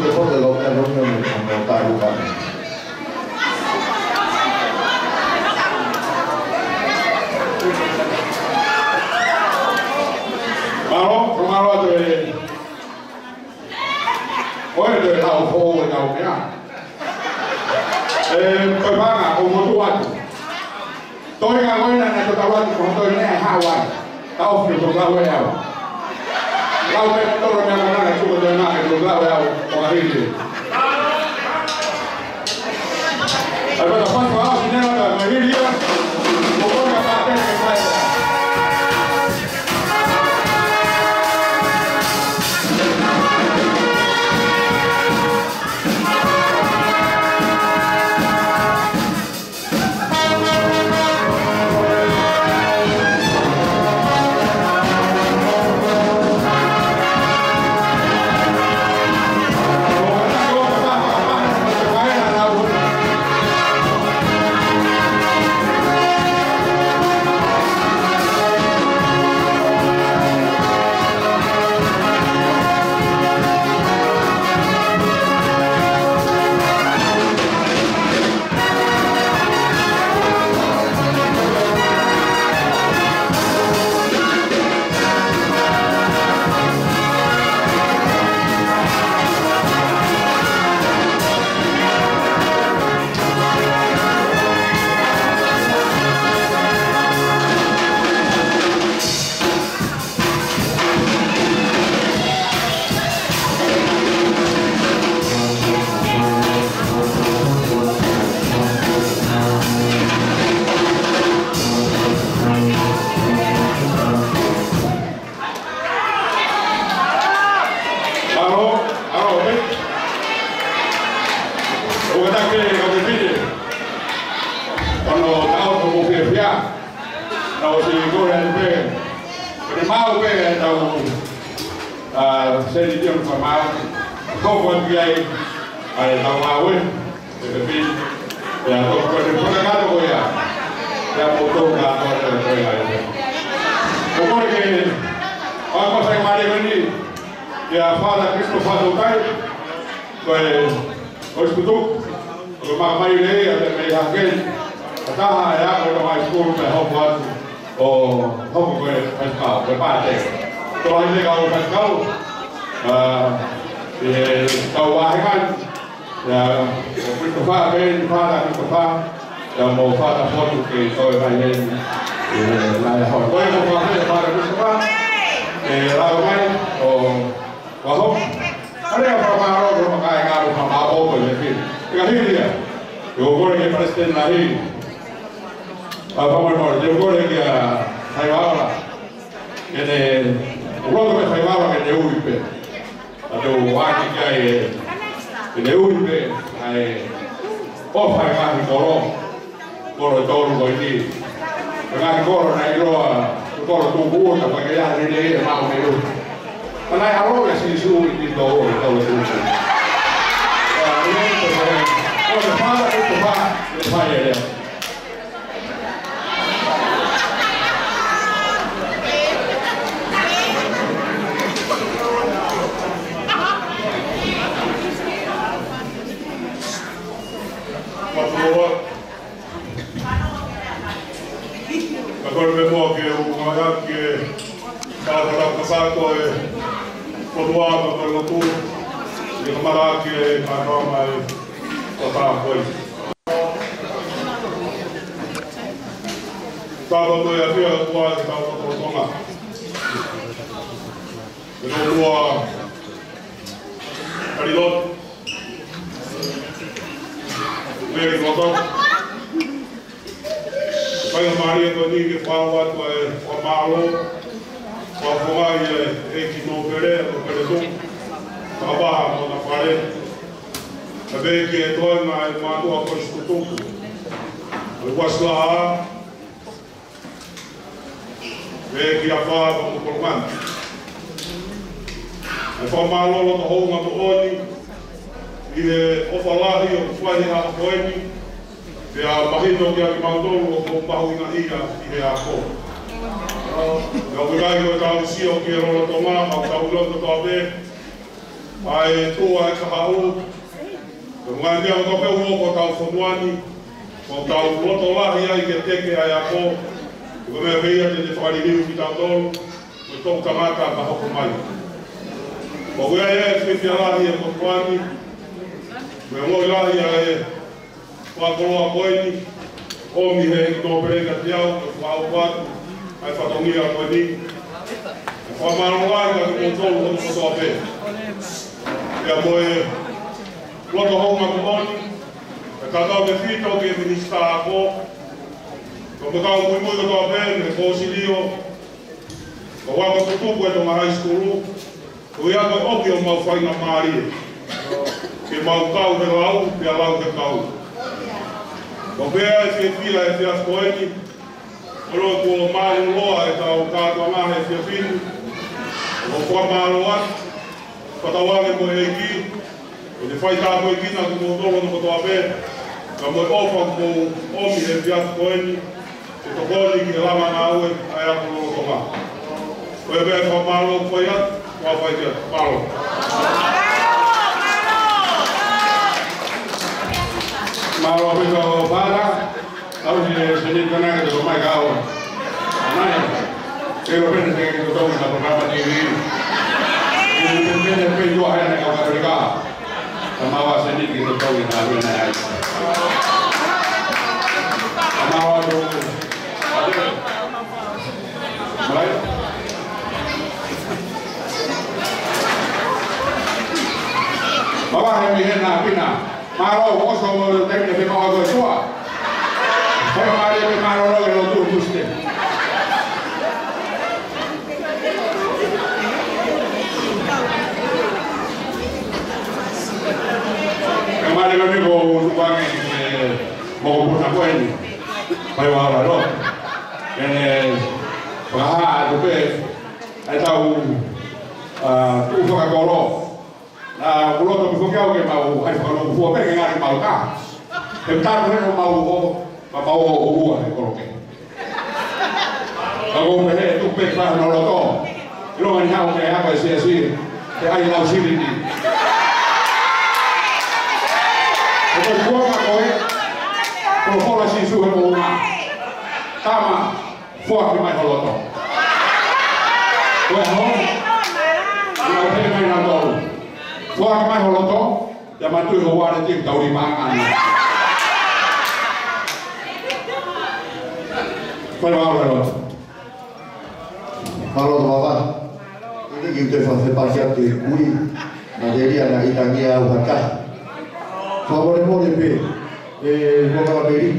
Ko te lo te lo ni o mo ta lu ka. Mālō, mālō atu e. ʻOe te lau foʻou e kau meʻa. E, ko e paʻanga, ʻoku motuʻa atu. Toe ka ko ena naʻe tau atu, ko toe ne ai Hawaii. Tau fi to lau e au. Lau me toro me ana na tuko te na ke to lau e au, ʻo ka hili. Ai, pata patu au, si nena ta, ka hili ia. Ko ko ka pate ke fai. Alo, alo, ʻo ka ta ke, ʻo ke pite. Ono tau ko mo fiefia. Tau si ko le pe. Ko e mau pē tau, ʻa, seni tio ka mau. Ko ko ki ai, ʻa e tau mau e. Pea ko e fakatātā ko ia. Pea mo tō ka ko e ko ia. Ko ko ke, ʻa, ko sai mai ni. Pea Father Christopher Tautai. Ko e, ko e sikutu. Ko e makamai lei, ʻa te mei hake. Ka taha e ako no high school pea hoko atu. ʻO hoko ko e faifekau, ko e pātē. Ko hai te kau faifekau. ʻA, e, kau vahenga. ʻIa, ko Christopher, pē ni Father Christopher, ʻia mo Father Fotu ke toe mai heni. ʻE, nai ho. Ko e mo Father, Father Christopher, ʻe lau mai, ʻo, ʻo ho. ʻA lea fakamālō, ko e makai ngalo fakamālō, ko e fili. Ka hili ia, ʻe o kore ke Palesiteni lahi. ʻA, fakamālō, ʻe o kore ke a, hai waola. Ke ne, ʻo loto ke hai waola ke ne ui pē. ʻA te u ʻoange ki ai e, ke ne ui pē, ʻa e, ʻofa e ngaahi kolo, kolo ʻe tolu ko eni. Ko e ngaahi kolo naʻe ʻiloa, ko e kolo tuku ua, ka ke ia ni ne e mau me u. Ka naʻe ʻalo ʻe Sīsū ʻi te tolu, ʻe tolu tuku. ʻA, ʻi he, ko e, ko e fala, ko e fala, ʻe fai e lea. Mālō. Ka ko e meʻa ke u ngāueʻaki e tātara kakato e potuā ka ko e lotu. ʻI he kamara ke kākā mai ko tā koe. Tātara ko e ʻafio ʻa e ʻOtua ʻi he kau Tonga. Ke nō mua. Kali lotu. Meri lotu. Kae mālie ko eni ke fai atu e fakamālō. Fakafofongaʻi e ʻEiki Nōpele, Nōpele Tuʻi. Fakavaha mo na fale. Ka pehē ki he toenga e mātuʻa ko e sikutuku. ʻO e Uasi Laʻā. Pehē ki he afā mo Kolomani. ʻE fakamālō loto hounga moʻoni ʻi he ʻofa lahi ʻoku fai he ʻaho ko eni, pea mahino kiate kimautolu ʻoku mahuʻinga ia ʻi he ako. Pea ʻoku ʻikai ko e tau sio ki he lolotonga, ka tau ʻilo kotoa pē, ʻa e tuʻu ʻa e kahaʻu, ko e ngaahi meʻa kotoa pē ʻoku hoko ʻi hotau fonua ni, ʻoku tau loto lahi ai ke teke ʻa e ako, ko e meʻa pē ia te ne fakaliliu kitautolu, ko e toʻutangata ka hoko mai. ʻOku ʻi ai e fiefia lahi ʻi he motuʻa ni, mo e ongoʻi lahi ʻa e fakakoloa ko eni, ʻomi ʻe he ʻEiki Nōpele kiate au, ke fakahoko atu ʻa e fatongia ko eni. ʻE fakamālō ai kiate kimoutolu hono kotoa pē. Pea mo e loto houngaʻia moʻoni, ʻe tautefito ki he Minisitā Ako, ko e kau muimui kotoa pē, mei he Kōsilio, ko e ako tutupu ʻa e Tonga High School, ko ia ko e ʻomi ʻo mau faingamālie ke mau kau he lau, pea lau he kau. Ko e pea e fiefia he efiafi ko eni, ʻo lava kuo mālōlō ʻetau kātoanga he efiafi ni, ʻo fakamālō atu, fakatauange mo e ʻEiki, ʻo ne faitāpuekina kimoutolu hono kotoa pē, ka mo e ʻofa kuo mou ʻomi he efiafi ko eni, ke tokoni ki he langa ngāue ʻa e ako lolotonga. Ko ia pē fakamālō ko ia, ʻofa atu, mālō. Mālō ʻaupito Pala, au si e seni kana ke tō mai kau. Nai, ke lo pene se ke tō mai na programa T V. Ke lo pene pene pe tua hea na kau Katolika. Ka mau ʻa seni ke tō mai na lue na ai. Ka mau ʻa tō. Mai. Papa he mi hena pina. Mālō, oso mo te mi te mau ako tua. He mālō, mālō, mālō, mālō, mālō. Ka male ka ni ko tupangi, eh, mokopuna ko eni. Fai vavalo. Ene, paha atu pē, ʻetau, ah, tuʻu fakakolo. Na, kuo loto pē foki au ke mau, ʻai fakalongofua pē ke ngaahi mau ka. He talu he mau o, ka mau o, o ua he koloke. Ka ko me he tuʻu pē fai hono loto. ʻIlonga ni haʻu ke ako e siasi, ke ʻai lau silini. Ko e kuonga ko ē, ko e hola Sīsū he moʻunga. Tama, foaki mai ho loto. Ko e hā, lau pē mai na tolu. Foaki mai ho loto, ia matui ho waleti ʻoku tau lima ana. Fai vau he loto. Mālō Tavava. Ko e kiʻi toe fakafepaki atu ki he kui. Naʻe telia naʻe ʻitangia au ha taha. Fakamolemole pē, ʻe, ko ka meri.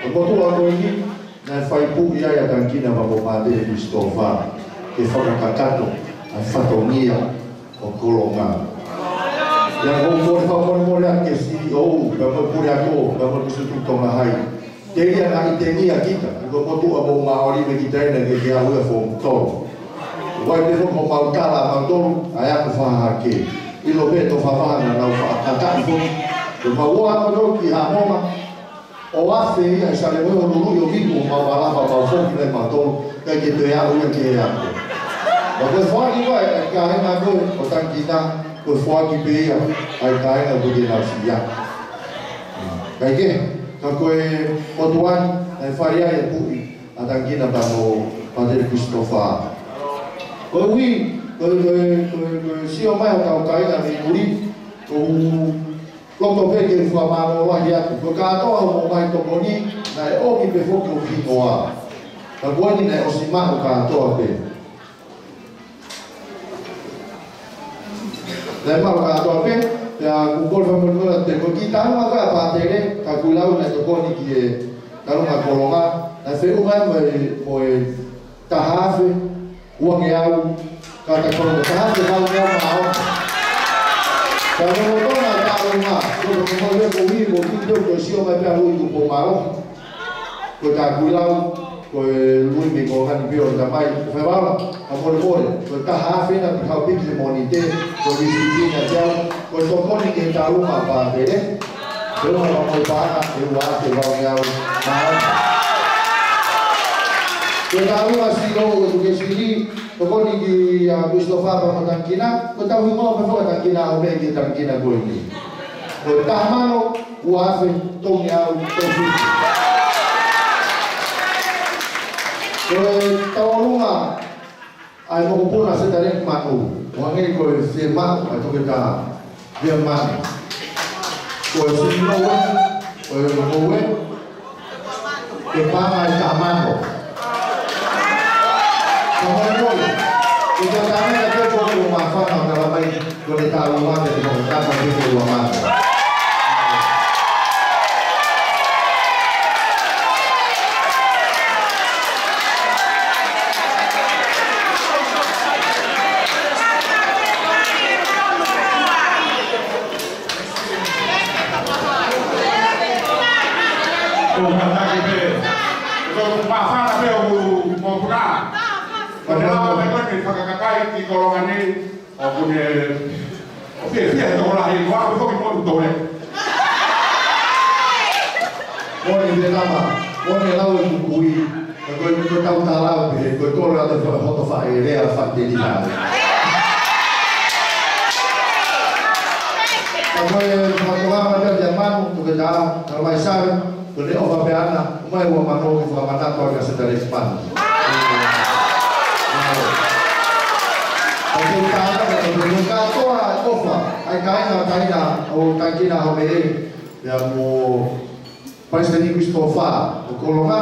Ko e motuʻa ko eni, naʻe fai puʻi ai ʻa Tangikina pea mo Pātele Christopher. Ke fakakakato, ʻa e fatongia ʻo Kolonga. Ia ko e fakamolemole atu ki he C E O, pea mo e puleako, pea mo e Kusi Tuʻi Tonga Hai. Telia naʻe ʻitangia kita, ko e motuʻa mo Maʻoli me kita ena ke ke au ia form tolu. Vai te fo mo mau tala mau tolu, ʻa e ako fahake. ʻIlo pē to fafanga nau fakakakato fo. Ko mau ua mo tolu ki Haʻamonga, ʻo afe ia ʻi Salemoe ʻo lulu ʻi ʻo viku ʻo mau alava mau foki nai mau tolu, kai ke toe au ia ke au. Ma ko e foaki ko ē, ʻa e kāinga ko ē, ʻo Tangikina, ko e foaki pē ia, ʻa e kāinga ko ē ke nau fia. Kai ke, ka ko e motuʻa ni, naʻe fai ai e puʻi, ʻa Tangikina pea mo Pātele Christopher. Ko e ui, ko e, ko e, ko e, ko e sio mai ʻa e kau kāinga mei muli, ko u loto pē ke u fakamālō lahi atu. Ko e kātoa ʻoku mou mai tokoni, naʻe ʻomi pē foki ʻo hingoa. Ka ko eni naʻe ʻosi maʻu kātoa pē. Naʻe maʻu kātoa pē, pea ʻoku ou kole fakamolemole atu pē ko e kiʻi taumuʻa ko ē ʻa Pātele, ka kuo lau naʻe tokoni ki he taumuʻa Kolonga, naʻe feʻunga mo e, mo e taha afe, uangeau, ka ta Kolonga, taha afe, uangeau mā ono. Ka mo Kolonga, taumuʻa, ko e, ko e, ko e, ko e, ko e, ko e sio mai pē ʻa Lui Tupou Mālohi. Ko e ka kuo lau, ko e Lui mei Kolonga ni pē ʻo tamai, ko e fai vau, ka molemole, ko e taha afe na pē kau piki he Mōnite, ko e visiti na te au, ko e tokoni ke taumuʻa Pātele, pea mo e paʻanga, ʻe ua afe, uangeau mā ono. Ko e taumuʻa silo, ko e tuke sili, Tokoni kia Christopher pea mo Tangikina, ko ʻetau hingoa pē foki ʻa Tangikina ʻo mei ki Tangikina ko eni. Ko e taha mano, ua afe, tolungeau, tolu fitu. Ko e tauʻolunga ʻa e mokopuna Setaleki Manu, ʻo hangē ko e fiemaʻu ʻa e toketā Fiemanu. Ko e sino ue, ko e ue, ko e paʻanga ʻe taha mano. Ka molemole, ko e tangata ke ko e māfana ʻo tala mai, ko e tauʻolunga ke ko e tapa ke ko e ua mano. Ko e kātaki pē. Ko e māfana pē ʻoku mokopuna. Ko e lava mai ko eni fakakakai ki Kolonga ni. ʻOku ne, ʻoku fiefia he tokolahi, ko e ʻapi foki mo e tole. Moʻoni pē lava, moʻoni lau e kukui, ka ko e, ko e tau tālao pē, ko e kole atu e fa-, hoto faʻē lea faʻiteliha. Ka ko e fakatokanga pē kia Manu, toketā, tala mai Sale, ko e ʻofa pē ʻana, ʻomai ua mano ke fakamanatu ʻaki ʻa Setaleki Manu. Ka ko e kātoa, ka ko e kātoa ʻofa, ʻa e kāinga, kāinga ʻo Tangikina ʻo mei, pea mo Palesiteni Christopher ʻo Kolonga,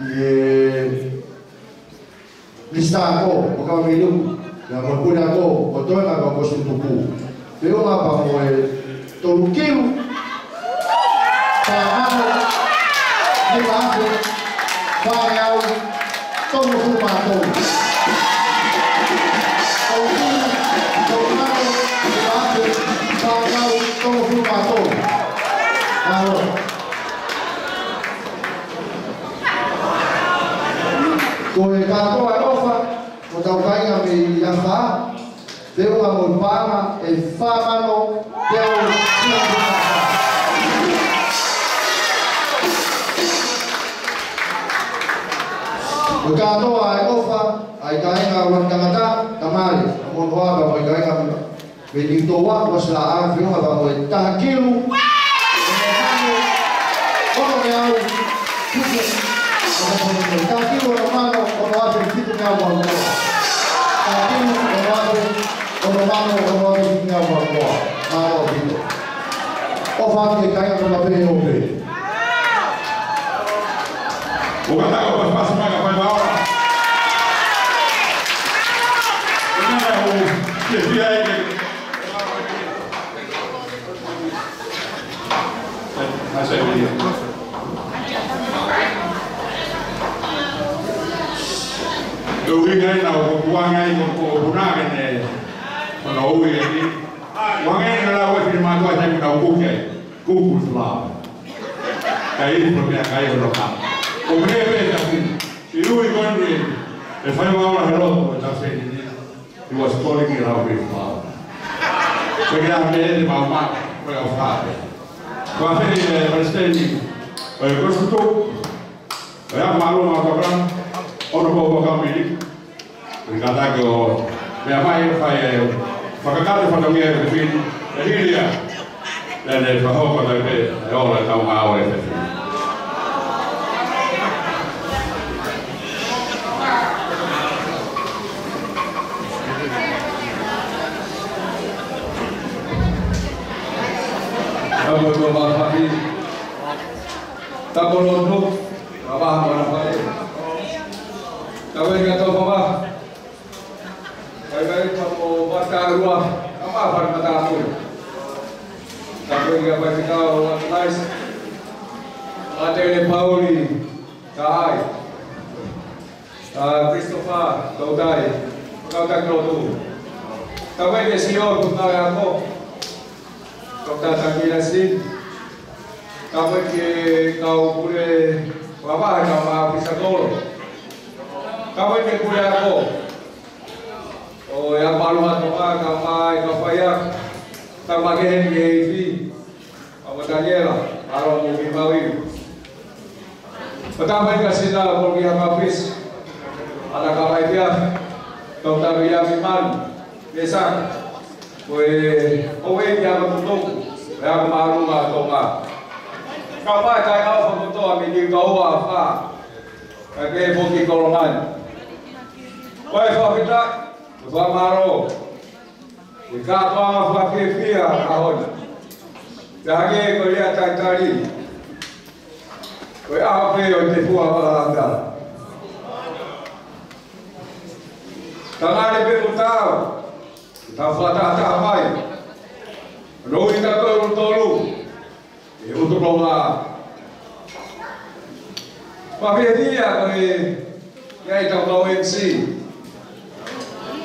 ʻi he Minisitā Ako, ʻo Kamameiliu, pea mo e Pule Ako, ʻo Toenga, pea mo Kosipeli Tupu. Feʻunga pea mo e tolu kilu, fā mano, nima afe, fāngeau, tolungofulu mā tolu. Tolu kilu, tolu mano, nima afe, fāngeau, tolungofulu mā tolu. Mālō. Ko e kātoa e ʻofa, ko hotau kāinga mei Afā, feʻunga mo e paʻanga ʻe fā mano, teau, teau. Ko e kātoa e ʻofa, ʻa e kāinga ʻo Langi Tangata, Tamale, ʻa Monoa, pea mo e kāinga mei Niutōua, Uāsilaʻā, feʻunga pea mo e taha kilu, ono mano, ono ngeau, fitu, taha kilu, ono mano, ono afe, fitu ngeau, valu noa. Taha kilu, ono afe, ono mano, ono afe, fitu ngeau, valu noa. Mālō ʻaupito. ʻOfa atu ki he kāinga ko Mape ʻo pē. ʻO kātaki ʻo pasipasi mai ka fai maola. ʻO meʻa ʻo fiefia ai ke Ko e ʻuhinga ia naʻa ku puanga ai ko, ko Puna ke ne, ko hono ui eni. Puanga eni naʻa ku ʻi he mātuʻa taimi naʻa ku kei kuku sula. Ka ʻi he meʻakai hono ka. Ko e meʻa pē ka si, ʻi ui ko eni, ʻe fai maola he lotu, ʻe tau seni ni. He was calling it out with love. Ko ia me eni mau ma, ko ia fate. Ko a feni e palesiteni, ko e kosuto, ko ia malu ma kaka, ono ko ko kamili. Ko ia kātaki ʻo, meʻa mai fai e, fakakate fatongia e fini, e hilia. Naʻa ne fakahoko mai pē, ʻe ola e tau ngāue ʻe fefine. Tapu tō mafahi. Tapu lotu. Mavaha mana fai. Tapu e ka tau mavaha. Kai kai pa mo Matarua, ka ma fai Matarua. Ka ko ia pai ki tau a nice. A te le Pauli, ka ai. A Christopher, tau tai. Kau tak lotu. Ka ko ia si o tu ka ako. Toketā Takina Sin. Ka ko ia kau pule vavahe ka ma pisa kolo. Ka ko ia pule ako. ʻO e a palu ha toka ka ma e ka fai a. Ka ma ke he ni e ifi. Ka mo Taniela, ʻa ro mo mi mau iu. Ko tā mai ka sina ko ki ha ka pis. ʻAna ka mai kia. Tau tau ia mi manu. Pesa. Ko e o e ia ko tuku. Ia ko maru ma Tonga. Ka pai kai au fa kotoa mei Niukauafa. Ka ke foki Kolomani. Ko e fakafetaʻi, ko e fakamālō. ʻI he kātoanga fakafiefia ʻaho ni. Pea hangē ko e lea talitali. Ko e ʻaho pē ʻo e tefua fakalata. Tangata pē mo tau. Tau fakatahataha mai. Loi ka tolu tolu. ʻI he ʻutu Tonga. Fakafiefia ko e, ʻi ai ʻetau kau M C.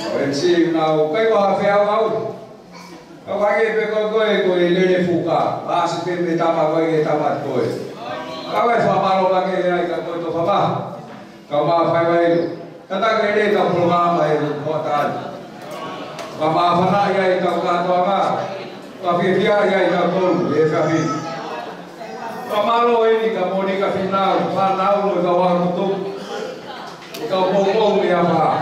Kau M C naʻa ku kai wa feau au. Ka ʻoku hangē pē ko koe ko e lele fuka. Pasi pē mei tama koe ki he tama koe. Ka ʻoku fakamālō ange ai ka ko e tofa ma. Ka ma fai mai. Ka ta ke le ka polokalama e ko ta. Ka ma fana ia i ka ka to ma. Ka fiefia ia i ka ko e ka fi. Ka mālō eni ka moni ka finau, fānau mo e kau ʻaho tutuku. Ka poupou mei ʻafa.